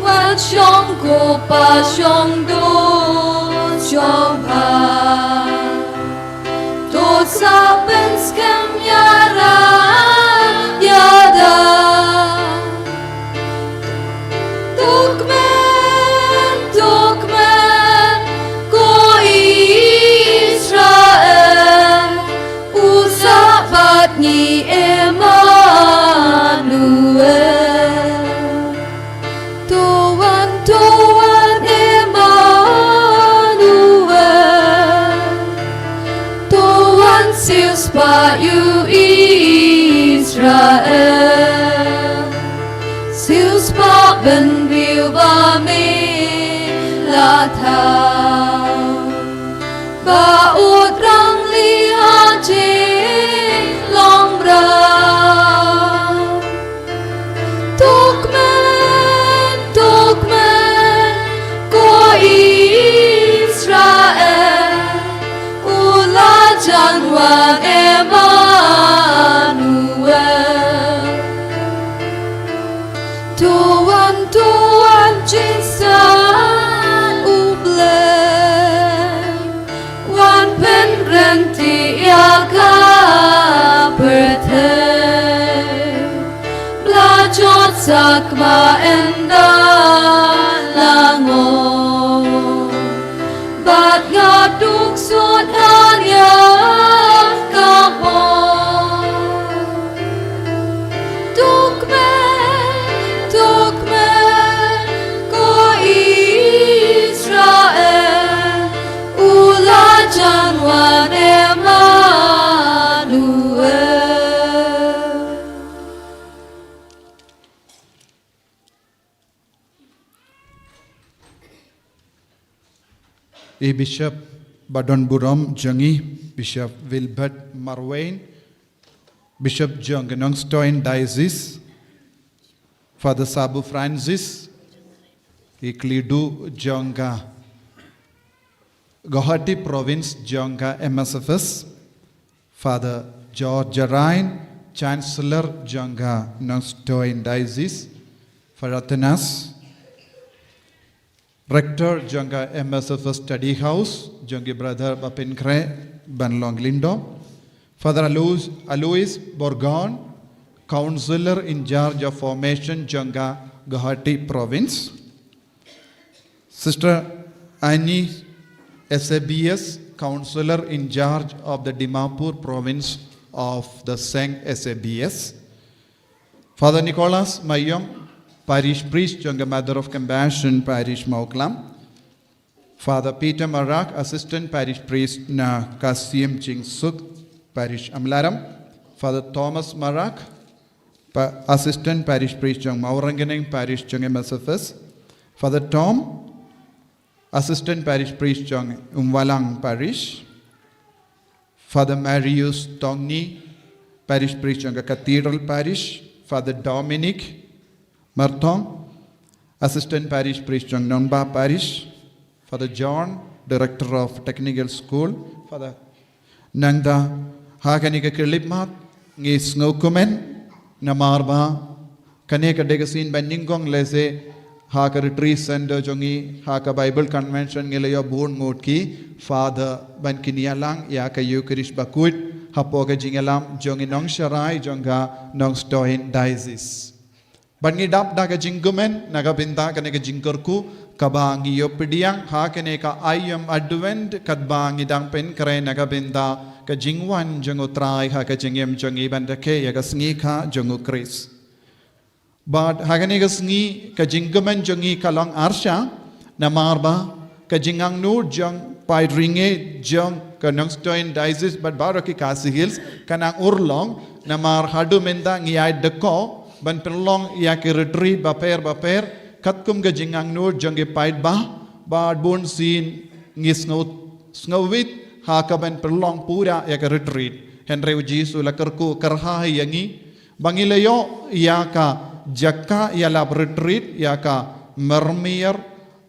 Wan shong ko Pa, shong dud, shong bha. To sa pynskhem ïa rang ïa da. Tuk men, tuk men, ko Israel, u sah bad ngi Emmanuel. To wan, to wan, Emmanuel. To wan, siew spah ïa u Israel. Siew spah bynriew ba me la thaw, ba u thrang leh ha jinglong mraw. Tuk men, tuk men, ko Israel, u la jan wan Emmanuel. To wan, to wan, jingstad U Blei, wan pynryntih ïa ka pyrthei. La jot sak ma ynda la ngop, bad nga duk sudar ïa ka pom. Tuk men, tuk men, ko Israel, u la jan wan Emmanuel. I Bishop Ba don burom jong ngi, Bishop Wilbert Marwein, Bishop jong ka Nongstoin Diocese, Father Sabu Francis, i kli duh jong ka Guwahati Province jong ka M S F S, Father George Jarain, Chancellor jong ka Nongstoin Diocese, Father Athanas, Rector jong ka M S F S Study House, jong ki brother ba pynkhreh ban long lyngdoh. Father Alois, Alois Borgon, Counselor in charge of formation jong ka Guwahati Province. Sister Annie S A B S, Counselor in charge of the Dimapur Province of the Seng S A B S. Father Nicholas Mayong, Parish Priest jong ka Mother of Compassion Parish Mawklam. Father Peter Marak, Assistant Parish Priest na ka Syiem Jingsuk Parish Amlaram. Father Thomas Marak, pa-, Assistant Parish Priest jong Mawryngkneng Parish jong M S F S. Father Tom, Assistant Parish Priest jong Umwalang Parish. Father Marius Tongni, Parish Priest jong ka Cathedral Parish. Father Dominic Marthong, Assistant Parish Priest jong Nongbah Parish. Father John, Director of Technical School. Father, nangta ha kane ka khyllipmat ngi sngewkmen namar ba kane ka dei ka sien ba nyngkong lehse ha ka retreat center jong ngi, ha ka Bible convention ngi la ïoh bun ngut ki father ban kin ïalang ïa ka Eucharist bakhuid hapoh ka jingïalam jong i nongsharai jong ka Nongstoin Diocese. Bad ngi dap da ka jingkmen na ka bynta kane ka jingkyrkhu kaba ngi ïoh pdiang ha kane ka aïom Advent katba ngi dang pynkhreh na ka bynta ka jingwan jong U Trai ha ka jingim jong ngi ban rakhe ïa ka sngi kha jong U Khrist. Bad ha kane ka sngi ka jingkmen jong ngi ka long arshah, namar ba ka jingangnud jong paid ryngiej jong ka Nongstoin Diocese bad baroh ki Khasi Hills ka nang urlong, namar haduh mynta ngi ïai dkoh ban pynlong ïa ki retreat bapher bapher katkum ka jingangnud jong ki paidbah, bad bunsien ngi sngew, sngewbha ha kaban pynlong pura ïa ka retreat. Hynrei U Jisu la kyrkhu kyrhai ïa ngi ba ngi la ïoh ïa ka jaka ïalap retreat, ïa ka Mermier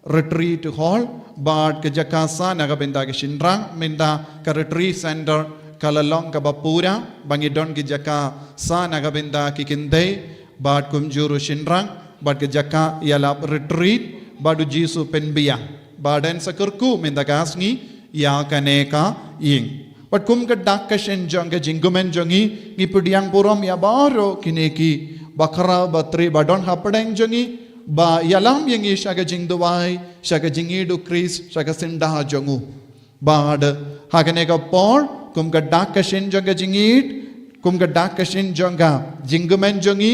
Retreat Hall, bad ka jaka sah na ka bynta ki shynrang, mynta ka retreat center ka la long kaba pura, ba ngi don ki jaka sah na ka bynta ki kynthei bad kumjuh ruh shynrang, bad ka jaka ïalap retreat, bad U Jisu pynbiang. Bad yn sa kyrkhu mynta ka sngi ïa kane ka ïing. Bad kum ka dak ka shin jong ka jingkmen jong ngi, ngi pdiang burom ïa baroh kine ki bakhraw batri ba don hapdeng jong ngi, ba ïalam ïa ngi sha ka jingduwai, sha ka jingïeit U Khrist, sha ka syndah jong u. Bad ha kane ka por, kum ka dak ka shin jong ka jingïeit, kum ka dak ka shin jong ka jingkmen jong ngi,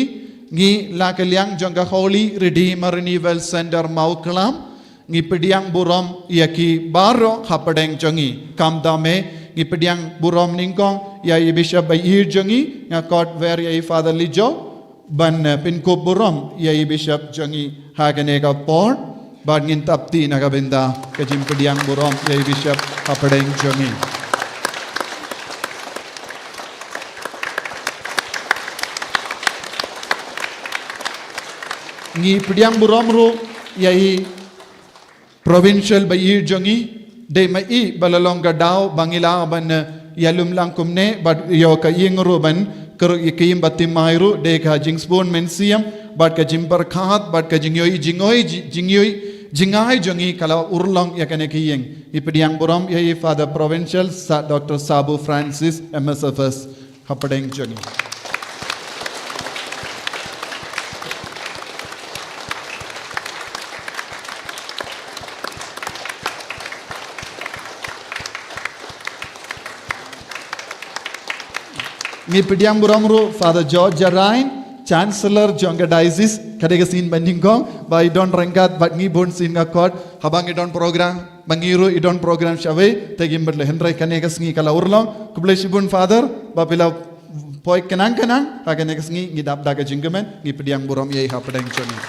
ngi la ka liang jong ka Holy Redeemer Renewal Center Mawklam, ngi pdiang burom ïa ki baroh hapdeng jong ngi. Khamtam eh, ngi pdiang burom nyngkong ïa i Bishop ba ïeit jong ngi, nga khot wer ïa i Father Lijo ban, eh, pynkup burom ïa i Bishop jong ngi ha kane ka por, bad ngin thap kti na ka bynta ka jingpdiang burom ïa i Bishop hapdeng jong ngi. Ngi pdiang burom ruh ïa i Provincial ba ïeit jong ngi, dei ma i ba la long ka daw ba ngi lah ban, eh, ïalum lang kumne, bad ïoh ka ïing ruh ban kyrkhu ïa ka ïing ba thymmai ruh, dei ka jingsbun mynsiem, bad ka jingpyrkhat, bad ka jingïohi, jingïohi, ji-, jingïohi, jingïohi jong ngi ka la urlong ïa kane ka ïing. Ngi pdiang burom ïa i Father Provincial Sa-, Doctor Sabu Francis, M S F S. Hapdeng jong ngi. Ngi pdiang burom ruh Father George Jarain, Chancellor jong ka Diocese, ka dei ka sien ba nyngkong, ba i don ryngkat bad ngi bunsien nga khot, haba ngi don program, ba ngi ruh i don program shawei, te ngim bud leh, hynrei kane ka sngi ka la urlong. Khublei shibun Father, ba phi la poi khnang khnang ha kane ka sngi, ngi dap da ka jingkmen, ngi pdiang burom ïa i hapdeng jong ngi.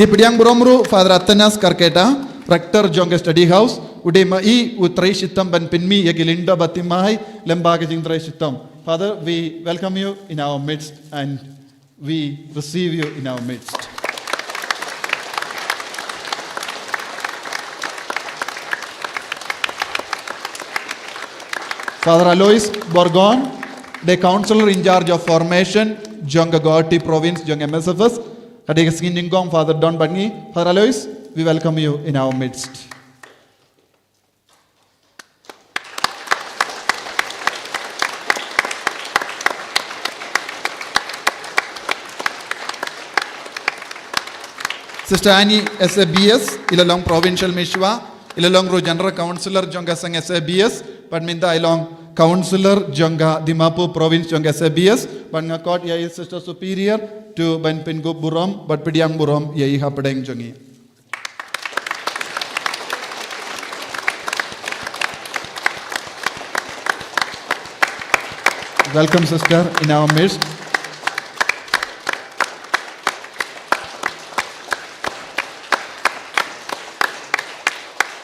Ngi pdiang burom ruh Father Athanas Karketa, Rector jong ka Study House, u dei ma i u trei shitom ban pynmih ïa ki lynda ba thymmai lyngba ka jingtrei shitom. Father, we welcome you in our midst and we receive you in our midst. Father Alois Borgon, the Counselor in charge of formation jong ka Guwahati Province jong M S F S. Ka dei ka sngi nyngkong Father don bad ngi. Father Alois, we welcome you in our midst. Sister Annie S A B S, i la long Provincial Mishwa, i la long ruh General Councillor jong ka seng S A B S, bad mynta i long Councillor jong ka Dimapur Province jong ka S A B S, bad nga khot ïa i Sister Superior to ban pynkup burom bad pdiang burom ïa i hapdeng jong ngi. Welcome, sister, in our midst.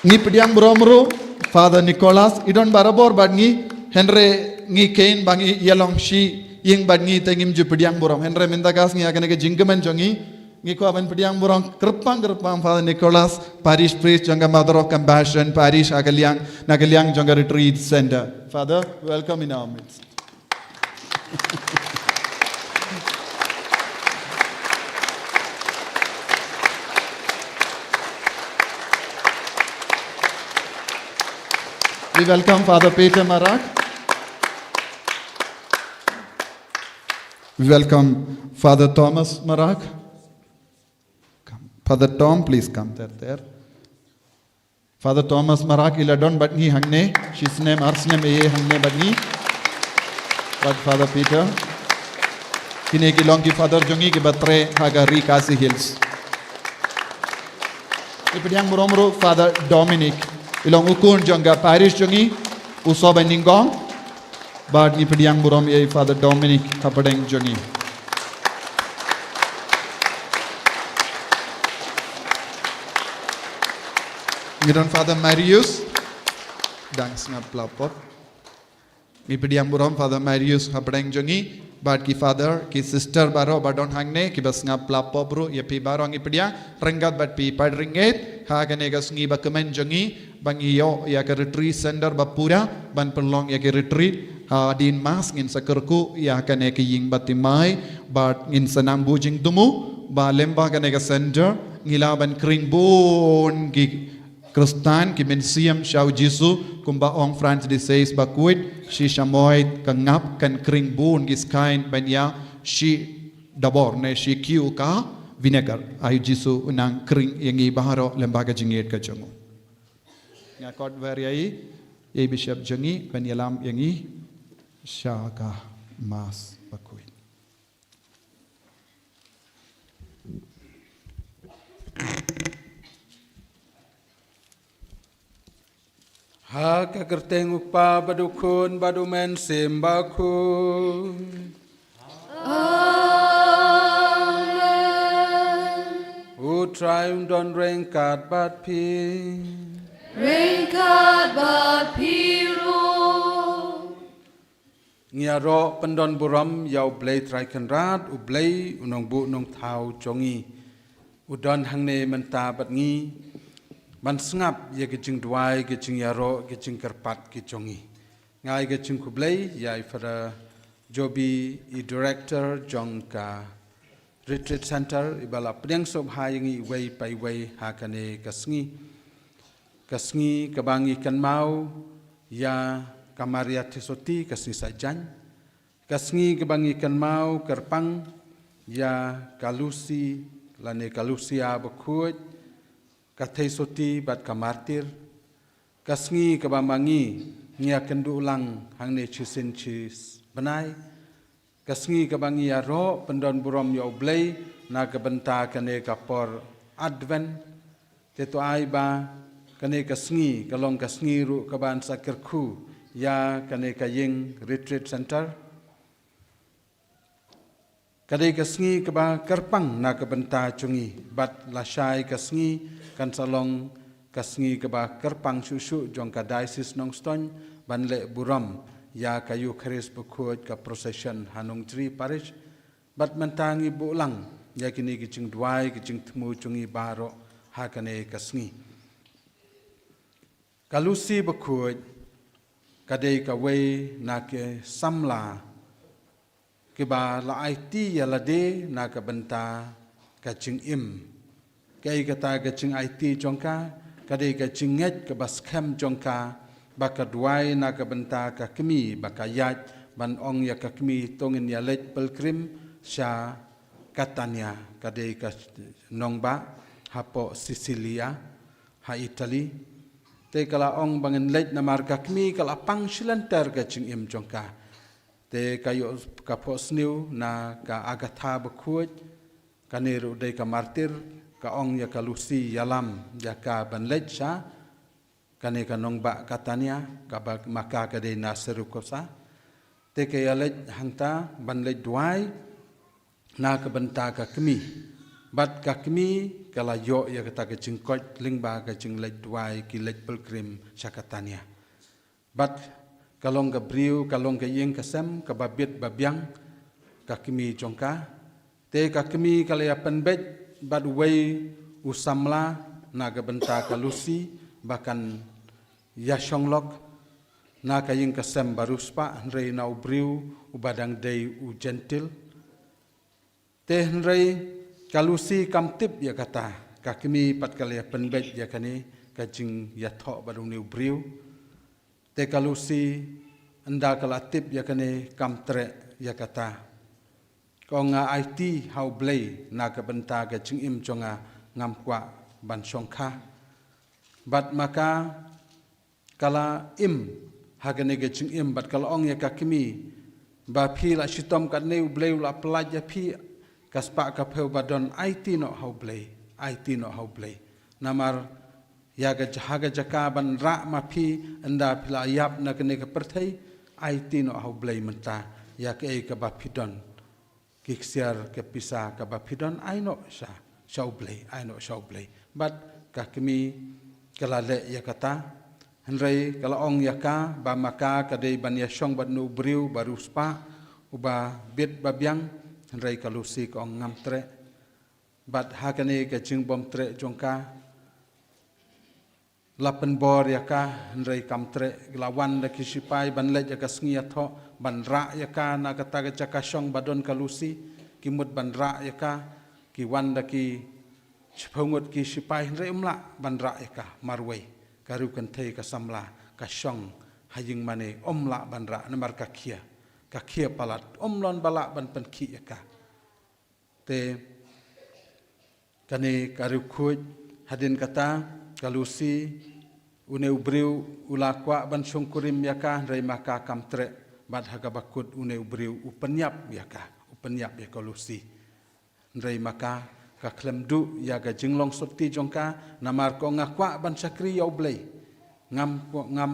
Ngi pdiang burom ruh Father Nicholas, i don barabor bad ngi, hynrei ngi khein ba ngi ïa long shi ïing bad ngi te ngim ju pdiang burom. Hynrei mynta ka sngi ha kane ka jingkmen jong ngi, ngi kwah ban pdiang burom kyrpang kyrpang Father Nicholas, Parish Priest jong ka Mother of Compassion Parish ha ka liang, na ka liang jong ka Retreat Center. Father, welcome in our midst. We welcome Father Peter Marak. We welcome Father Thomas Marak. Come. Father Tom, please come there, there. Father Thomas Marak i la don bad ngi hangne, shi snem ar snem ïa hangne bad ngi. Bad Father Peter. Kine ki long ki Father jong ngi kiba trei ha ka Ri Khasi Hills. Ngi pdiang burom ruh Father Dominic. I long u khun jong ka parish jong ngi, u soh ba nyngkong. Bad ngi pdiang burom ïa i Father Dominic hapdeng jong ngi. Ngi don Father Marius. Dang sngap pla pop. Ngi pdiang burom Father Marius hapdeng jong ngi. Bad ki Father, ki Sister baroh ba don hangne, kiba sngap pla pop ruh, ïa phi baroh ngi pdiang ryngkat bad phi pat ryngkat ha kane ka sngi ba kmen jong ngi, ba ngi ïoh ïa ka retreat center ba pura, ban pynlong ïa ka retreat. Hadien Mass ngin sa kyrkhu ïa kane ka ïing ba thymmai, bad ngin sa nang buh jingthmu ba lyngba kane ka center ngi lah ban khring bun ki Khristan, ki mynsiem sha u Jisu, kumba ong Francis de Sales ba khuid, shi sha moit ka ngap kan khring bun ki skaiñ ban ïa shi dabor ne shi kiew ka vinegar. Ai u Jisu u nang khring ïa ngi baroh lyngba ka jingïeit ka jong u. Nga khot wer ïa i, ïa i Bishop jong ngi, ban ïalam ïa ngi sha ka Mass ba khuid. Ha ka kyrteng u Kpa bad u Khun bad u Mynsiem Bakhuid. Amen. U Trai un don ryngkat bad phi. Ryngkat bad phi ruh. Ngi ïaroh pyndon burom ïa u Blei Trai Kynrad, u Blei u nongbuh nongthaw jong ngi. U don hangne mynta bad ngi, ban sngap ïa ka jingduwai, ka jingïaroh, ka jingkyrpad ka jong ngi. Nga ai ka jingkhublei ïa i Father Joby, i Director jong ka Retreat Center, iba la pdiang sngewbha ïa ngi iwei pa iwei ha kane ka sngi. Ka sngi kaba ngi kynmaw ïa ka Maria Theisotti, ka sngi Saitjaiñ. Ka sngi kaba ngi kynmaw kyrpang ïa ka Lucy lane ka Lucia Bakhuid, ka Theisotti bad ka martir. Ka sngi kaba ma ngi ngi ïakynduh lang hangne shisien shi bnai. Ka sngi kaba ngi ïaroh pyndon burom ïa u Blei na ka bynta kane ka por Advent. Te to ai ba kane ka sngi ka long ka sngi ruh kaban sa kyrkhu ïa kane ka ïing Retreat Center. Ka dei ka sngi kaba kyrpang na ka bynta jong ngi, bad lashai ka sngi kan sa long ka sngi kaba kyrpang shuh shuh jong ka Diocese Nongstoiñ ban leh burom ïa ka Eucharist bakhuid, ka procession ha Nongjri Parish. Bad mynta ngi buh lang ïa kine ki jingduwai, ki jingthmu jong ngi baroh ha kane ka sngi. Ka Lucy bakhuid ka dei kawei na ki samla kiba la aiti ïa lade na ka bynta ka jingim. Kaei kata ka jingaiti jong ka? Ka dei ka jingngeit kaba skhem jong ka ba ka duwai na ka bynta ka kmie ba ka ïaid ban ong ïa ka kmie to ngin ïa leit pilgrim sha Catania, ka dei ka nongbah hapoh Sicilia ha Italy. Te ka la ong ba ngin leit namar ka kmie ka la pang shilynter ka jingim jong ka. Te ka ïoh ka phohsniew na ka Agatha bakhuid, kane ruh dei ka martir, ka ong ïa ka Lucy ïalam ïa ka ban leit sha kane ka nongbah Catania, kaba ma ka ka dei na Siracusa. Te ka ïa leit hangta ban leit duwai na ka bynta ka kmie. Bad ka kmie ka la ïoh ïa kata ka jingkoit lyngba ka jingleit duwai ki leit pilgrim sha Catania. Bad ka long ka briew, ka long ka ïing ka sem kaba bit ba biang ka kmie jong ka. Te ka kmie ka la ïa pynbeit bad uwei u samla na ka bynta ka Lucy ba kan ïa shong lok na ka ïing ka sem ba riewspah, hynrei na u briew uba dang dei u Jentil. Te hynrei ka Lucy kam tip ïa kata, ka kmie pat ka la ïa pynbeit ïa kane ka jingïathoh bad une u briew. Te ka Lucy ynda ka la tip ïa kane kam treh ïa kata. Ka ong nga aiti ha U Blei na ka bynta ka jingim jong nga, ngam kwah ban shongkha. Bad ma ka ka la im ha kane ka jingim bad ka la ong ïa ka kmie ba phi la shitom katne U Blei u la pyllait ïa phi, ka spah ka phew ba don aiti noh ha U Blei, aiti noh ha U Blei. Namar ïa ka ja-, ha ka jaka ban rah ma phi ynda phi la ïap na kane ka pyrthei, aiti noh ha U Blei mynta ïa kaei kaba phi don. Ki ksiar ki pisa kaba phi don ai noh sha, sha U Blei, ai noh sha U Blei. Bad ka kmie ka la leh ïa kata. Hynrei ka la ong ïa ka ba ma ka ka dei ban ïa shong bad une u briew ba riewspah, uba bit ba biang, hynrei ka Lucy ka ong ngam treh. Bad ha kane ka jingbym treh jong ka la pynbor ïa ka, hynrei kam treh. La wan da ki shipai ban leit ïa ka sngi ïathoh ban rah ïa ka na kata ka jaka shong ba don ka Lucy. Ki mut ban rah ïa ka, ki wan da ki shiphew ngut ki shipai, hynrei ym lah ban rah ïa ka marwei. Ka riew kynthei ka samla ka shong ha ïing mane, ym lah ban rah namar ka khia, ka khia palat, ym lah ba lah ban pynkhih ïa ka. Te kane ka riewkhuid, hadien kata ka Lucy, une u briew u la kwah ban shongkurim ïa ka, hynrei ma ka kam treh. Bad ha kaba kut une u briew u pynïap ïa ka, u pynïap ïa ka Lucy. Hynrei ma ka ka khlem duh ïa ka jinglong sotti jong ka, namar ka ong nga kwah ban shakri ïa U Blei. Ngam, ngam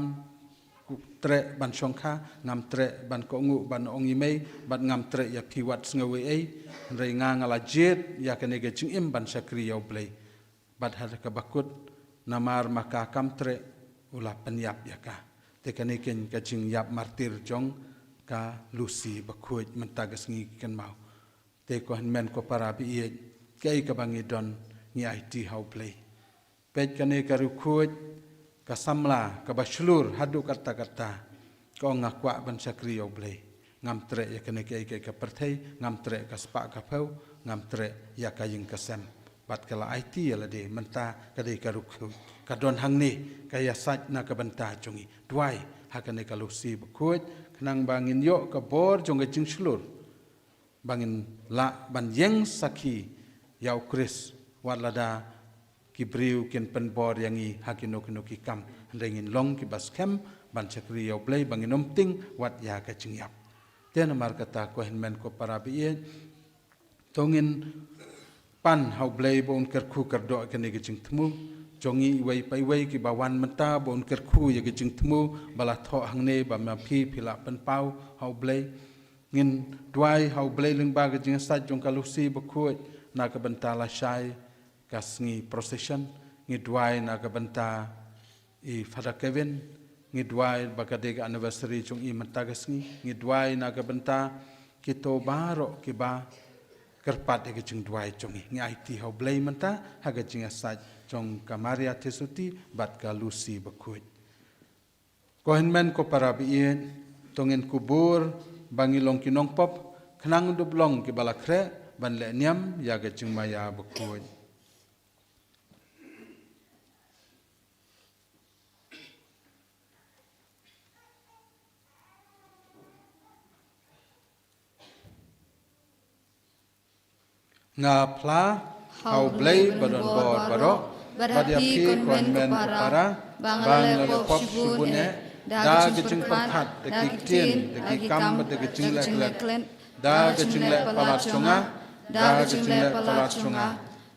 treh ban shongkha, ngam treh ban kohnguh ban ong i mei, bad ngam treh ïa phi wat sngew ei ei. Hynrei nga nga la jied ïa kane ka jingim ban shakri ïa U Blei. Bad ha kaba kut, namar ma ka kam treh, u la pynïap ïa ka. Te kane keiñ ka jingïap martir jong ka Lucy bakhuid mynta ka sngi ki kynmaw. Te ko hynmen ko para baieit, kaei kaba ngi don, ngi aiti ha U Blei. Peit kane ka riewkhuid, ka samla kaba shlur haduh katta katta. Ka ong nga kwah ban shakri ïa U Blei. Ngam treh ïa kane kaei kaei ka pyrthei, ngam treh ka spah ka phew, ngam treh ïa ka ïing ka sem. Bad ka la aiti ïa lade, mynta ka dei ka riewkhuid. Ka don hangne ka ïasaid na ka bynta jong ngi. Duwai ha kane ka Lucy bakhuid, khnang ba ngin ïoh ka bor jong ka jingshlur. Ba ngin lah ban ïeng sakhi ïa U Khrist, wat lada ki briew kin pynbor ïa ngi ha kino kino ki kam, hynrei ngin long kiba skhem ban shakri ïa U Blei, ba ngin ym tieng wat ïa ka jingïap. Te namar kata ko hynmen ko para baieit, to ngin pan ha U Blei ba un kyrkhu kyrdoh ïa kane ka jingthmu jong ngi iwei pa iwei kiba wan mynta, ba un kyrkhu ïa ka jingthmu ba la thoh hangne, ba ma phi phi la pynpaw ha U Blei. Ngin duwai ha U Blei lyngba ka jingïasaid jong ka Lucy Bakhuid na ka bynta lashai ka sngi procession. Ngi duwai na ka bynta i Father Kevin, ngi duwai ba ka dei ka anniversary jong i mynta ka sngi, ngi duwai na ka bynta kito baroh kiba kyrpad ïa ka jingduwai jong ngi. Ngi aiti ha U Blei mynta ha ka jingïasaid jong ka Maria Theisotti bad ka Lucy Bakhuid. Ko hynmen ko para baieit, to ngin kubur ba ngi long ki nongpop, khnang dep long kiba la khreh ban leh niam ïa ka jingmaïa bakhuid. Nga phla ha U Blei ba don bor baroh, bad ïa phi ko hynmen ko para, ba nga la leh pop shibun eh da ka jingpyrkhat, da ki ktien, da ki kam bad da ka jingleh klet, da ka jingleh palat jong nga, da ka jingleh palat jong nga,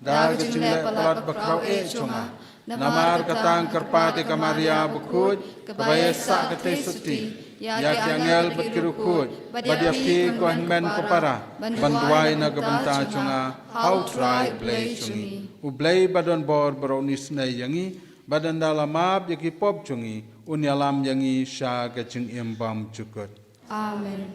da ka jingleh palat bakhraw eh jong nga. Namar kata nga kyrpad ïa ka Maria Bakhuid kaba ïasah ka Theisotti, ïa ki angel bad ki riewkhuid, bad ïa phi ko hynmen ko para, ban duwai na ka bynta jong nga ha U Trai Blei jong ngi. U Blei ba don bor baroh un isynei ïa ngi, bad ynda la map ïa ki pop jong ngi, un ïalam ïa ngi sha ka jingim bymjukut. Amen.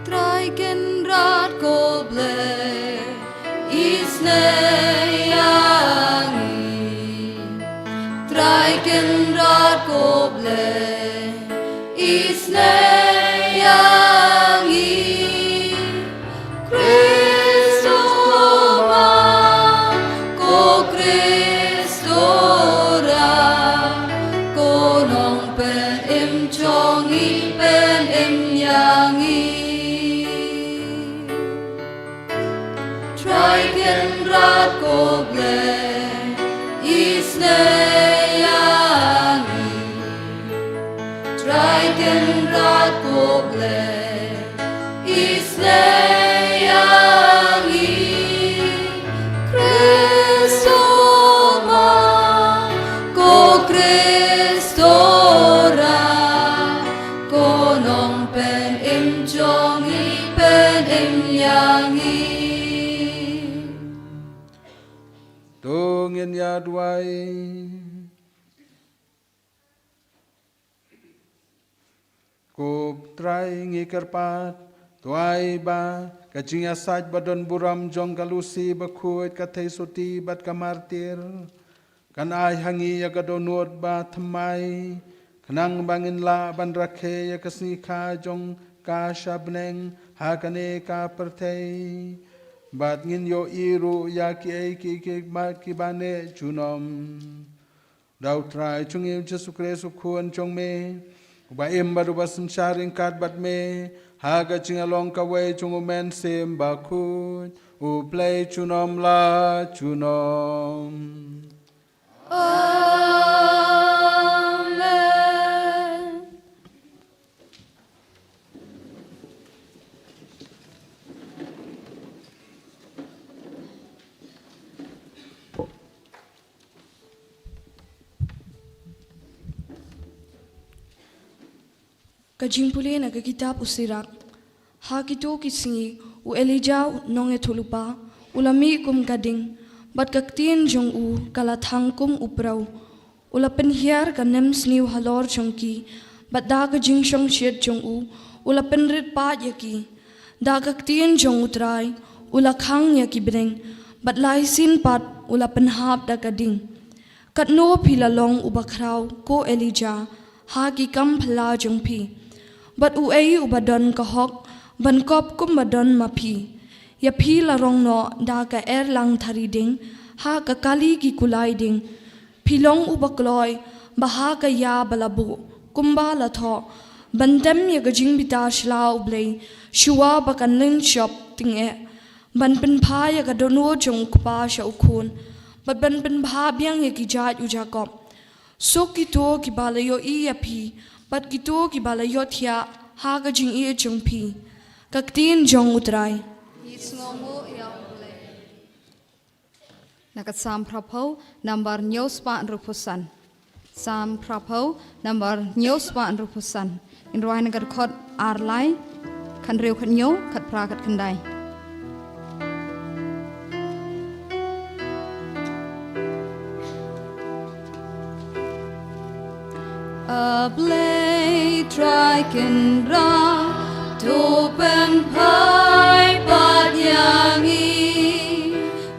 Trai Kynrad ko Blei, isynei ïa ngi. Trai Kynrad ko Blei, isynei ïa ngi. Khrist u ma, ko Khrist u rai, ko Nongpynim jong ngi, pynim ïa ngi. Trai Kynrad ko Blei, isynei ïa ngi. Trai Kynrad ko Blei, isynei ïa ngi. Khrist u ma, ko Khrist u rai, ko Nongpynim jong ngi, pynim ïa ngi. To ngin ïa duwai. Ko Trai, ngi kyrpad, duwai ba ka jingïasaid ba don burom jong ka Lucy Bakhuid, ka Theisotti bad ka martir kan ai ha ngi ïa ka dohnud ba thymmai, khnang ba ngin lah ban rakhe ïa ka sngi kha jong ka sha bneng ha kane ka pyrthei. Bad ngin ïohi ruh ïa kiei kiei kiba neh junom. Da U Trai jong ngi U Jisu Khrist U Khun jong me, uba im bad uba synshar ryngkat bad me ha ka jingïalong kawei jong U Mynsiem Bakhuid, U Blei junom la junom. Amen. Ka jingpule na ka kitab U Sirak. Ha kito ki sngi, u Elijah u nongïathuhlypa u la mih kum ka ding, bad ka ktien jong u ka la thang kum u pyrthei. U la pynhiar ka nemsniew halor jong ki, bad da ka jingshongshit jong u, u la pynrit paid ïa ki. Da ka ktien jong U Trai u la khang ïa ki bneng, bad lai sien pat u la pynhap da ka ding. Katno phi la long uba khraw, ko Elijah, ha ki kam phylla jong phi. Bad uei uba don ka hok ban kop kumba don ma phi? Ïa phi la rong noh da ka erlang thari ding ha ka kali ki kulai ding. Phi long uba kloi ba ha ka ïa ba la buh kumba la thoh, ban tem ïa ka jingbitar sha la U Blei shuwa ba kan lynshop tyngeh, ban pynbha ïa ka dohnud jong U Kpa sha U Khun, bad ban pynbha biang ïa ki jait u Jakob. Suk kito kiba la ïohi ïa phi, bad kito kiba la ïohthiah ha ka jingïeit jong phi. Ka ktien jong U Trai. Ngi sngewnguh ïa U Blei. Na ka Salm phra phew, nambar hynñiew spah hynriewphew san. Salm phra phew, nambar hynñiew spah hynriewphew san. Ngin rwai na ka dkhot ar lai, khathynriew khathynñiew, khatphra khatkhyndai. A Blei Trai Kynrad, to pynphai pat ïa ngi,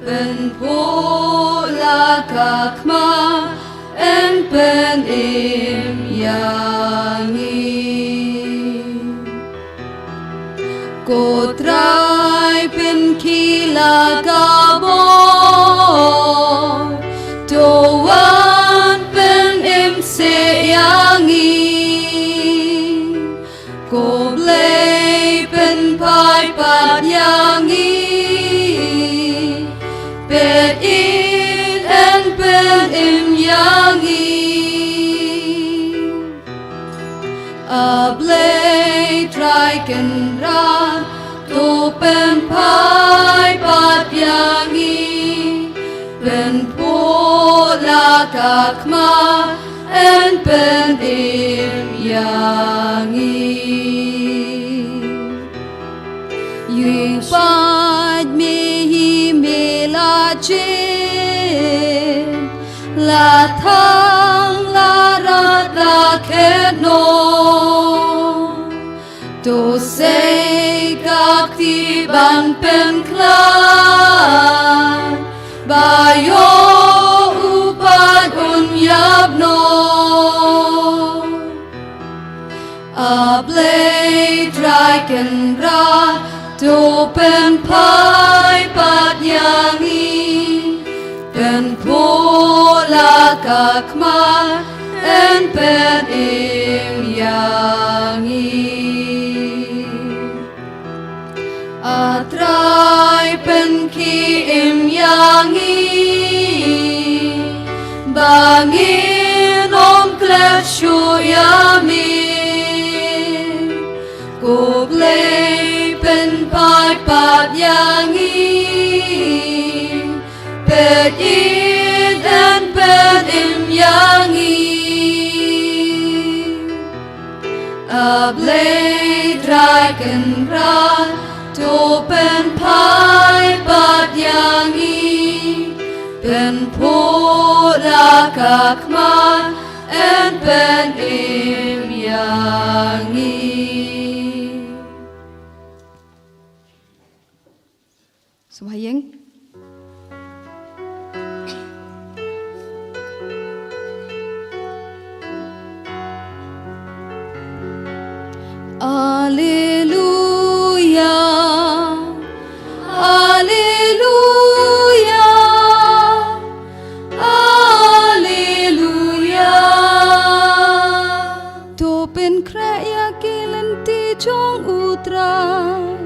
pynphuh la ka khmat, yn pynim ïa ngi. Ko Trai pynkhih la ka bor, to wan pynim seh ïa ngi. Ko Blei pynphai pat ïa ngi, peit yn pynim ïa ngi. A Blei Trai Kynrad, to pynphai pat ïa ngi, pynphuh la ka khmat, yn pynim ïa ngi. Ïohi peit me hi me la jied, la thang la rat la khet noh. To sei ka kti ban pynkhlaiñ, ba ïoh u peit un ïap noh. A Blei Trai Kynrad, to pynphai pat ïa ngi, pynphuh la ka khmat, yn pynim ïa ngi. A Trai pynkhih im ïa ngi, ba ngin ym klet shuh ïa me. Ko Blei pynphai pat ïa ngi, peit yn pynim ïa ngi. A Blei Trai Kynrad, to pynphai pat ïa ngi, pynphuh la ka khmat, yn pynim ïa ngi. Sngewbha ïeng. Alleluia, alleluia, alleluia. To pynkhreh ïa ki lynti jong U Trai,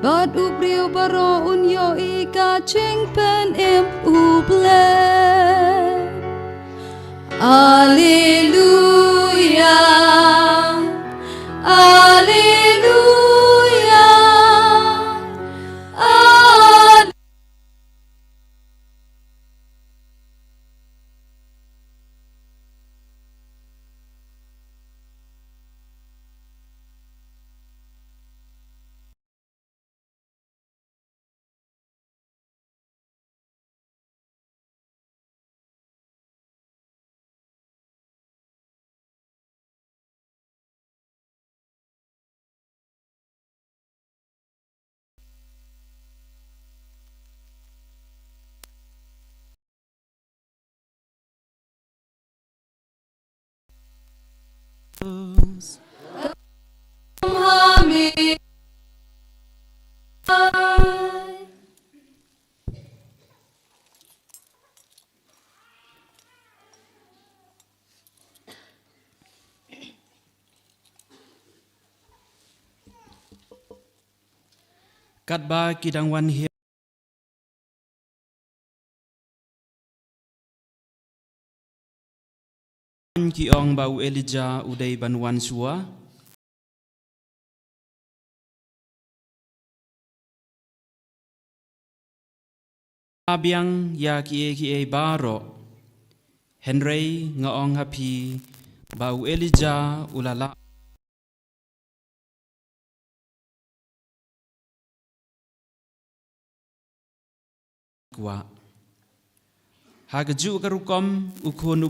bad u briew baroh un ïohi ka jingpynim U Blei. Alleluia, alleluia, alleluia. Katba ki dang wan hiar, ki ong ba u Elijah u dei ban wan shuwa. Biang ïa kiei kiei baroh. Hynrei nga ong ha phi ba u Elijah u la lah kwah. Ha kajuh ka rukom u khun u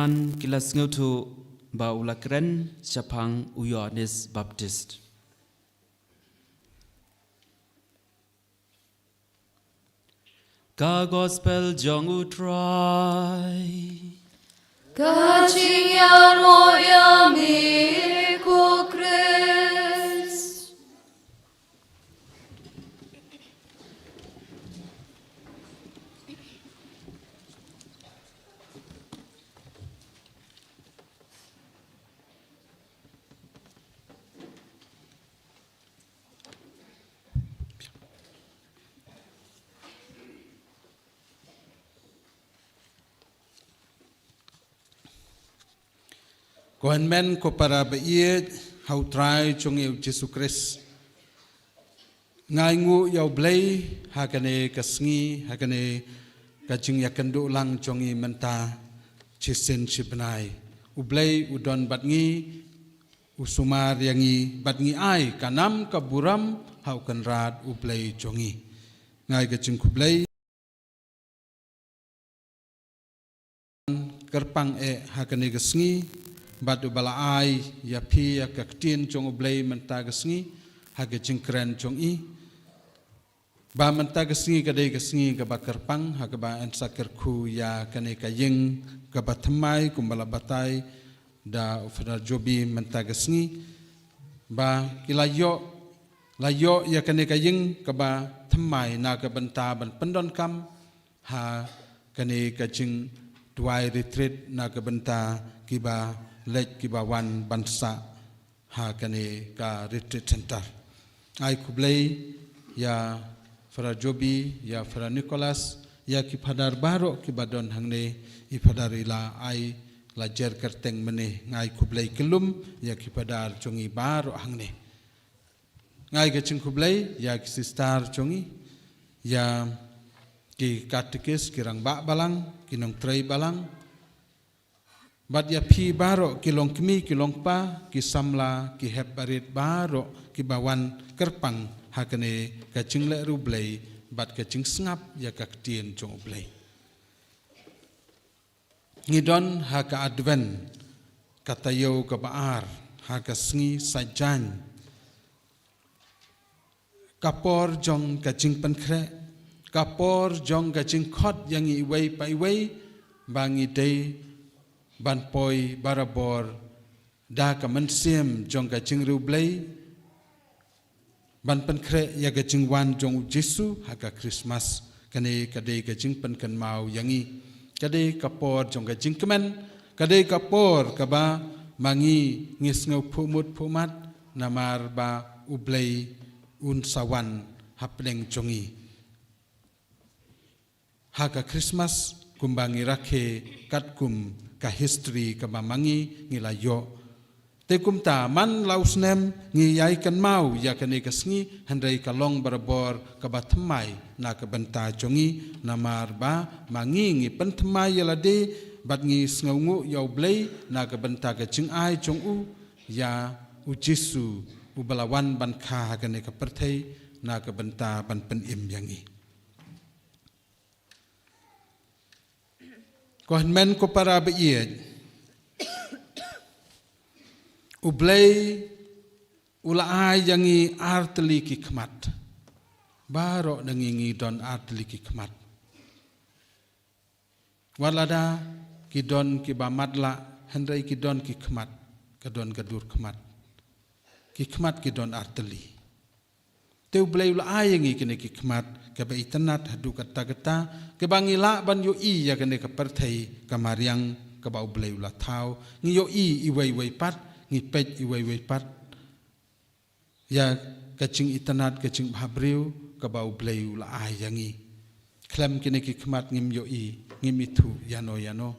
An ki la sngewthuh ba u la kren shaphang u Ïoannis Baptist. Ka Gospel jong U Trai. Ka jingïaroh ïa me ko Khrist. Ko hynmen ko para ba ïeit ha U Trai jong ngi U Jisu Khrist. Nga ainguh ïa U Blei ha kane ka sngi, ha kane ka jingïakynduh lang jong ngi mynta shisien shi bnai. U Blei u don bad ngi, u sumar ïa ngi bad ngi ai ka nam ka burom ha U Kynrad U Blei jong ngi. Nga ai ka jingkhublei kyrpang eh ha kane ka sngi, bad uba la ai ïa phi ïa ka ktien jong U Blei mynta ka sngi, ha ka jingkren jong i. Ba mynta ka sngi ka dei ka sngi kaba kyrpang, ha kaba yn sa kyrkhu ïa kane ka ïing kaba thymmai kumba la batai da u Father Jobi mynta ka sngi. Ba ki la ïoh, la ïoh ïa kane ka ïing kaba thymmai na ka bynta ban pyndonkam ha kane ka jingduwai retreat na ka bynta kiba leit kiba wan ban sah ha kane ka retreat center. Ai khublei ïa Father Jobi, ïa Father Nicholas, ïa ki Father baroh kiba don hangne, i Father i la ai la jer kyrteng mynne, nga ai khublei kyllum ïa ki Father jong i baroh hangne. Nga ai ka jingkhublei ïa ki sister jong i, ïa ki katekis, ki rangbah balang, ki nongtrei balang, bad ïa phi baroh ki longkmie, ki longkpa, ki samla, ki hep barit baroh kiba wan kyrpang ha kane ka jingleh riewblei bad ka jingsngap ïa ka ktien jong U Blei. Ngi don ha ka Advent, ka taïew kaba ar ha ka sngi Saitjaiñ. Ka por jong ka jingpynkhreh, ka por jong ka jingkhot ïa ngi iwei pa iwei, ba ngi dei ban poi barabor da ka mynsiem jong ka jingriewblei, ban pynkhreh ïa ka jingwan jong U Jisu ha ka Christmas. Kane ka dei ka jingpynkynmaw ïa ngi. Ka dei ka por jong ka jingkmen, ka dei ka por kaba ma ngi ngi sngewphuhmut phuhmat, namar ba U Blei un sa wan hapdeng jong ngi ha ka Christmas, kumba ngi rakhe katkum ka history kaba ma ngi ngi la ïoh. Te kumta man la u snem ngi ïai kynmaw ïa kane ka sngi, hynrei ka long barabor kaba thymmai na ka bynta jong ngi, namar ba ma ngi ngi pynthymmai ïa lade bad ngi sngewnguh ïa U Blei na ka bynta ka jingai jong u ïa U Jisu uba la wan ban kha ha kane ka pyrthei na ka bynta ban pynim ïa ngi. Ko hynmen ko para ba ïeit, U Blei u la ai ïa ngi artylli ki khmat. Baroh na ngi ngi don artylli ki khmat. Wat lada ki don kiba matlah, hynrei ki don ki khmat, ka don ka dur khmat. Ki khmat ki don artylli. Te U Blei u la ai ïa ngi kine ki khmat, kaba itynnad haduh katta katta, kaba ngi lah ban ïohi ïa kane ka pyrthei ka mariang, kaba U Blei u la thaw. Ngi ïohi iwei iwei pat, ngi peit iwei iwei pat ïa ka jingitynnad, ka jingbhabriew kaba U Blei u la ai ïa ngi. Khlem kine ki khmat ngim ïohi, ngim ithuh ïano ïano.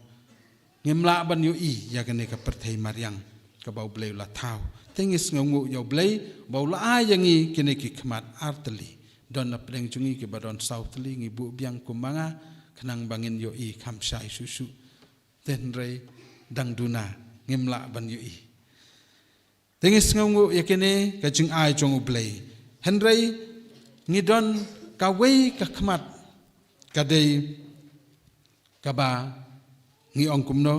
Ngim lah ban ïohi ïa kane ka pyrthei mariang kaba U Blei u la thaw. Te ngi sngewnguh ïa U Blei ba u la ai ïa ngi kine ki khmat ar tylli. Don na pdeng jong ngi kiba don saw tylli, ngi buh biang kum ma nga, khnang ba ngin ïohi kham shai shuh shuh. Te hynrei dang duna ngim lah ban ïohi. Te ngi sngewnguh ïa kine ka jingai jong U Blei. Hynrei ngi don kawei ka khmat, ka dei kaba ngi ong kumno,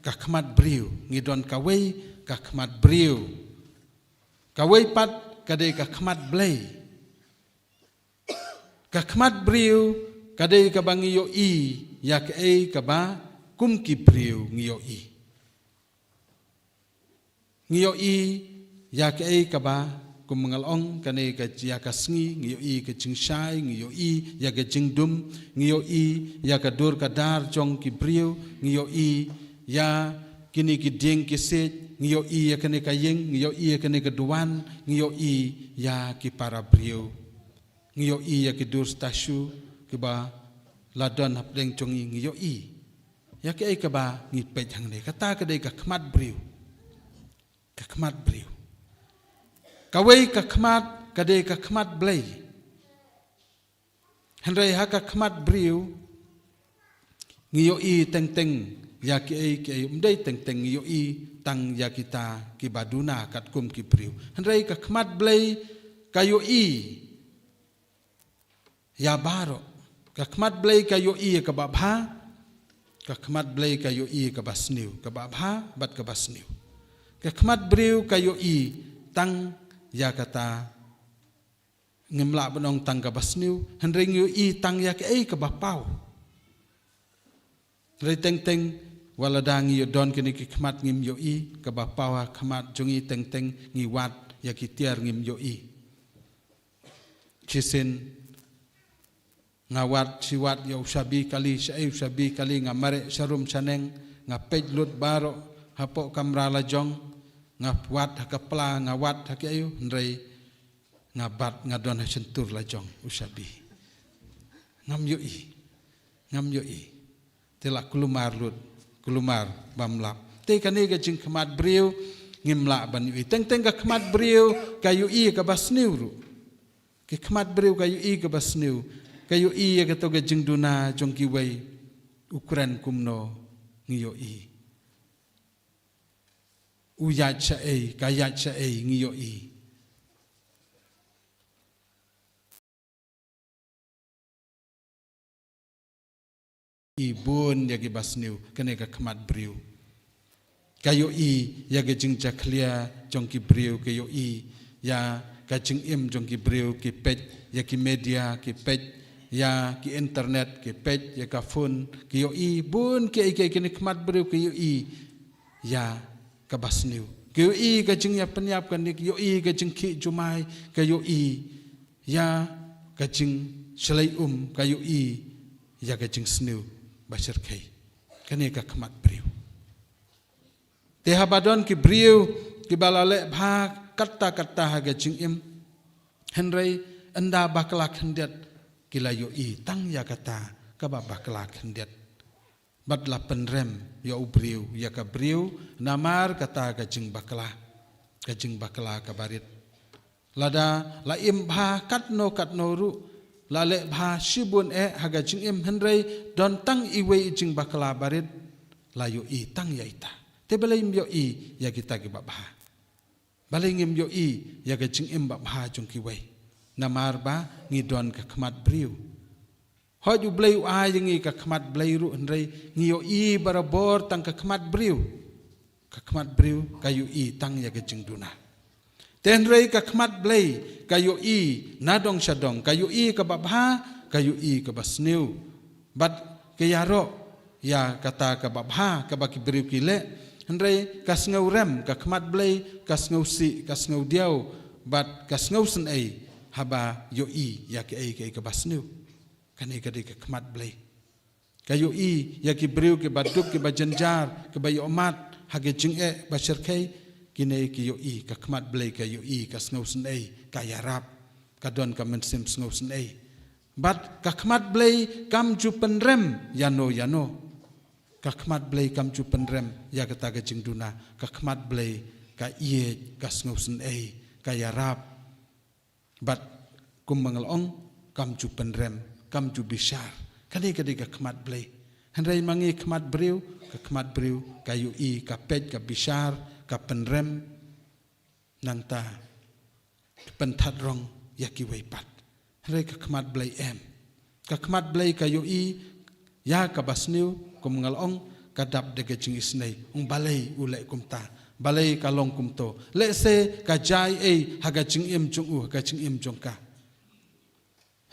ka khmat briew. Ngi don kawei ka khmat briew. Kawei pat ka dei ka khmat Blei. Ka khmat briew ka dei kaba ngi ïohi ïa kaei kaba kum ki briew ngi ïohi. Ngi ïohi ïa kaei kaba, kum nga la ong, kane ka, ïa ka sngi, ngi ïohi ka jingshai, ngi ïohi ïa ka jingdum, ngi ïohi ïa ka dur ka dar jong ki briew, ngi ïohi ïa kine ki dieng ki siej, ngi ïohi ïa kane ka ïing, ngi ïohi ïa kane ka duwan, ngi ïohi ïa ki para briew. Ngi ïohi ïa ki dur stashu kiba la don hapdeng jong ngi, ngi ïohi. Ïa kaei kaba ngi peit hangne, kata ka dei ka khmat briew. Ka khmat briew. Kawei ka khmat ka dei ka khmat Blei. Hynrei ha ka khmat briew ngi ïohi teng teng ïa kiei kiei, ym dei teng teng, ngi ïohi tang ïa kita kiba duna katkum ki briew. Hynrei ka khmat Blei ka ïohi ïa baroh. Ka khmat Blei ka ïohi ïa kaba bha, ka khmat Blei ka ïohi ïa kaba sniew, kaba bha bad kaba sniew. Ka khmat briew ka ïohi tang ïa kata, ngim lah ban ong tang kaba sniew, hynrei ngi ïohi tang ïa kaei kaba paw. Hynrei teng teng, wat lada ngi ïoh don kine ki khmat, ngim ïohi kaba paw ha khmat jong ngi, teng teng ngi wad ïa ki tiar, ngim ïohi. Shisien nga wad, shi wad ïa u shabi kali, shaei u shabi kali, nga mareh sharum shaneng, nga peit lut baroh hapoh kamra lajong, nga wad ha ka pla, nga wad ha kaei, hynrei nga bat, nga don ha shyntur lajong u shabi. Ngam ïohi. Ngam ïohi. Te la kulmar lut, kulmar bym lap. Te kane ka jingkhmat briew ngim lah ban ïohi. Teng teng ka khmat briew ka ïohi kaba sniew ruh. Ka khmat briew ka ïohi kaba sniew. Ka ïohi ïa kato ka jingduna jong kiwei. U kren kumno, ngi ïohi. U ïaid shaei, ka ïaid shaei, ngi ïohi. Ïohi bun ïa kiba sniew, kane ka khmat briew. Ka ïohi ïa ka jingjakhlia jong ki briew, ka ïohi ïa ka jingim jong ki briew, ki peit ïa ki media, ki peit ïa ki internet, ki peit ïa ka phone, ka ïohi bun kiei kiei, kane khmat briew ka ïohi ïa kaba sniew. Ka ïohi ka jingïapyniap, kane ka ïohi ka jingkhih jumai, ka ïohi ïa ka jingshlei um, ka ïohi ïa ka jingsniew ba shyrkhei. Kane ka khmat briew. Te haba don ki briew kiba la leh bha katta katta ha ka jingim, hynrei ynda bakla khyndiat ki la ïohi tang ïa kata kaba bakla khyndiat. Bad la pynrem ïa u briew, ïa ka briew, namar kata ka jingbakla, ka jingbakla kaba rit. Lada la im bha katno katno ruh, la leh bha shibun eh ha ka jingim, hynrei don tang iwei i jingbakla barit, la ïohi tang ïa ita. Te balei ym ïohi ïa kita kiba bha? Balei ngim ïohi ïa ka jingim ba bha jong kiwei? Namar ba ngi don ka khmat briew. Hooid, U Blei u ai ïa ngi ka khmat Blei ruh, hynrei ngi ïohi barabor tang ka khmat briew. Ka khmat briew ka ïohi tang ïa ka jingduna. Te hynrei ka khmat Blei ka ïohi nadong shadong, ka ïohi kaba bha, ka ïohi kaba sniew. Bad ka ïaroh ïa kata kaba bha kaba ki briew ki leh, hynrei ka sngewrem, ka khmat Blei ka sngewsih, ka sngewdiaw, bad ka sngewsynei haba ïohi ïa kaei kaei kaba sniew. Kane ka dei ka khmat Blei. Ka ïohi ïa ki briew kiba duk, kiba jynjar, kiba ïohmad ha ka jingeh ba shyrkhei, kine ki ïohi, ka khmat Blei ka ïohi, ka sngewsynei, ka ïarap, ka don ka mynsiem sngewsynei. Bad ka khmat Blei kam ju pynrem ïano ïano. Ka khmat Blei kam ju pynrem ïa kata ka jingduna. Ka khmat Blei ka ïeit, ka sngewsynei, ka ïarap. Bad kumba nga la ong, kam ju pynrem, kam ju bishar. Kane ka dei ka khmat Blei. Hynrei ma ngi khmat briew, ka khmat briew ka ïohi, ka peit, ka bishar, ka pynrem. Nangta pynthat rong ïa kiwei pat. Hynrei ka khmat Blei em. Ka khmat Blei ka ïohi ïa kaba sniew, kum nga la ong, ka dap da ka jingisynei. Ong balei u leh kumta, balei ka long kumto. Lehse ka jia ei ha ka jingim jong u, ha ka jingim jong ka.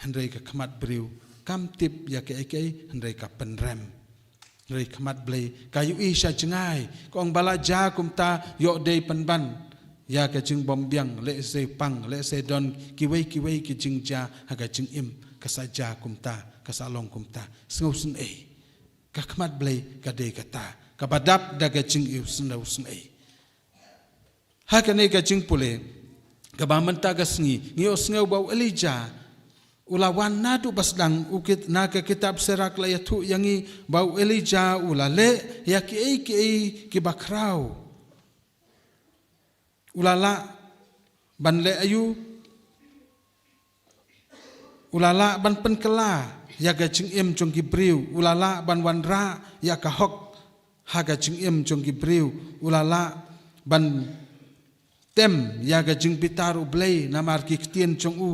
Hynrei ka khmat briew kam tip ïa kaei kaei, hynrei ka pynrem. Hynrei khmat Blei ka ïohi sha jngai, ka ong ba la jia kumta, ïoh dei pynban ïa ka jingbymbiang, lehse pang, lehse don kiwei kiwei ki jingjia ha ka jingim, ka sa jia kumta, ka sa long kumta. Sngewsynei. Ka khmat Blei ka dei kata, kaba dap da ka jingisynei. Ha kane ka jingpule, kaba mynta ka sngi ngi ïohsngew ba u Elijah u la wan naduh ba sdang. U kit, na ka kitab Sirak la ïathuh ïa ngi ba u Elijah u la leh ïa kiei kiei kiba khraw. U la lah ban leh aïu? U la lah ban pynkylla ïa ka jingim jong ki briew. U la lah ban wanrah ïa ka hok ha ka jingim jong ki briew. U la lah ban tem ïa ka jingbitar U Blei namar ki ktien jong u,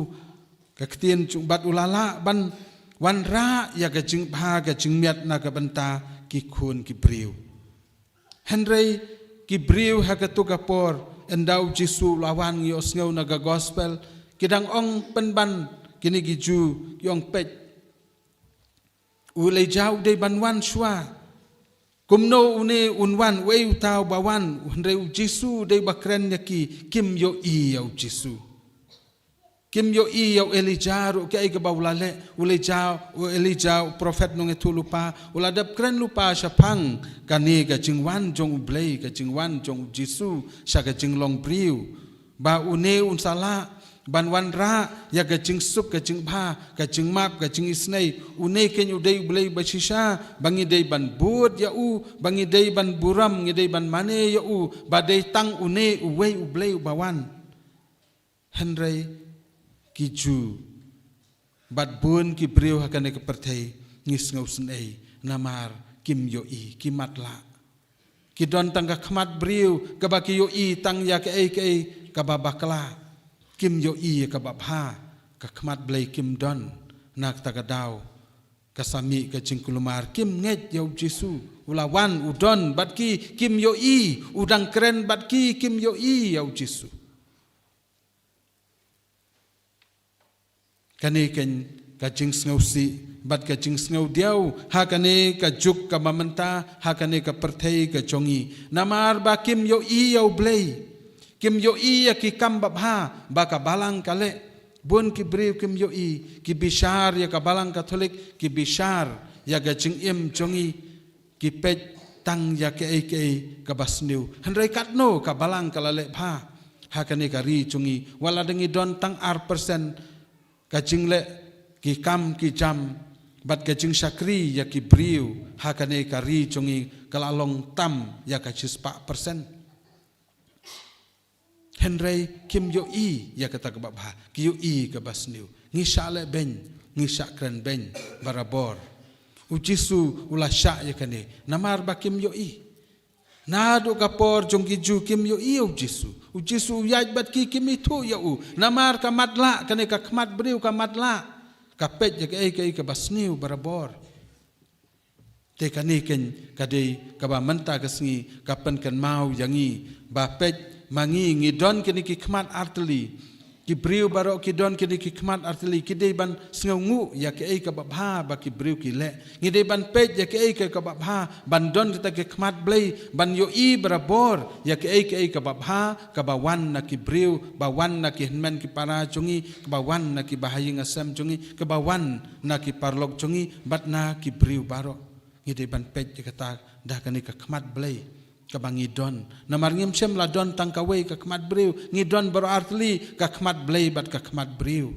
ka ktien jong u. Bad u la lah ban wanrah ïa ka jingbha ka jingmiat na ka bynta ki khun ki briew. Hynrei ki briew ha kato ka por, ynda u Jisu u la wan, ngi ïohsngew na ka gospel, ki dang ong pynban kine ki Jiw, ki ong, peit, u Elijah u dei ban wan shuwa. Kumno une un wan, uei uta uba wan? Hynrei u Jisu u dei ba kren ïa ki, kim ïohi ïa u Jisu. Kim ïohi ïa u Elijah ruh kaei kaba u la leh. U Elijah, u Elijah, u prophet nongïathuhlypa, u la dep kren lypa shaphang kane ka jingwan jong U Blei, ka jingwan jong u Jisu sha ka jinglong briew, ba une un sa lah ban wanrah ïa ka jingsuk, ka jingbha, ka jingmap, ka jingisynei. Une keiñ u dei U Blei ba shisha ba ngi dei ban bud ïa u, ba ngi dei ban burom, ngi dei ban mane ïa u, ba dei tang une uwei U Blei uba wan. Hynrei ki Jiw bad bun ki briew ha kane ka pyrthei, ngi sngewsynei namar kim ïohi, ki matlah. Ki don tang ka khmat briew kaba ki ïohi tang ïa kaei kaei kaba bakla. Kim ïohi ïa kaba bha. Ka khmat Blei kim don. Na kata ka daw, ka sa mih ka jingkulmar, kim ngeit ïa u Jisu. U la wan, u don bad ki, kim ïohi. U dang kren bad ki, kim ïohi ïa u Jisu. Kane keiñ ka jingsngewsih bad ka jingsngewdiaw ha kane ka juk kaba mynta, ha kane ka pyrthei ka jong ngi. Namar ba kim ïohi ïa U Blei, kim ïohi ïa ki kam babha ba ka Balang ka leh. Bun ki briew kim ïohi, ki bishar ïa ka Balang Katholik, ki bishar ïa ka jingim jong ngi. Ki peit tang ïa kaei kaei kaba sniew. Hynrei katno ka Balang ka la leh bha ha kane ka ri jong ngi? Wat la dang ngi don tang ar persen ka jingleh ki kam ki jam bad ka jingshakri ïa ki briew ha kane ka ri jong ngi, ka la long tam ïa ka shispah persen. Hynrei kim ïohi ïa kata kaba bha, ki ïohi kaba sniew. Ngi shah leh beiñ, ngi shah kren beiñ barabor. U Jisu u la shah ïa kane namar ba kim ïohi. Naduh ka por jong ki Jiw kim ïohi ïa u Jisu. U Jisu u ïaid bad ki, kim ithuh ïa u. Namar ka matlah, kane ka khmat briew ka matlah. Ka peit ïa kaei kaei kaba sniew barabor. Te kane keiñ ka dei kaba mynta ka sngi ka pynkynmaw ïa ngi ba peit, ma ngi ngi don kine ki khmat artylli. Ki briew baroh ki don kine ki khmat artylli, ki dei ban sngewnguh ïa kaei kaba bha ba ki briew ki leh. Ngi dei ban peit ïa kaei kaei kaba bha, ban don kita ki khmat Blei, ban ïohi barabor ïa kaei kaei kaba bha kaba wan na ki briew, ba wan na ki hynmen ki para jong ngi, kaba wan na ki bahaïing hasem jong ngi, kaba wan na ki paralok jong ngi bad na ki briew baroh. Ngi dei ban peit ïa kata da kane ka khmat Blei kaba ngi don. Namar ngim shym la don tang kawei ka khmat briew, ngi don baroh artylli, ka khmat Blei bad ka khmat briew.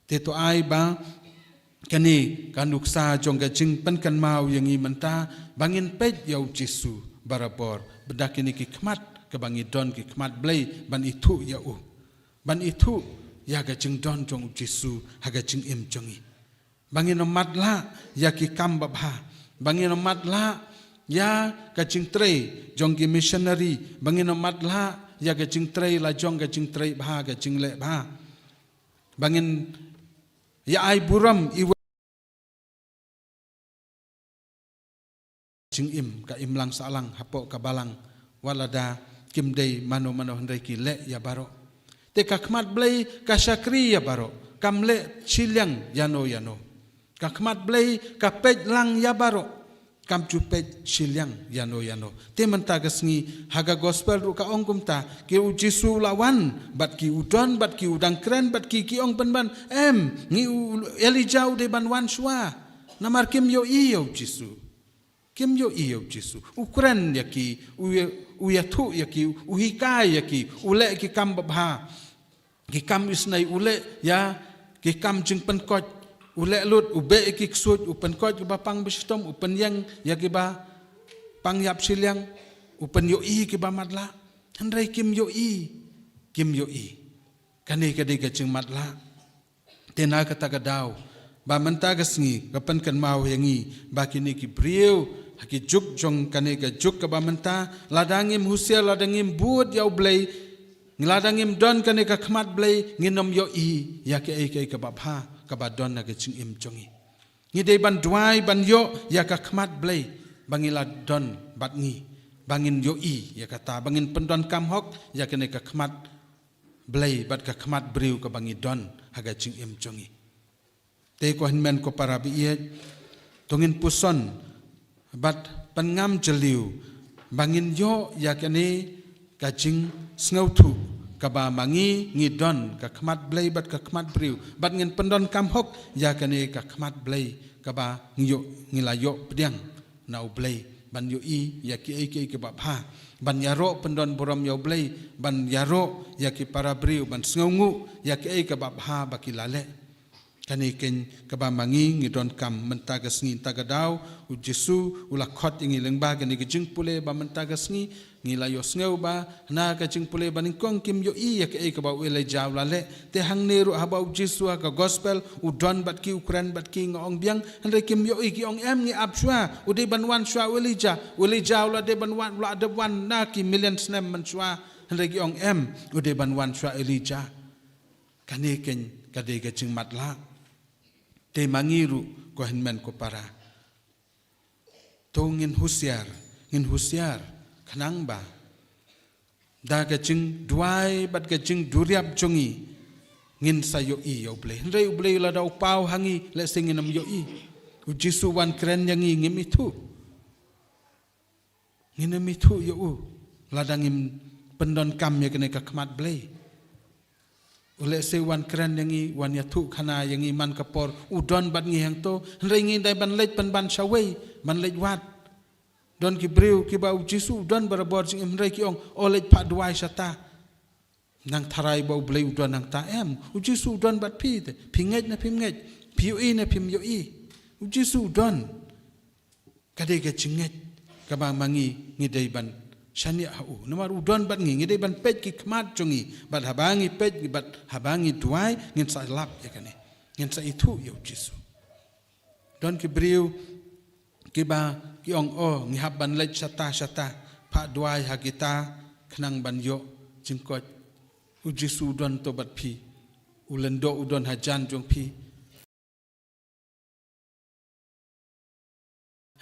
Te to ai ba kane ka nuksa jong ka jingpynkynmaw ïa ngi mynta ba ngin peit ïa u Jisu barabor, ba da kine ki khmat kaba ngi don ki khmat Blei ban ithuh ïa u, ban ithuh ïa ka jingdon jong u Jisu ha ka jingim jong ngi. Ba ngin ym matlah ïa ki kam babha, ba ngin ym matlah ïa ka jingtrei jong ki missionary, ba ngin ym matlah ïa ka jingtrei la jong, ka jingtrei bha, ka jingleh bha. Ba ngin ïa ai burom i jingim, ka imlang sahlang hapoh ka balang, wat lada kim dei mano mano, hynrei ki leh ïa baroh. Te ka khmat Blei ka shakri ïa baroh, kam leh shiliang ïano ïano. Ka khmat Blei ka peit lang ïa baroh, kam ju peit shiliang ïano ïano. Te mynta ka sngi ha ka gospel ruh ka ong kumta, ki u Jisu u la wan bad ki, u don bad ki, u dang kren bad ki, ki ong pynban, em, ngi, u Elijah u dei ban wan shuwa. Namar kim ïohi ïa u Jisu. Kim ïohi ïa u Jisu. U kren ïa ki, u ïa, u ïathuh ïa ki, u hikai ïa ki, u leh ki kam babha, ki kam isynei, u leh ïa ki kam jingpynkoit, u leh lut, u beh ïa ki ksuid, u pynkoit kiba pang bashitom, u pynïeng ïa kiba pang ïap shiliang, u pynïohi kiba matlah. Hynrei kim ïohi, kim ïohi. Kane ka dei ka jingmatlah. Te na kata ka daw, ba mynta ka sngi ka pynkynmaw ïa ngi ba kine ki briew ha ki juk jong kane ka juk kaba mynta, lada ngim husiar, lada ngim bud ïa u Blei, lada ngim don kane ka khmat Blei, ngin ym ïohi ïa kiei kiei kaba bha kaba don ha ka jingim jong ngi. Ngi dei ban duwai ban ïoh ïa ka khmat Blei ba ngi la don bad ngi, ba ngin ïohi ïa kata, ba ngin pyndonkam hok ïa kane ka khmat Blei bad ka khmat briew kaba ngi don ha ka jingim jong ngi. Te ko hynmen ko para baieit, to ngin puson bad pynngam jylliew ba ngin ïoh ïa kane ka jingsngewthuh kaba ma ngi ngi don ka khmat Blei bad ka khmat briew, bad ngin pyndonkam hok ïa kane ka khmat Blei kaba ngi ïoh, ngi la ïoh pdiang na u Blei, ban ïohi ïa kiei kiei kiba bha, ban ïaroh pyndon burom ïa u Blei, ban ïaroh ïa ki para briew, ban sngewnguh ïa kiei kaba bha ba ki la leh. Kane keiñ kaba ma ngi ngi donkam mynta ka sngi, mynta ka daw u Jisu u la khot ïa ngi lyngba kane ka jingpule ba mynta ka sngi ngi la ïohsngew ba na ka jingpule ba nyngkong kim ïohi ïa kiei kaba u Elijah u la leh. Te hangne ruh haba u Jisu ha ka gospel u don bad ki, u kren bad ki, nga ong biang, hynrei kim ïohi, ki ong em, ngi ap shuwa, u dei ban wan shuwa u Elijah. U Elijah u la dei ban wan, u la dep wan na ki million snem mynshuwa, hynrei ki ong em, u dei ban wan shuwa Elijah. Kane keiñ ka dei ka jingmatlah. Te ma ngi ruh ko hynmen ko para, to ngin husiar, ngin husiar khnang ba da ka jingduwai bad ka jingduriap jong ngi ngin sa ïohi ïa u Blei. Hynrei u Blei lada u paw ha ngi, lehse ngin ym ïohi. U Jisu wan kren ïa ngi, ngim ithuh. Ngin ym ithuh ïa u lada ngim pyndonkam ïa kane ka khmat Blei. U lehse wan kren ïa ngi, wan ïathuhkhana ïa ngi man ka por, u don bad ngi hangto, hynrei ngi dei ban leit pynban shawei, ban leit wad. Don ki briew kiba u Jisu u don barabor jingim, hynrei ki ong, o, leit phah duwai shata. Nang tharai ba u Blei u don hangta em? U Jisu u don bad phi te. Phi ngeit ne phim ngeit? Phi ïohi ne phim ïohi? U Jisu u don. Ka dei ka jingngeit kaba ma ngi ngi dei ban shaniah ha u. Namar u don bad ngi, ngi dei ban peit ki khmat jong ngi. Bad haba ngi peit, bad haba ngi duwai, ngin sa lap ïa kane. Ngin sa ithuh ïa u Jisu. Don ki briew kiba ki ong, o, ngi hap ban leit shata shata, phah duwai ha kita khnang ban ïoh jingkoit. U Jisu u don to bad phi. U lyngdoh u don hajan jong phi.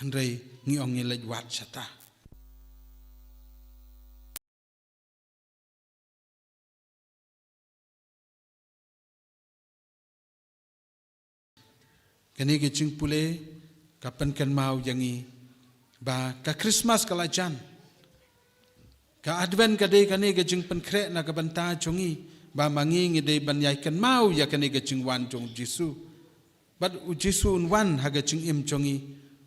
Hynrei ngi ong ngi leit wad shata. Kane ka jingpule ka pynkynmaw ïa ngi ba ka Christmas ka la jan. Ka Advent ka dei kane ka jingpynkhreh na ka bynta jong ngi ba ma ngi ngi dei ban ïai kynmaw ïa kane ka jingwan jong u Jisu. Bad u Jisu un wan ha ka jingim jong ngi,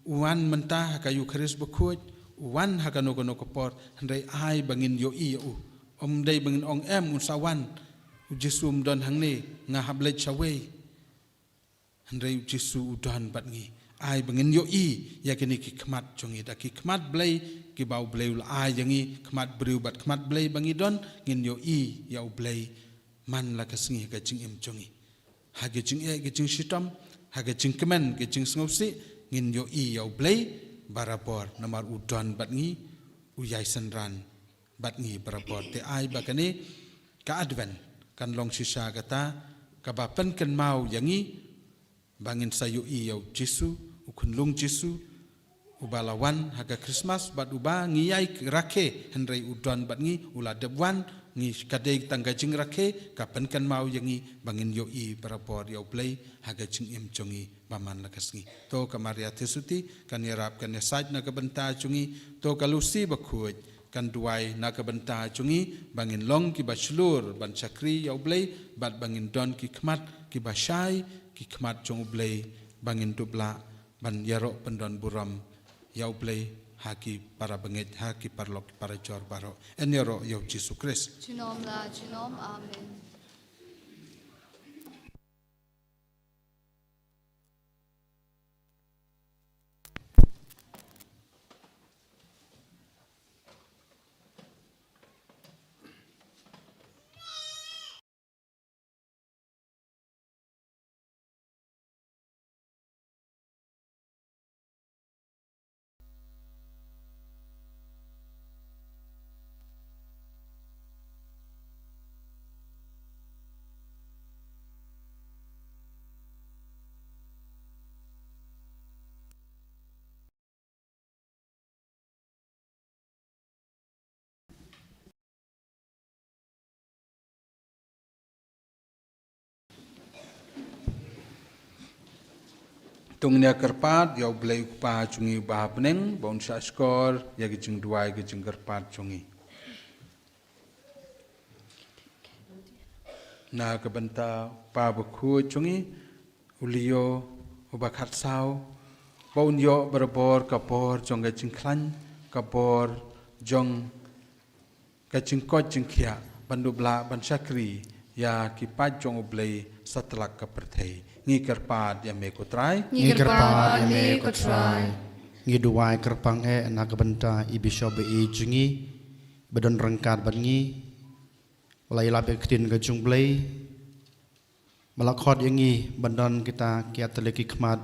u wan mynta ha ka Eukharist bakhuid, u wan ha kano kano ka por, hynrei ai ba ngin ïohi ïa u. Ym dei ba ngin ong em, un sa wan. U Jisu um don hangne, nga hap leit shawei. Hynrei u Jisu u don bad ngi. Ai ba ngin ïohi ïa kine ki khmat jong ngi, da ki khmat Blei kiba U Blei u la ai ïa ngi, khmat briew bad khmat Blei ba ngi don, ngin ïohi ïa U Blei man la ka sngi ha ka jingim jong ngi. Ha ka jingeh, ka jingshitom, ha ka jingkmen, ka jingsngewsih, ngin ïohi ïa U Blei barabor, namar u don bad ngi, u ïai synran bad ngi barabor. Te ai ba kane ka Advent kan long shisha kata kaba pynkynmaw ïa ngi ba ngin sa ïohi ïa U Jisu, U Khunlung Jisu, uba la wan ha ka Christmas, bad uba ngi ïai rakhe, hynrei u don bad ngi, u la dep wan. Ngi, ka dei tang ka jingrakhe, ka pynkynmaw ïa ngi ba ngin ïohi barabor ïa U Blei ha ka jingim jong ngi ba man la ka sngi. To ka Maria Theisotti kan ïarap, kan ïasaid na ka bynta jong ngi. To ka Lucy Bakhuid kan duwai na ka bynta jong ngi ba ngin long kiba shlur ban shakri ïa U Blei, bad ba ngin don ki khmat kiba shai, ki khmat jong U Blei, ba ngin dup lah ban ïaroh pyndon burom ïa U Blei ha ki para bangeit, ha ki paralok, ki parajor baroh. Yn ïaroh ïa U Jisu Khrist. Junom la junom. Amen. To ngin ïa kyrpad ïa U Blei U Kpa jong ngi uba ha bneng, ba un shah shkor ïa ki jingduwai, ki jingkyrpad jong ngi. Na ka bynta u kpa bakhuid jong ngi, u Leo uba khatsaw, ba un ïoh barabor ka bor jong ka jingkhlaiñ, ka bor jong ka jingkoit jingkhiah, ban dup lah ban shakri ïa ki paid jong U Blei satlak ka pyrthei. Ngi kyrpad ïa me ko Trai. Ngi kyrpad ïa me ko Trai. Ngi duwai kyrpang eh na ka bynta i Bishop ba ïeit jong ngi, ba don ryngkat bad ngi, ba la ïalap ïa ka ktien ka jong U Blei, ba la khot ïa ngi ban don kita ki ïatylli ki khmat,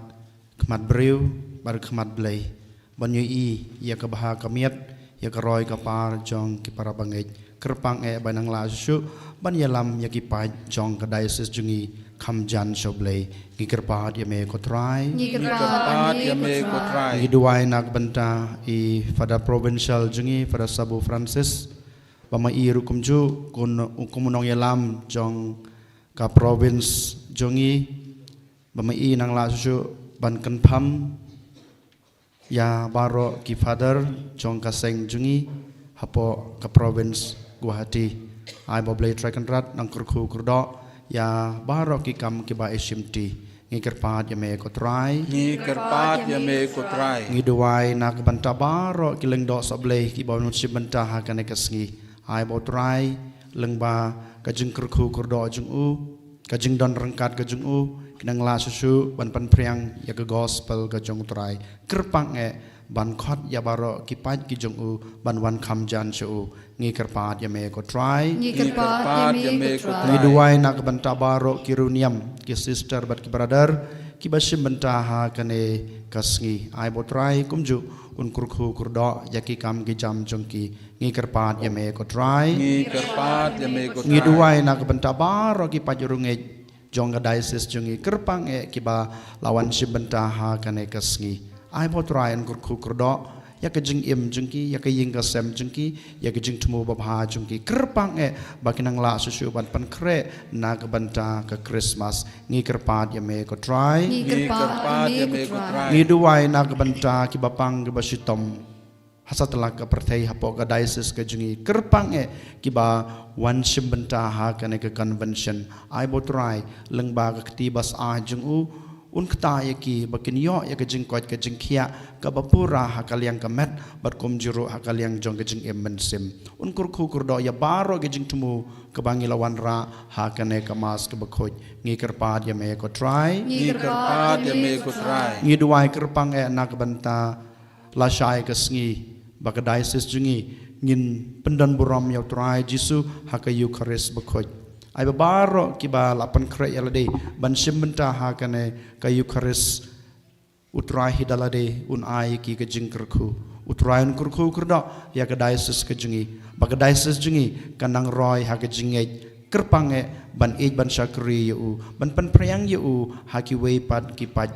khmat briew bad khmat Blei, ban ïohi ïa ka bha ka miat, ïa ka roi ka par jong ki para bangeit. Kyrpang eh ba nang lah shuh shuh ban ïalam ïa ki paid jong ka diocese jong ngi kham jan sha U Blei. Ngi kyrpad ïa me ko Trai. Ngi kyrpad ïa me ko Trai. Ngi duwai na ka bynta i Father Provincial jong ngi, Father Sabu Francis, ba ma i ruh kumjuh kum u nongïalam jong ka province jong ngi, ba ma i nang lah shuh shuh ban kynpham ïa baroh ki father jong ka seng jong ngi hapoh ka province Guwahati. Ai ba U Blei Trai Kynrad nang kyrkhu kyrdoh ïa baroh ki kam kiba i shimti. Ngi kyrpad ïa me ko Trai. Ngi kyrpad ïa me ko Trai. Ngi duwai na ka bynta baroh ki lyngdoh sohblei kiba wan shim bynta ha kane ka sngi. Ai ba U Trai, lyngba ka jingkyrkhu kyrdoh jong u, ka jingdon ryngkat ka jong u, ki nang lah shuh shuh ban pynphriang ïa ka gospel ka jong U Trai. Kyrpang eh ban khot ïa baroh ki paid ki jong u ban wan kham jan sha u. Ngi kyrpad ïa me ko Trai. Ngi kyrpad ïa me ko Trai. Ngi duwai na ka bynta baroh ki riewniam, ki sister bad ki brother kiba shim bynta ha kane ka sngi. Ai ba U Trai kumjuh un kyrkhu kyrdoh ïa ki kam ki jam jong ki. Ngi kyrpad ïa me ko Trai. Ngi kyrpad ïa me ko Trai. Ngi duwai na ka bynta baroh ki paid riewngeit jong ka diocese jong ngi, kyrpang eh kiba la wan shim bynta ha kane ka sngi. Ai ba U Trai un kyrkhu kyrdoh ïa ka jingim jong ki, ïa ka ïing ka sem jong ki, ïa ka jingthmu babha jong ki. Kyrpang eh ba ki nang lah shuh shuh ban pynkhreh na ka bynta ka Christmas. Ngi kyrpad ïa me ko Trai. Ngi kyrpad ïa me ko Trai. Ngi duwai na ka bynta kiba pang kiba shitom ha satlak ka pyrthei hapoh ka diocese ka jong ngi. Kyrpang eh kiba wan shim bynta ha kane ka convention. Ai ba U Trai, lyngba ka kti ba sah jong u, Un kta ïa ki ba kin ïoh ïa ka jingkoit ka jingkhiah kaba pura ha ka liang ka met bad kumjuh ruh ha ka liang jong ka jingim mynsiem. Un kyrkhu kyrdoh ïa baroh ka jingthmu kaba ngi la wanrah ha kane ka Mass kaba khuid. Ngi kyrpad ïa me ko Trai. Ngi kyrpad ïa me ko Trai. Ngi duwai kyrpang eh na ka bynta lashai ka sngi ba ka diocese jong ngi ngin pyndon burom ïa u Trai Jisu ha ka Eukharist bakhuid. Ai ba baroh kiba la pynkhreh ïa lade ban shim bynta ha kane ka Eukharist, u Trai hi da lade un ai ki ka jingkyrkhu. U Trai un kyrkhu kyrdoh ïa ka diocese ka jong ngi, ba ka diocese jong ngi kan nang roi ha ka jingngeit kyrpang eh ban ïeit ban shakri ïa u, ban pynphriang ïa u ha kiwei pat ki paid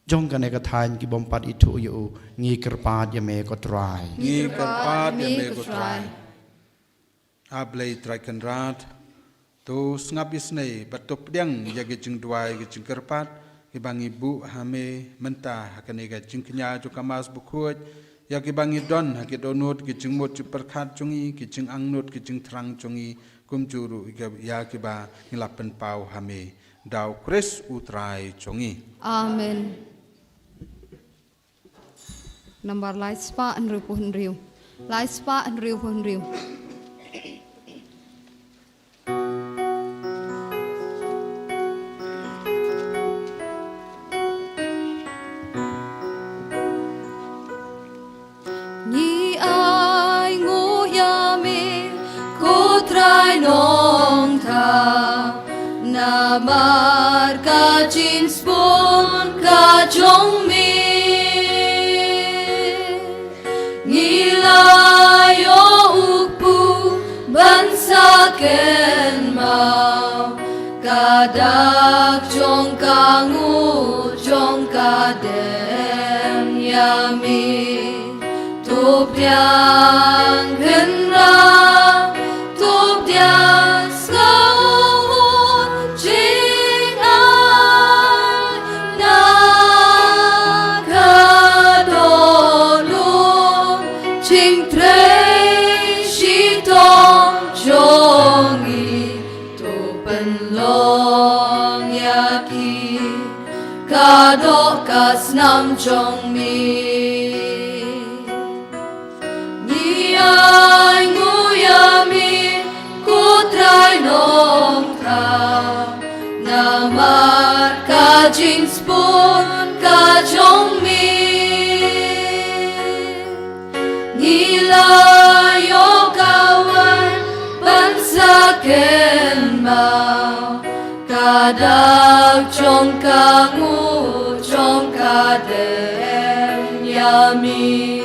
jong kane ka thaiñ ki bym pat ithuh ïa u. Ngi kyrpad ïa me ko Trai. Ngi kyrpad ïa me ko Trai. A Blei Trai Kynrad, to sngap isynei bad to pdiang ïa ki jingduwai ki jingkyrpad kiba ngi buh ha me mynta ha kane ka jingkñia jong ka Mass bakhuid, ïa kiba ngi don ha ki dohnud ki jingmut jingpyrkhat jong ngi, ki jingangnud ki jingthrang jong ngi, kumjuh ruh ïa kiba ngi la pynpaw ha me. Da u Khrist u Trai jong ngi. Amen. Nambar lai spah hynriewphew hynriew. Lai spah hynriewphew hynriew. Ngi ai nguh ïa me ko Trai Nongthaw, namar ka jingsbun ka jong me. Ngi la ïoh u kpu ban sa kynmaw ka dak jong ka nguh jong ka dem ïa me. To pdiang kynrad, to pdiang sngewhun jingai na ka dohnud jingtrei shitom jong ngi. To pynlong ïa ki ka doh ka snam jong me. Ngi ai nguh ïa me ko Trai Nongthaw, namar ka jingsbun ka jong me. Ngi la ïoh ka wan ban sa kynmaw ka dak jong ka nguh jong ka dem ïa me.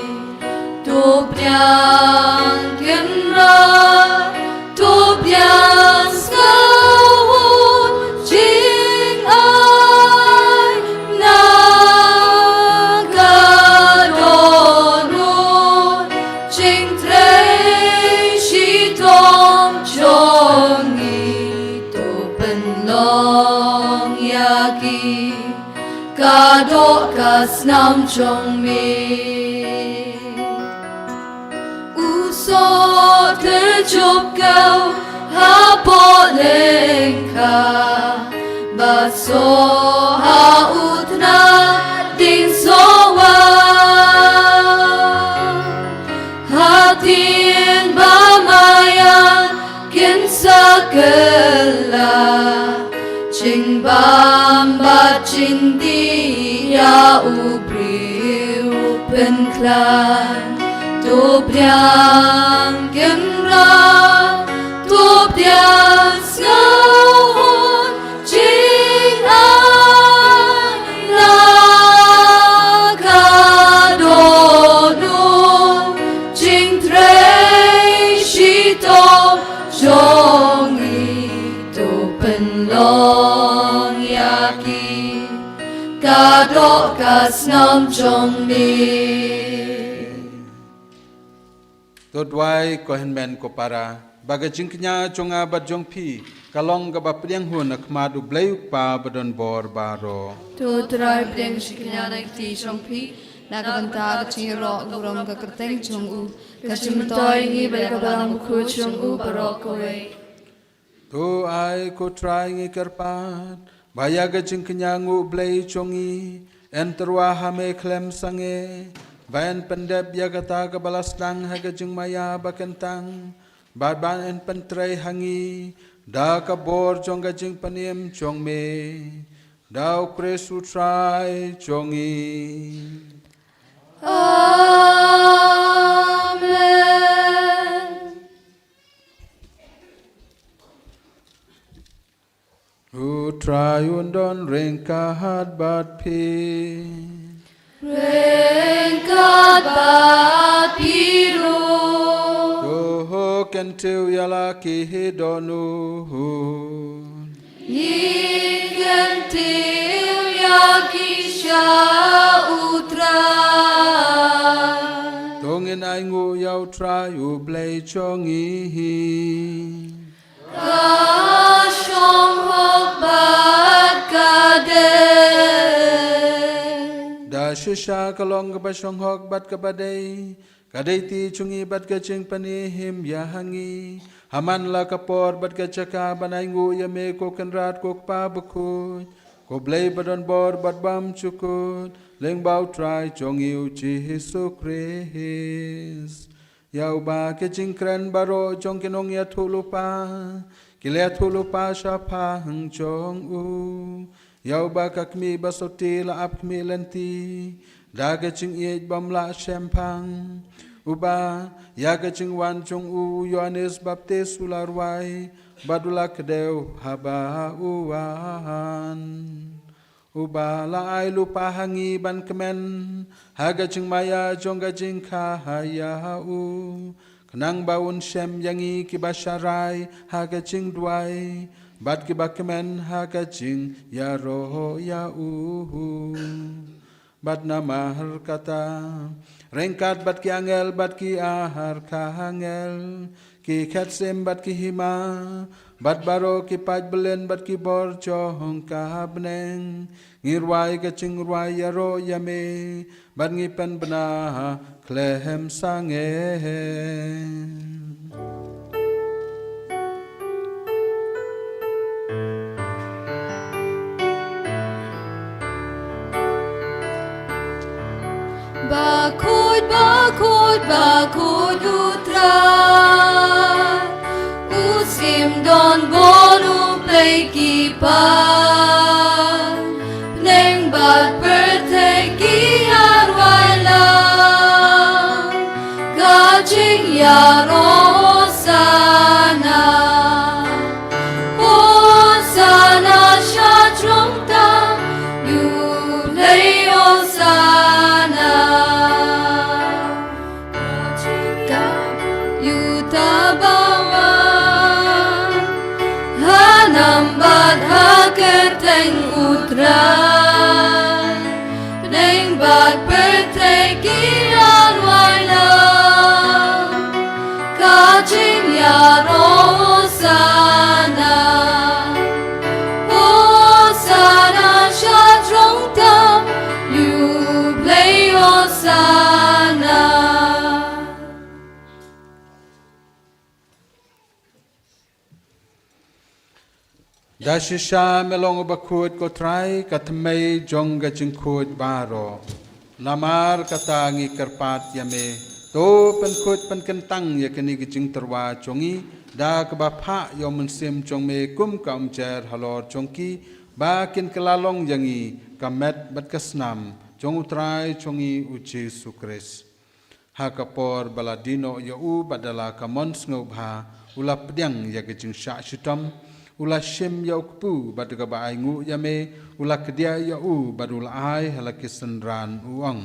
To pdiang kynrad, to pdiang sngewhun jingai na ka dohnud jingtrei shitom jong ngi. To pynlong ïa ki ka doh ka snam jong me. U soh tyrjup kew hapoh lyngkha, ba soh ha u tnat ding soh wah. Hadien ba maya kin sa kylla, jingbam bad jingdih ïa u briew pynkhlaiñ. To pdiang kynrad, to pdiang sngewhun jingai na ka dohnud jingtrei shitom jong ngi. To pynlong ïa ki ka doh ka snam jong me. To duwai ko hynmen ko para ba ka jingkñia jong nga bad jong phi ka long kaba pdiang hun ha khmat U Blei U Kpa badonbor baroh. To Trai, pdiang jingkñia na ka kti jong phi na ka bynta ka jingïaroh burom ka kyrteng jong u, ka jingmyntoi ïa ngi bad ïa ka balang bakhuid jong u baroh kawei. To ai ko Trai ngi kyrpad Ba ïa ka jingkñia nguh Blei jong ngi yn tyrwa ha me khlem sangeh, ba yn pyndep ïa kata kaba la sdang ha ka jingmaïa ba kyntang, bad ba yn pyntrei ha ngi da ka bor jong ka jingpynim jong me, da U Khrist U Trai jong ngi. Amen. U Trai un don ryngkat bad phi. Ryngkat bad phi ruh. To kyntiew ïa la ki dohnud. Ngi kyntiew ïa ki sha U Trai. To ngin ainguh ïa U Trai U Blei jong ngi. Ka shong hok bad ka dei. Da shisha ka long kaba shong hok bad kaba dei, ka dei ti jong ngi bad ka jingpynim ïa ngi. Ha man la ka por bad ka jaka ban ainguh ïa me ko Kynrad ko Kpa bakhuid, ko Blei ba don bor bad bymjukut, lyngba U Trai jong ngi U Jisu Khrist. Ïa uba ki jingkren baroh jong ki nongïathuhlypa ki la ïathuhlypa shaphang jong u. Ïa uba ka khmih ba soti la ap khmih lynti da ka jingïeit bym lah shemphang. Uba ïa ka jingwan jong u, u Ïoannis Baptis u la rwai bad u la kdew haba u wan. Uba la ai lypa ha ngi ban kmen ha ka jingmaïa jong ka jingkha ïa u, khnang ba un shem ïa ngi kiba sharai ha ka jingduwai bad kiba kmen ha ka jingïaroh ïa u. Bad namar kata, ryngkat bad ki angel bad ki archangel, ki khetsim bad ki hima, bad baroh ki paidbah bad ki bor jong ka bneng, ngi rwai ka jingrwai ïaroh ïa me bad ngi pynbna khlem sangeh. Bakhuid, bakhuid, bakhuid U Trai, u sim don bor, u plie ki paid. Bneng bad pyrthei ki arwai lang ka jingïaroh, Hosana. Hosana sha jrong tam, ïa U Blei Hosana. Ka jingkam ïa uta uba wan ha nam bad ha kyrteng U Trai. Bneng bad pyrthei ki arwai lang ka jingïaroh, Hosana. Hosana sha jrong tam, ïa U Blei Hosana. Da shisha me long uba khuid ko Trai, ka thymmei jong ka jingkhuid baroh. Namar kata ngi kyrpad ïa me, to pynkhuid pynkyntang ïa kine ki jingtyrwa jong ngi da kaba phah ïa U Mynsiem jong me kum ka umjer halor jong ki, ba kin kylla long ïa ngi ka met bad ka snam jong U Trai jong ngi U Jisu Khrist. Ha ka por ba la die noh ïa u bad da la ka mon sngewbha u la pdiang ïa ka jingshah shitom, u la shim ïa u kpu bad da kaba ainguh ïa me u la kdiah ïa u bad u la ai ha la ki synran, u ong: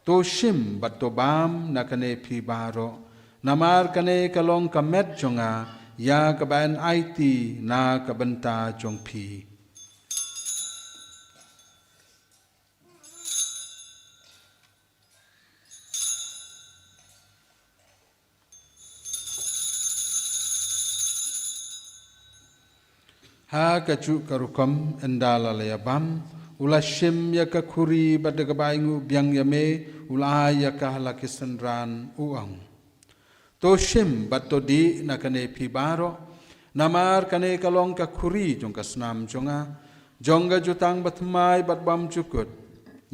To shim bad to bam na kane phi baroh, namar kane ka long ka met jong nga, ïa kaba yn aiti na ka bynta jong phi. Ha kajuh ka rukom, ynda la la ïa bam, u la shim ïa ka khuri bad da kaba ainguh biang ïa me u la ai ïa ka ha la ki synran, u ong: To shim bad to dih na kane phi baroh, namar kane ka long ka khuri jong ka snam jong nga, jong ka jutang bathymmai bad bymjukut,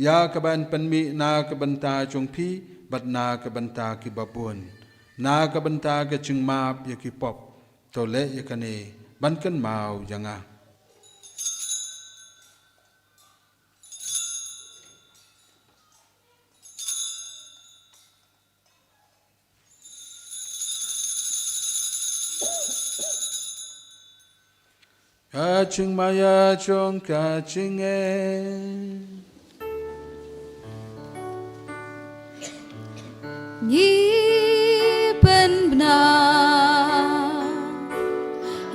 ïa kaba yn pynmih na ka bynta jong phi bad na ka bynta ki babun, na ka bynta ka jingmap ïa ki pop. To leh ïa kane ban kynmaw ïa nga. Ka jingmaïa jong ka jingeh. Ngi pynbna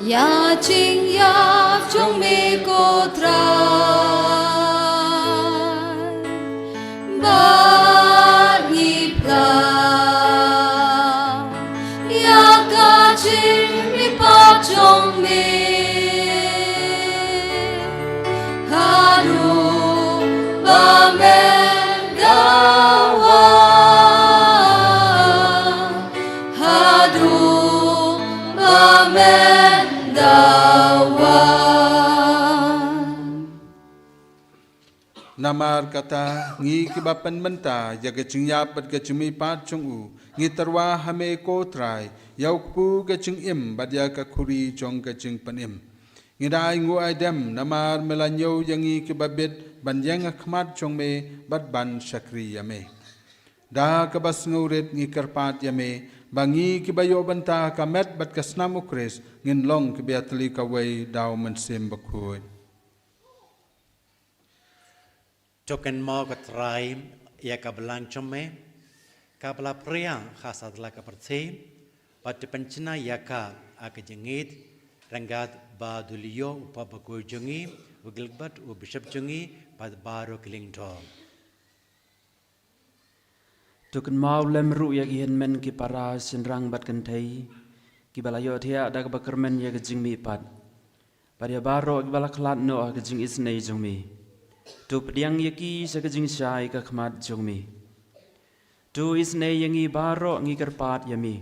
ïa jingïap jong me ko Trai. Bad ngi phla ïa ka jingmihpat jong me. Haduh ba men da wan. Haduh ba men da wan. Namar kata, ngi kiba pynmynta ïa ka jingïap bad ka jingmihpat jong u, ngi tyrwa ha me ko Trai, ïa u kpu ka jingim bad ïa ka khuri jong ka jingpynim. Ngi da ai nguh ai dem namar me la ñiew ïa ngi kiba bit ban ïeng ha khmat jong me bad ban shakri ïa me. Da kaba sngewrit ngi kyrpad ïa me ba ngi kiba ïoh bynta ha ka met bad ka snam u Khrist ngin long kiba ïatylli kawei da u Mynsiem Bakhuid. To kynmaw ko Trai ïa ka balang jong me kaba la phriang ha satlak ka pyrthei, bad to pynchna ïa ka ha ka jingïeit, ryngkat ba dulïoh u pop bakhuid jong ngi, u Gilbert u Bishop jong ngi, bad baroh ki lyngdoh. To kynmaw lem ruh ïa ki hynmen ki para shynrang bad kynthei kiba la ïohthiah da kaba kyrmen ïa ka jingmihpat, bad ïa baroh kiba la khlad noh ha ka jingisynei jong me. To pdiang ïa ki sha ka jingshai ka khmat jong me. To isynei ïa ngi baroh, ngi kyrpad ïa me.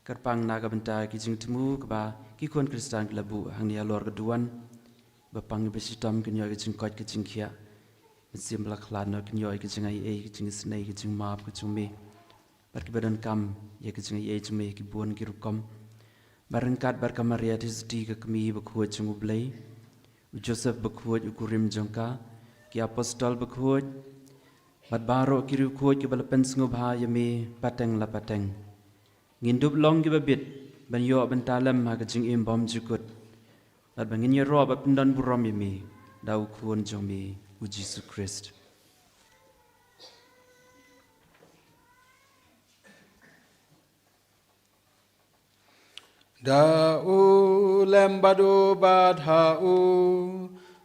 Kyrpang na ka bynta ki jingthmu kaba ki khun Khristan ki la buh hangne halor ka duwan, ba pang kiba shitom kin ïoh ïa ka jingkoit ka jingkhiah. Mynsiem ba la khlad noh kin ïoh ïa ka jingaiei, ka jingisynei, ka jingmap ka jong me. Bad kiba donkam ïa ka jingaiei jong me ki bun ki rukom. Bad ryngkat bad ka Maria Theisotti ka kmie bakhuid jong U Blei, u Joseph bakhuid u kurim jong ka, ki apostol bakhuid, bad baroh ki riewkhuid kiba la pynsngewbha ïa me pateng la pateng. Ngin dup long kiba bit ban ïoh bynta lem ha ka jingim bymjukut, bad ba ngin ïaroh bad pyndon burom ïa me da u Khun jong me u Jisu Khrist. Da u lem bad u bad ha u,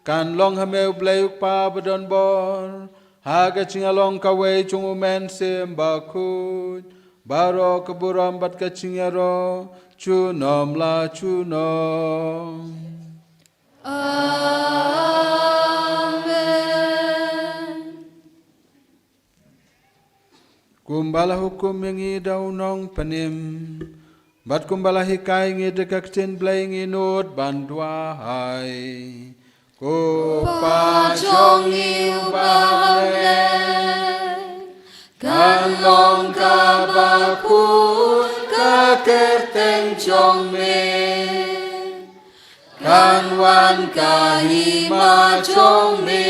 kan long ha me U Blei U Kpa badonbor, ha ka jingïalong kawei jong U Mynsiem Bakhuid, baroh ka burom bad ka jingïaroh junom la junom. Amen. Kumba la hukum ïa ngi da u Nongpynim, bad kumba la hikai ngi da ka ktien Blei, ngi nud ban duwai. Ko Pa jong ngi uba ha bneng, kan long kaba khuid ka kyrteng jong me. Kan wan ka hima jong me.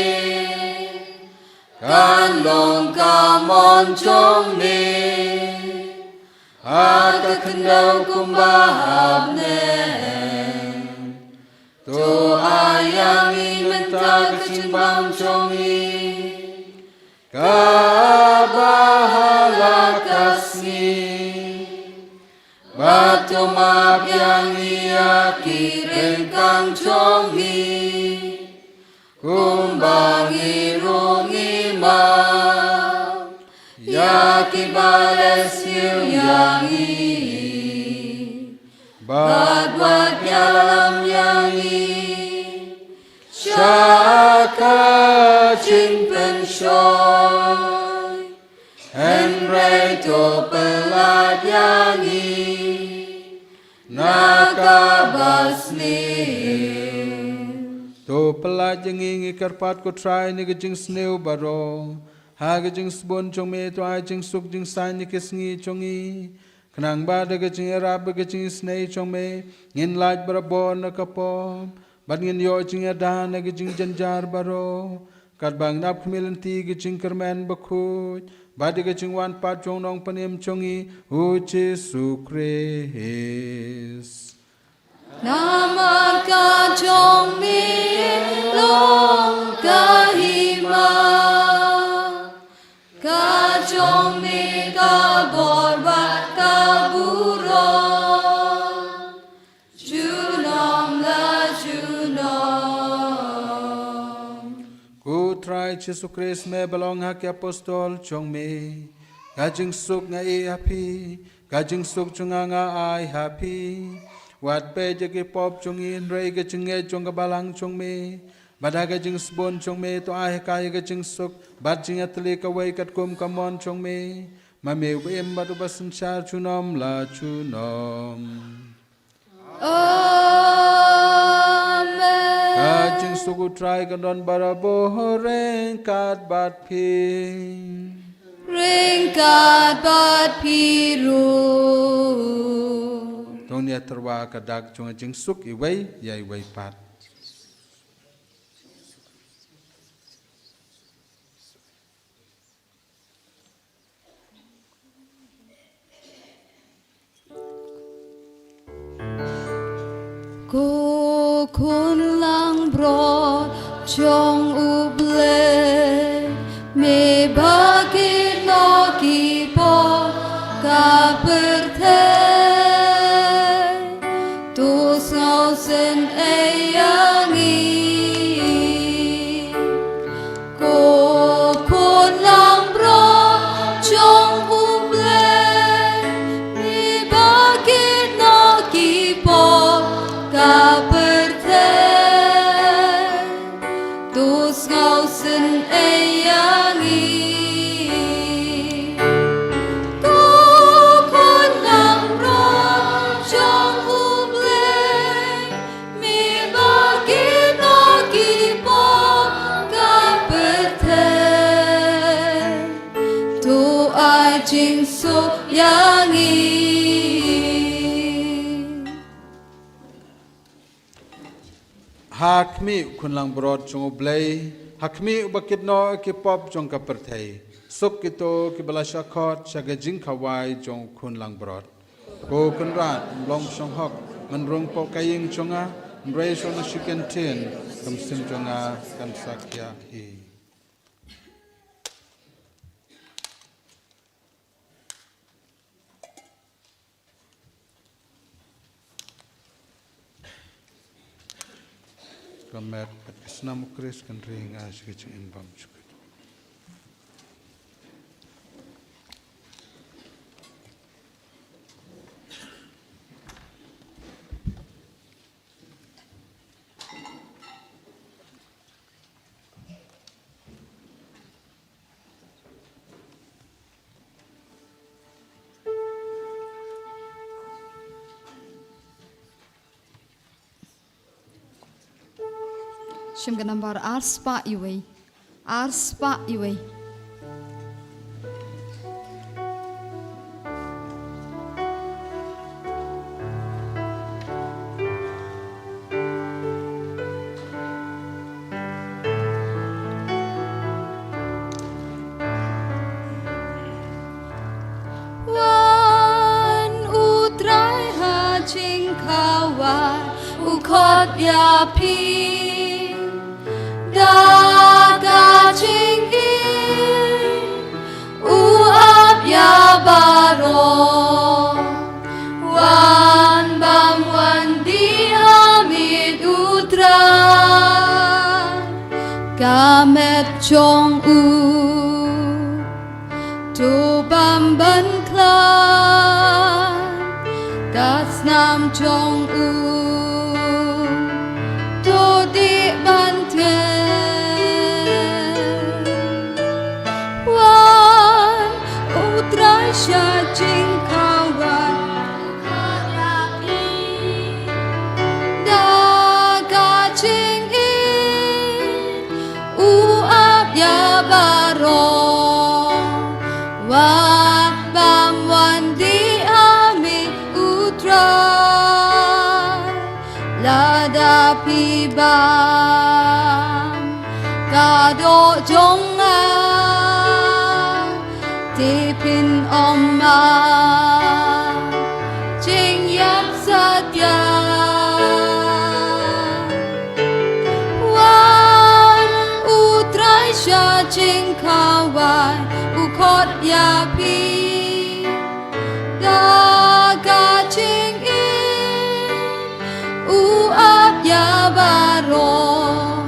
Kan long ka mon jong me ha ka khyndew kumba ha bneng. To ai ïa ngi mynta ka jingbam jong ngi kaba ha la ka sngi. Bad to map ïa ngi ïa ki ryngkang jong ngi, kumba ngi ruh ngi map ïa kiba la siew ïa ngi. Bad wat ïalam ïa ngi sha ka jingpynshoi, hynrei to pyllait ïa ngi na kaba sniew. To Pyllait ïa ngi, ngi kyrpad ko Trai, na ka jingsniew baroh. Ha ka jingsbun jong me to ai jingsuk jingsaiñ ïa ki sngi jong ngi. Khnang ba da ka jingïarap bad ka jingisynei jong me, ngin lait barabor na ka pop, bad ngin ïoh jingïada na ka jingjynjar baroh. Katba ngin ap khmih lynti ka jingkyrmen bakhuid bad ïa ka jingwan pat jong u Nongpynim jong ngi, u Jisu Khrist. Namar ka jong me long ka hima, ka jong me ka bor bad ka burom, junom la junom. Ko Trai Jisu Khrist, me ba la ong ha ki apostol jong me, ka jingsuk nga ai ha phi, ka jingsuk jong nga nga ai ha phi. Wat peit ïa ki pop jong ngi, hynrei ka jingngeit jong ka balang jong me bad ha ka jingsbun jong me to ai ha ka ïa ka jingsuk bad jingïatylli kawei katkum ka mon jong me, ma me uba im bad uba synshar junom la junom. Amen. Ka jingsuk u Trai kan don barabor ryngkat bad phi. Ryngkat bad phi ruh. To ngin ïa tyrwa ka dak jong ka jingsuk iwei ïa iwei pat. Ko khun langbrot jong U Blei, me ba kino ki pop ka pyrthei, to sngewsynei ïa ngi. Ko khun langbrot jong U Blei, me ba kino ki pop ka pyrthei, to sngewsynei ïa ngi. Ko khun langbrot jong U Blei, me ba kino ki pop ka pyrthei, to ai jingsuk ïa ngi. Ha khmih u khun langbrot jong U Blei, ha khmih uba kit noh ïa ki pop jong ka pyrthei. Suk kito kiba la shah khot sha ka jingkhawai jong u khun langbrot. Ko Kynrad, ym long shong hok ban rung hapoh ka ïing jong nga, hynrei shu ong na shi kyntien, ka mynsiem jong nga kan sa khiah hi. Ka met bad ka snam U Khrist kan ring ha ka jingim bymjukut. Shim ka nambar ar spah iwei. Ar spah iwei. Wan U Trai ha jingkhawai, u khot ïa phi da ka jingim. U ap ïa baroh, wan bam wan dih ha miet U Trai. Ka met jong u to bam ban khlad, ka snam jong u to dih ban tngen. Wan U Trai sha jingkhawai, da ka jingim. ïa baroh, wat bam wan dih ha miet U Trai. Lada phi bam ka doh jong nga, te phin ym mad jingïap satia. Wan U Trai sha jingkhawai, u khot ïa phi da ka jingim, u ap ïa baroh.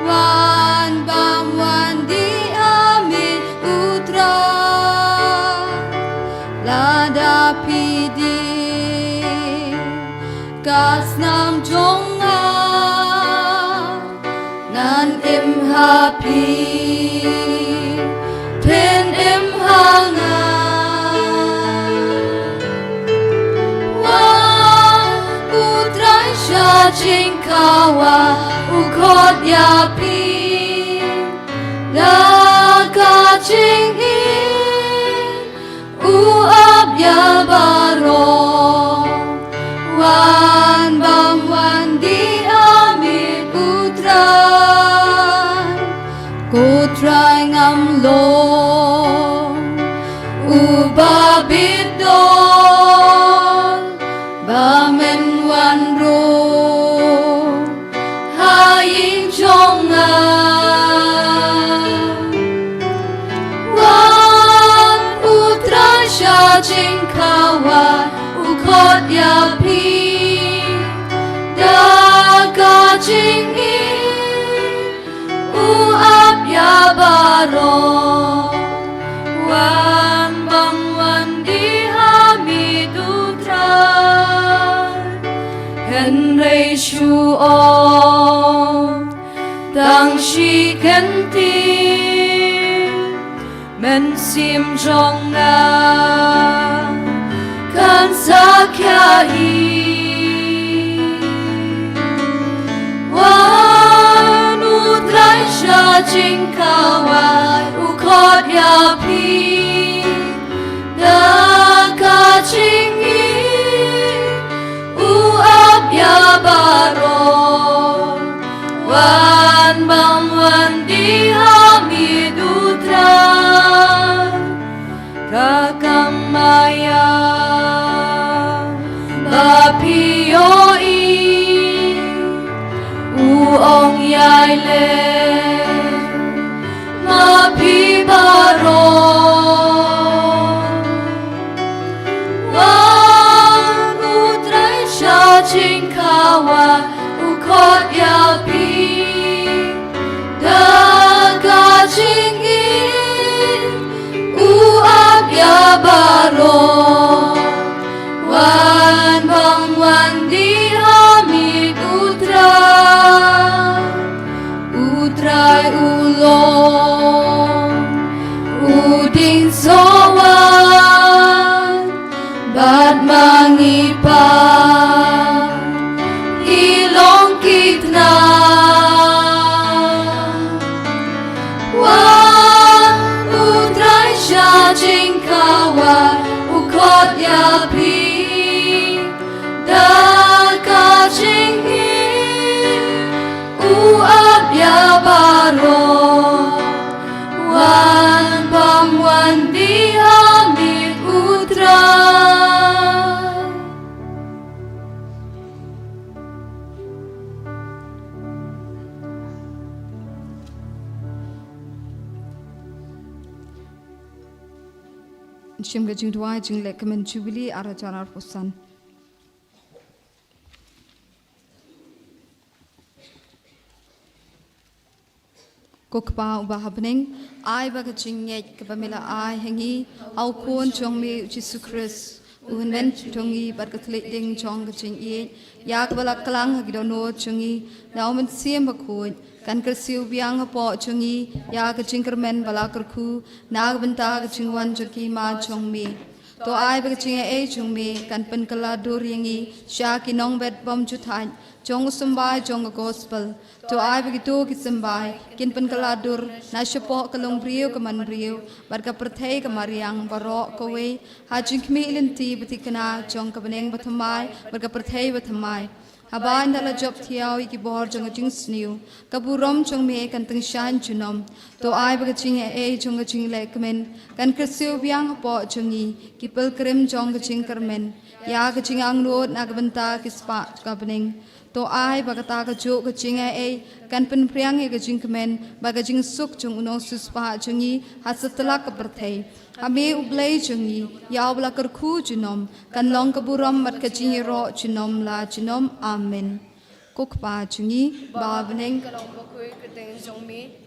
Wan bam wan dih ha miet U Trai, lada phi dih ka snam jong nga, ngan im ha phi, phin im ha nga. Wan U Trai sha jingkhawai, u khot ïa phi da ka jingim, u ap ïa baroh. Wan bam wan dih ha miet U Trai, ko Trai ngam long uba bit don, ba men wan rung ha ïing jong nga. Wan U Trai sha jingkhawai, u khot ïa phi da ka jingim, u ap ïa baroh. Wan bam wan dih ha miet U Trai, hynrei shu ong tang shi kyntien, mynsiem jong nga kan sa khia hi. Wan U Trai sha jingkhawai, u khot ïa phi da ka jingim, u ap ïa baroh. Wan bam wan dih ha miet U Trai, ka kam maïa ba phi ïohi, u ong ïai leh ma phi baroh. Wan U Trai sha jingkhawai, u khot ïa phi da ka jingim, u ap ïa baroh. Wan bam wan dih ha miet U Trai, U Trai u long u dieng sohwan, bad ma ngi pat ngi long ki tnat. Wan U Trai sha jingkhawai, u khot ïa phi da ka jingim, u ap ïa baroh. Wan bam wan dih ha miet U Trai. Shim ka jingduwai jingleh kmen Jubili ar hajar arphew san. Ko Kpa uba ha bneng, ai ba ka jingngeit kaba me la ai ha ngi ha u Khun jong me u Jisu Khrist, u hynmen jong ngi bad ka thylliej ding jong ka jingïeit, ïa kaba la klang ha ki dohnud jong ngi na u Mynsiem Bakhuid, kan kyrsiew biang hapoh jong ngi ïa ka jingkyrmen ba la kyrkhu na ka bynta ka jingwan jong ki ma jong me. To ai ba ka jingaiei jong me kan pynkylla dur ïa ngi sha ki nongbet bym ju thait jong u symbai jong ka gospel. To ai ba kito ki symbai kin pynkylla dur na shapoh ka longbriew ka manbriew bad ka pyrthei ka mariang baroh kawei ha jingkhmih lynti ba thikna jong ka bneng bathymmai bad ka pyrthei bathymmai. Haba ynda la jop thiaw ïa ki bor jong ka jingsniew, ka burom jong me kan tyngshaiñ junom. To ai ba ka jingaiei jong ka jinglehkmen kan kyrsiew biang hapoh jong ngi, ki pilgrim jong ka jingkyrmen, ïa ka jingangnud na ka bynta ki spah ka bneng. To ai ba kata kajuh ka jingaiei kan pynphriang ïa ka jingkmen bad ka jingsuk jong u nongsiewspah jong ngi ha satlak ka pyrthei. Ha me u Blei jong ngi, ïa uba la kyrkhu junom, kan long ka burom bad ka jingïaroh junom la junom. Amen. Ko Kpa jong ngi ba ha bneng,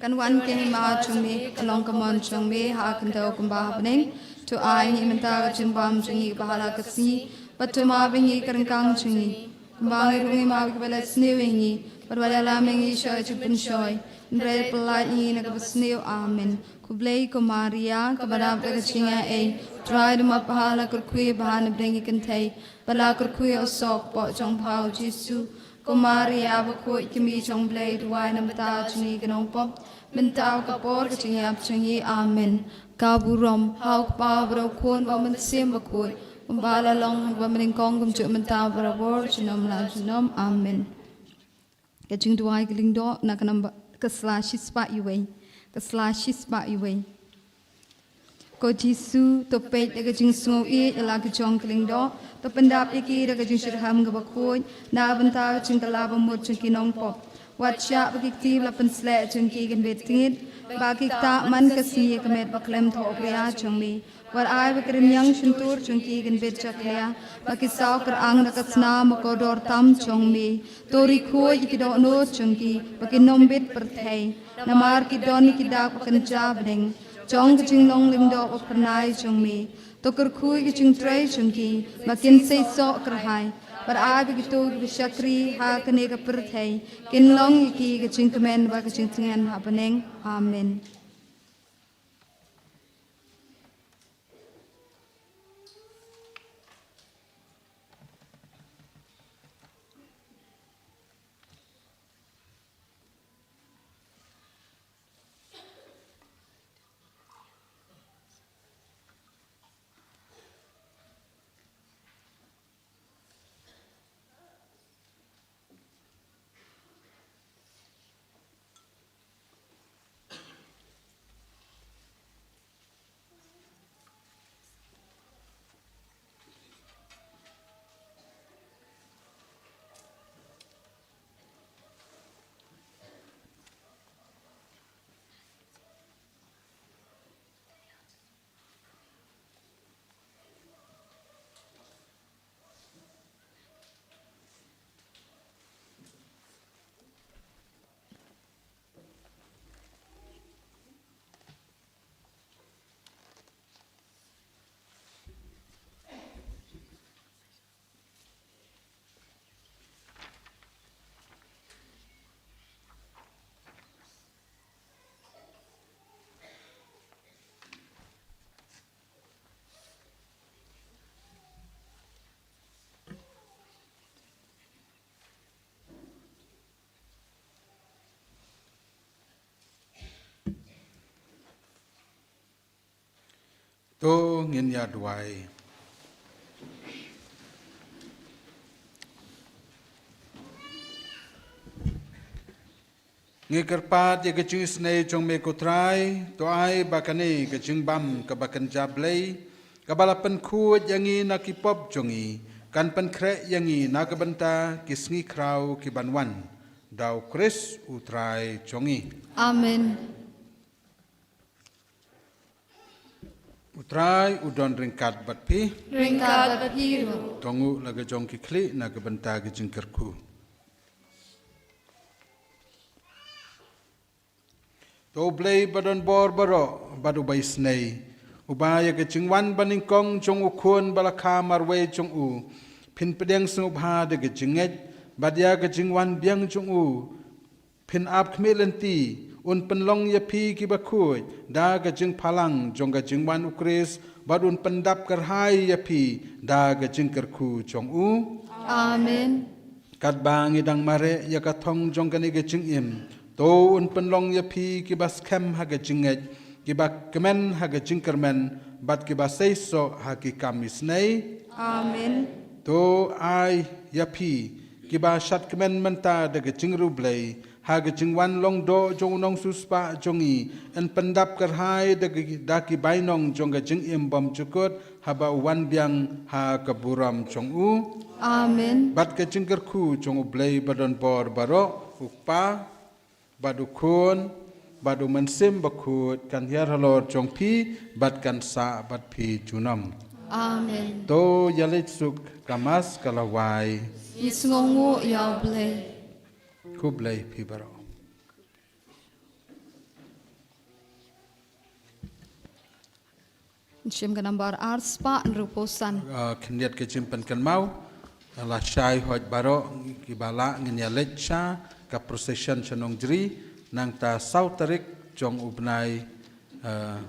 kan wan ka hima jong me, kan long ka mon jong me ha ka khyndew kumba ha bneng. To ai ngi mynta ka jingbam jong ngi kaba ha la ka sngi, bad to map ïa ngi ka ryngkang jong ngi, kumba ngi ruh ngi map ïa kiba leh sniew ïa ngi, bad wat ïalam ïa ngi sha ka jingpynshoi, hynrei pyllait ïa ngi na kaba sniew. Amen. Khublei ko Maria, kaba dap da ka jingaiei, u Trai u don bad pha, la kyrkhu ïa pha ha bneng ki kynthei, bad la kyrkhu ïa u soh ka kpoh jong pha u Jisu. Ko Maria bakhuid, ka kmie jong u Blei, duwai namar kata jong ngi ki nongpop, mynta bad ka por ka jingïap jong ngi. Amen. Ka burom ha u Kpa bad ha u Khun bad ha u Mynsiem Bakhuid, kumba la long ha kaba nyngkong, kumjuh mynta, barabor, junom la junom. Amen. Ka jingduwai ka lyngdoh na ka namba, ka sla shispah uwei. Ka sla shispah uwei. Ko Jisu, to peit da ka jingsngewieit ïa la ki jong ka lyngdoh, to pyndap ïa ki da ka jingshitrhem kaba khuid na ka bynta ka jingkylla bamut jong ki nongpop. Wat shah ba ki kti ba la pynsleh jong ki kin bit tngit, ba ki ktah man ka sngi ïa ka met bakhlem thohbria jong me. Wat ai ba ki rynïeng shyntur jong ki kin bit jakhlia, ba ki saw kyrang da ka snam ba kordor tam jong me. To ri khuid ïa ki dohnud jong ki ba kin ym bit pyrthei, namar ki don ïa ki dak ba kynja bneng jong ka jinglong lyngdoh ba phyrnai jong me. To kyrkhu ïa ki jingtrei jong ki ba kin seisoh kyrhai, bad ai ba kito kiba shakri ha kane ka pyrthei kin long ïa ki ka jingkmen bad ka jingtngen ha bneng. Amen. To ngin ïa duwai. Ngi kyrpad ïa ka jingisynei jong me ko Trai, to ai ba kane ka jingbam kaba kynja Blei, kaba la pynkhuid ïa ngi na ki pop jong ngi, kan pynkhreh ïa ngi na ka bynta ki sngi khraw ki ban wan. Da u Khrist u Trai jong ngi. Amen. U Trai u don ryngkat bad phi. Ryngkat bad phi ruh. To nguh la ka jong ki khlieh na ka bynta ka jingkyrkhu. To u Blei ba don bor baroh bad uba isynei, uba ïa ka jingwan banyngkong jong u Khun ba la kha marwei jong u phin pdiang sngewbha da ka jingngeit, bad ïa ka jingwan biang jong u phin ap khmih lynti, Un pynlong ïa phi kiba khuid da ka jingphalang jong ka jingwan u Khrist, bad un pyndap kyrhai ïa phi da ka jingkyrkhu jong u. Amen. Katba ngi dang mareh ïa ka thong jong kane ka jingim, to un pynlong ïa phi kiba skhem ha ka jingngeit, kiba kmen ha ka jingkyrmen, bad kiba seisoh ha ki kam isynei. Amen. To ai ïa phi kiba shad kmen mynta da ka jingriewblei ha ka jingwan long doh jong u nongsiewspah jong ngi, yn pyndap kyrhai da ki, da ki bainong jong ka jingim bymjukut, haba u wan biang ha ka burom jong u. Amen. Bad ka jingkyrkhu jong U Blei badonbor baroh, U Kpa, bad U Khun, bad U Mynsiem Bakhuid, kan hiar halor jong phi, bad kan sah bad phi junom. Amen. To ïaleit suk, ka Mass ka la wai. Ngi sngewnguh ïa U Blei. Khublei phi baroh. Shim ka nambar arspah hynriewphew san. Ah, khyndiat ka jingpynkynmaw. La shai hoi baroh, kiba lah ngin ïaleit sha ka procession sha Nongjri, nangta saw tarik jong u bnai, ah,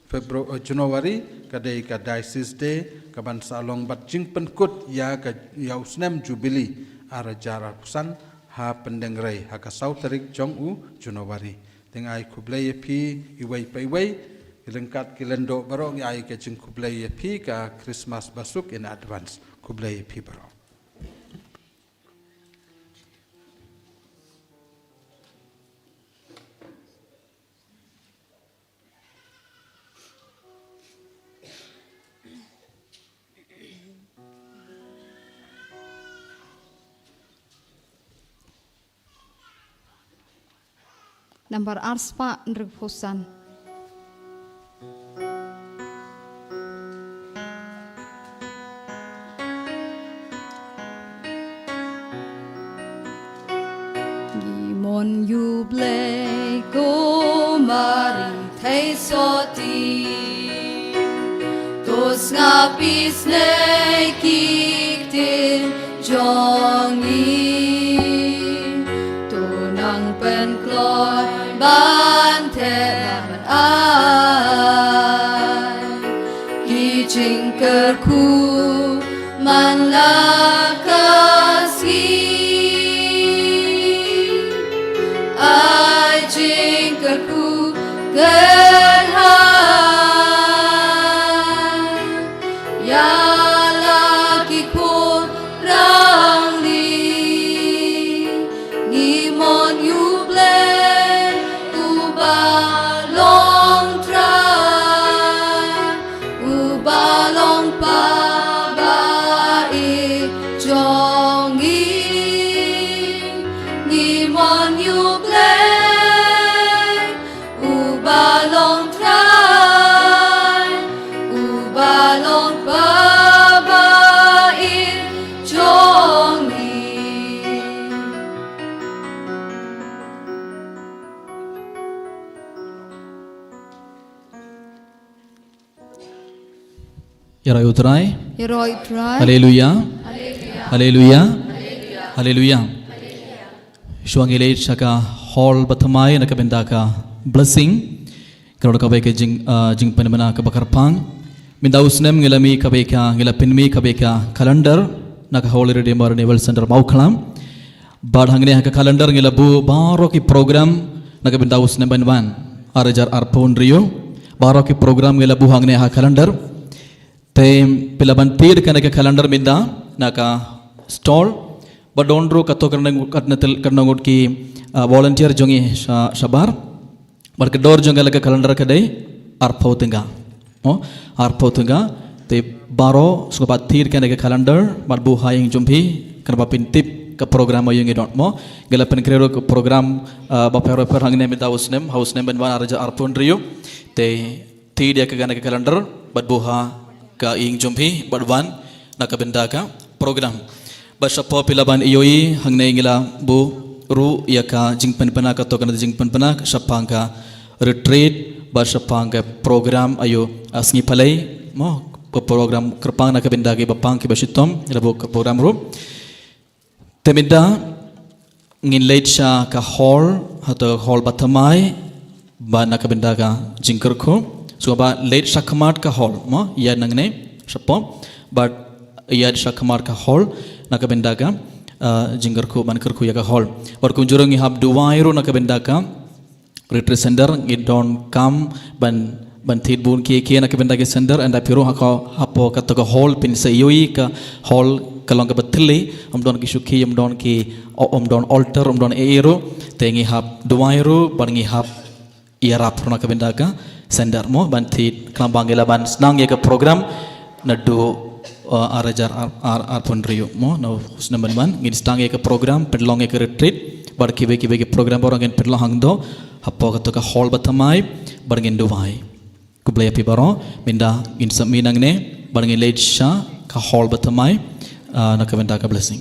Febru-, eh, January, ka dei ka Diocese Day, kaban sa long bad jingpynkut ïa ka, ïa u snem Jubilee ar hajar arphew san, ha Pyndengrei, ha ka saw tarik jong u January. Te ngi ai khublei ïa phi iwei pa iwei, ki lyngkat ki lyngdoh baroh ngi ai ka jingkhublei ïa phi ka Christmas basuk in advance. Khublei ïa phi baroh. Nambar arspah hynriewphew san. Ngi mon ïa U Blei ko Mari thei sotti, to sngap isynei ki ktien jong ngi, to nang pynkloi ban thep ban ai ki jingkyrkhu man la ka sngi. Ai jingkyrkhu kyrhai ïa la ki khun rangli. Ngi mon ïa U Blei uba long Trai, uba long Pa ba ïeit jong ngi. Ngi mon ïa U Blei uba long Trai, uba long Pa ba ïeit jong ngi. Ïaroh ïa U Trai. Ïaroh ïa U Trai. Haleluia. Haleluia. Haleluia. Shuwa ngi leit sha ka hall ba thymmai na ka bynta ka blessing. Ka long kawei ka jing, ah, jingpynbna kaba kyrpang. Mynta u snem ngi la mih kawei ka, ngi la pynmih kawei ka calendar na ka Holy Redeemer Renewal Center Mawkhlam. Bad hangne ha ka calendar ngi la buh baroh ki program na ka bynta u snem ban wan, ar hajar arphew hynriew. Baroh ki program ngi la buh hangne ha ka calendar. Te phi lah ban thied ïa kane ka calendar mynta na ka stall. Bad don ruh kato katne, katne, katne ngut ki, ah, volunteer jong ngi sha, shabar. Bad ka dor jong kane ka calendar ka dei arphew tyngka. Mo, arphew tyngka. Te baroh sngewbha thied ïa kane ka calendar bad buh ha ïing jong phi, khnang ba phin tip ka program aïu ngi don. Mo, ngi la pynkhreh ruh ka program, ah, bapher bapher hangne mynta u snem, ha u snem ban wan ar hajar arphew hynriew. Te thied ïa kane ka calendar bad buh ha ka ïing jong phi bad wan na ka bynta ka program. Bad shapoh phi lah ban ïohi hangne ngi la buh ruh ïa ka jingpynbna, kato ka jingpynbna shaphang ka retreat bad shaphang ka program aïu, ah, sngi Palei. Mo, ka program kyrpang na ka bynta kiba pang kiba shitom, ngi la buh ka program ruh. Te mynta ngin leit sha ka hall, hato hall ba thymmai, Bad na ka bynta ka jingkyrkhu, sngewbha leit shakhmat ka hall, mo, ïaid nangne shapoh, bad ïaid shakhmat ka hall na ka bynta ka, uh, jingkyrkhu, ban kyrkhu ïa ka hall. Bad kumjuh ruh ngi hap duwai ruh na ka bynta ka retreat center, ngi donkam ban, ban thied bun kiei kiei na ka bynta ki center, ynda phi rung ha ka, hapoh kato ka hall phin sa ïohi ka hall ka long kaba thylli, ym don ki shuki, ym don ki, ym don altar, ym don ei ei ruh, te ngi hap duwai ruh, bad ngi hap ïarap ruh na ka bynta ka center, mo, ban thied khnang ba ngi lah ban sdang ïa ka program naduh, uh, ar hajar ar, ar, arphew hynriew, mo, na u snem ban wan ngin sdang ïa ka program pynlong ïa ka retreat, bad kiwei kiwei ki program baroh ngin pynlong hangto hapoh kato ka hall ba thymmai, bad ngin duwai. Khublei ïa phi baroh, mynta ngin sa mih nangne bad ngin leit sha ka hall ba thymmai, uh, na ka bynta ka blessing.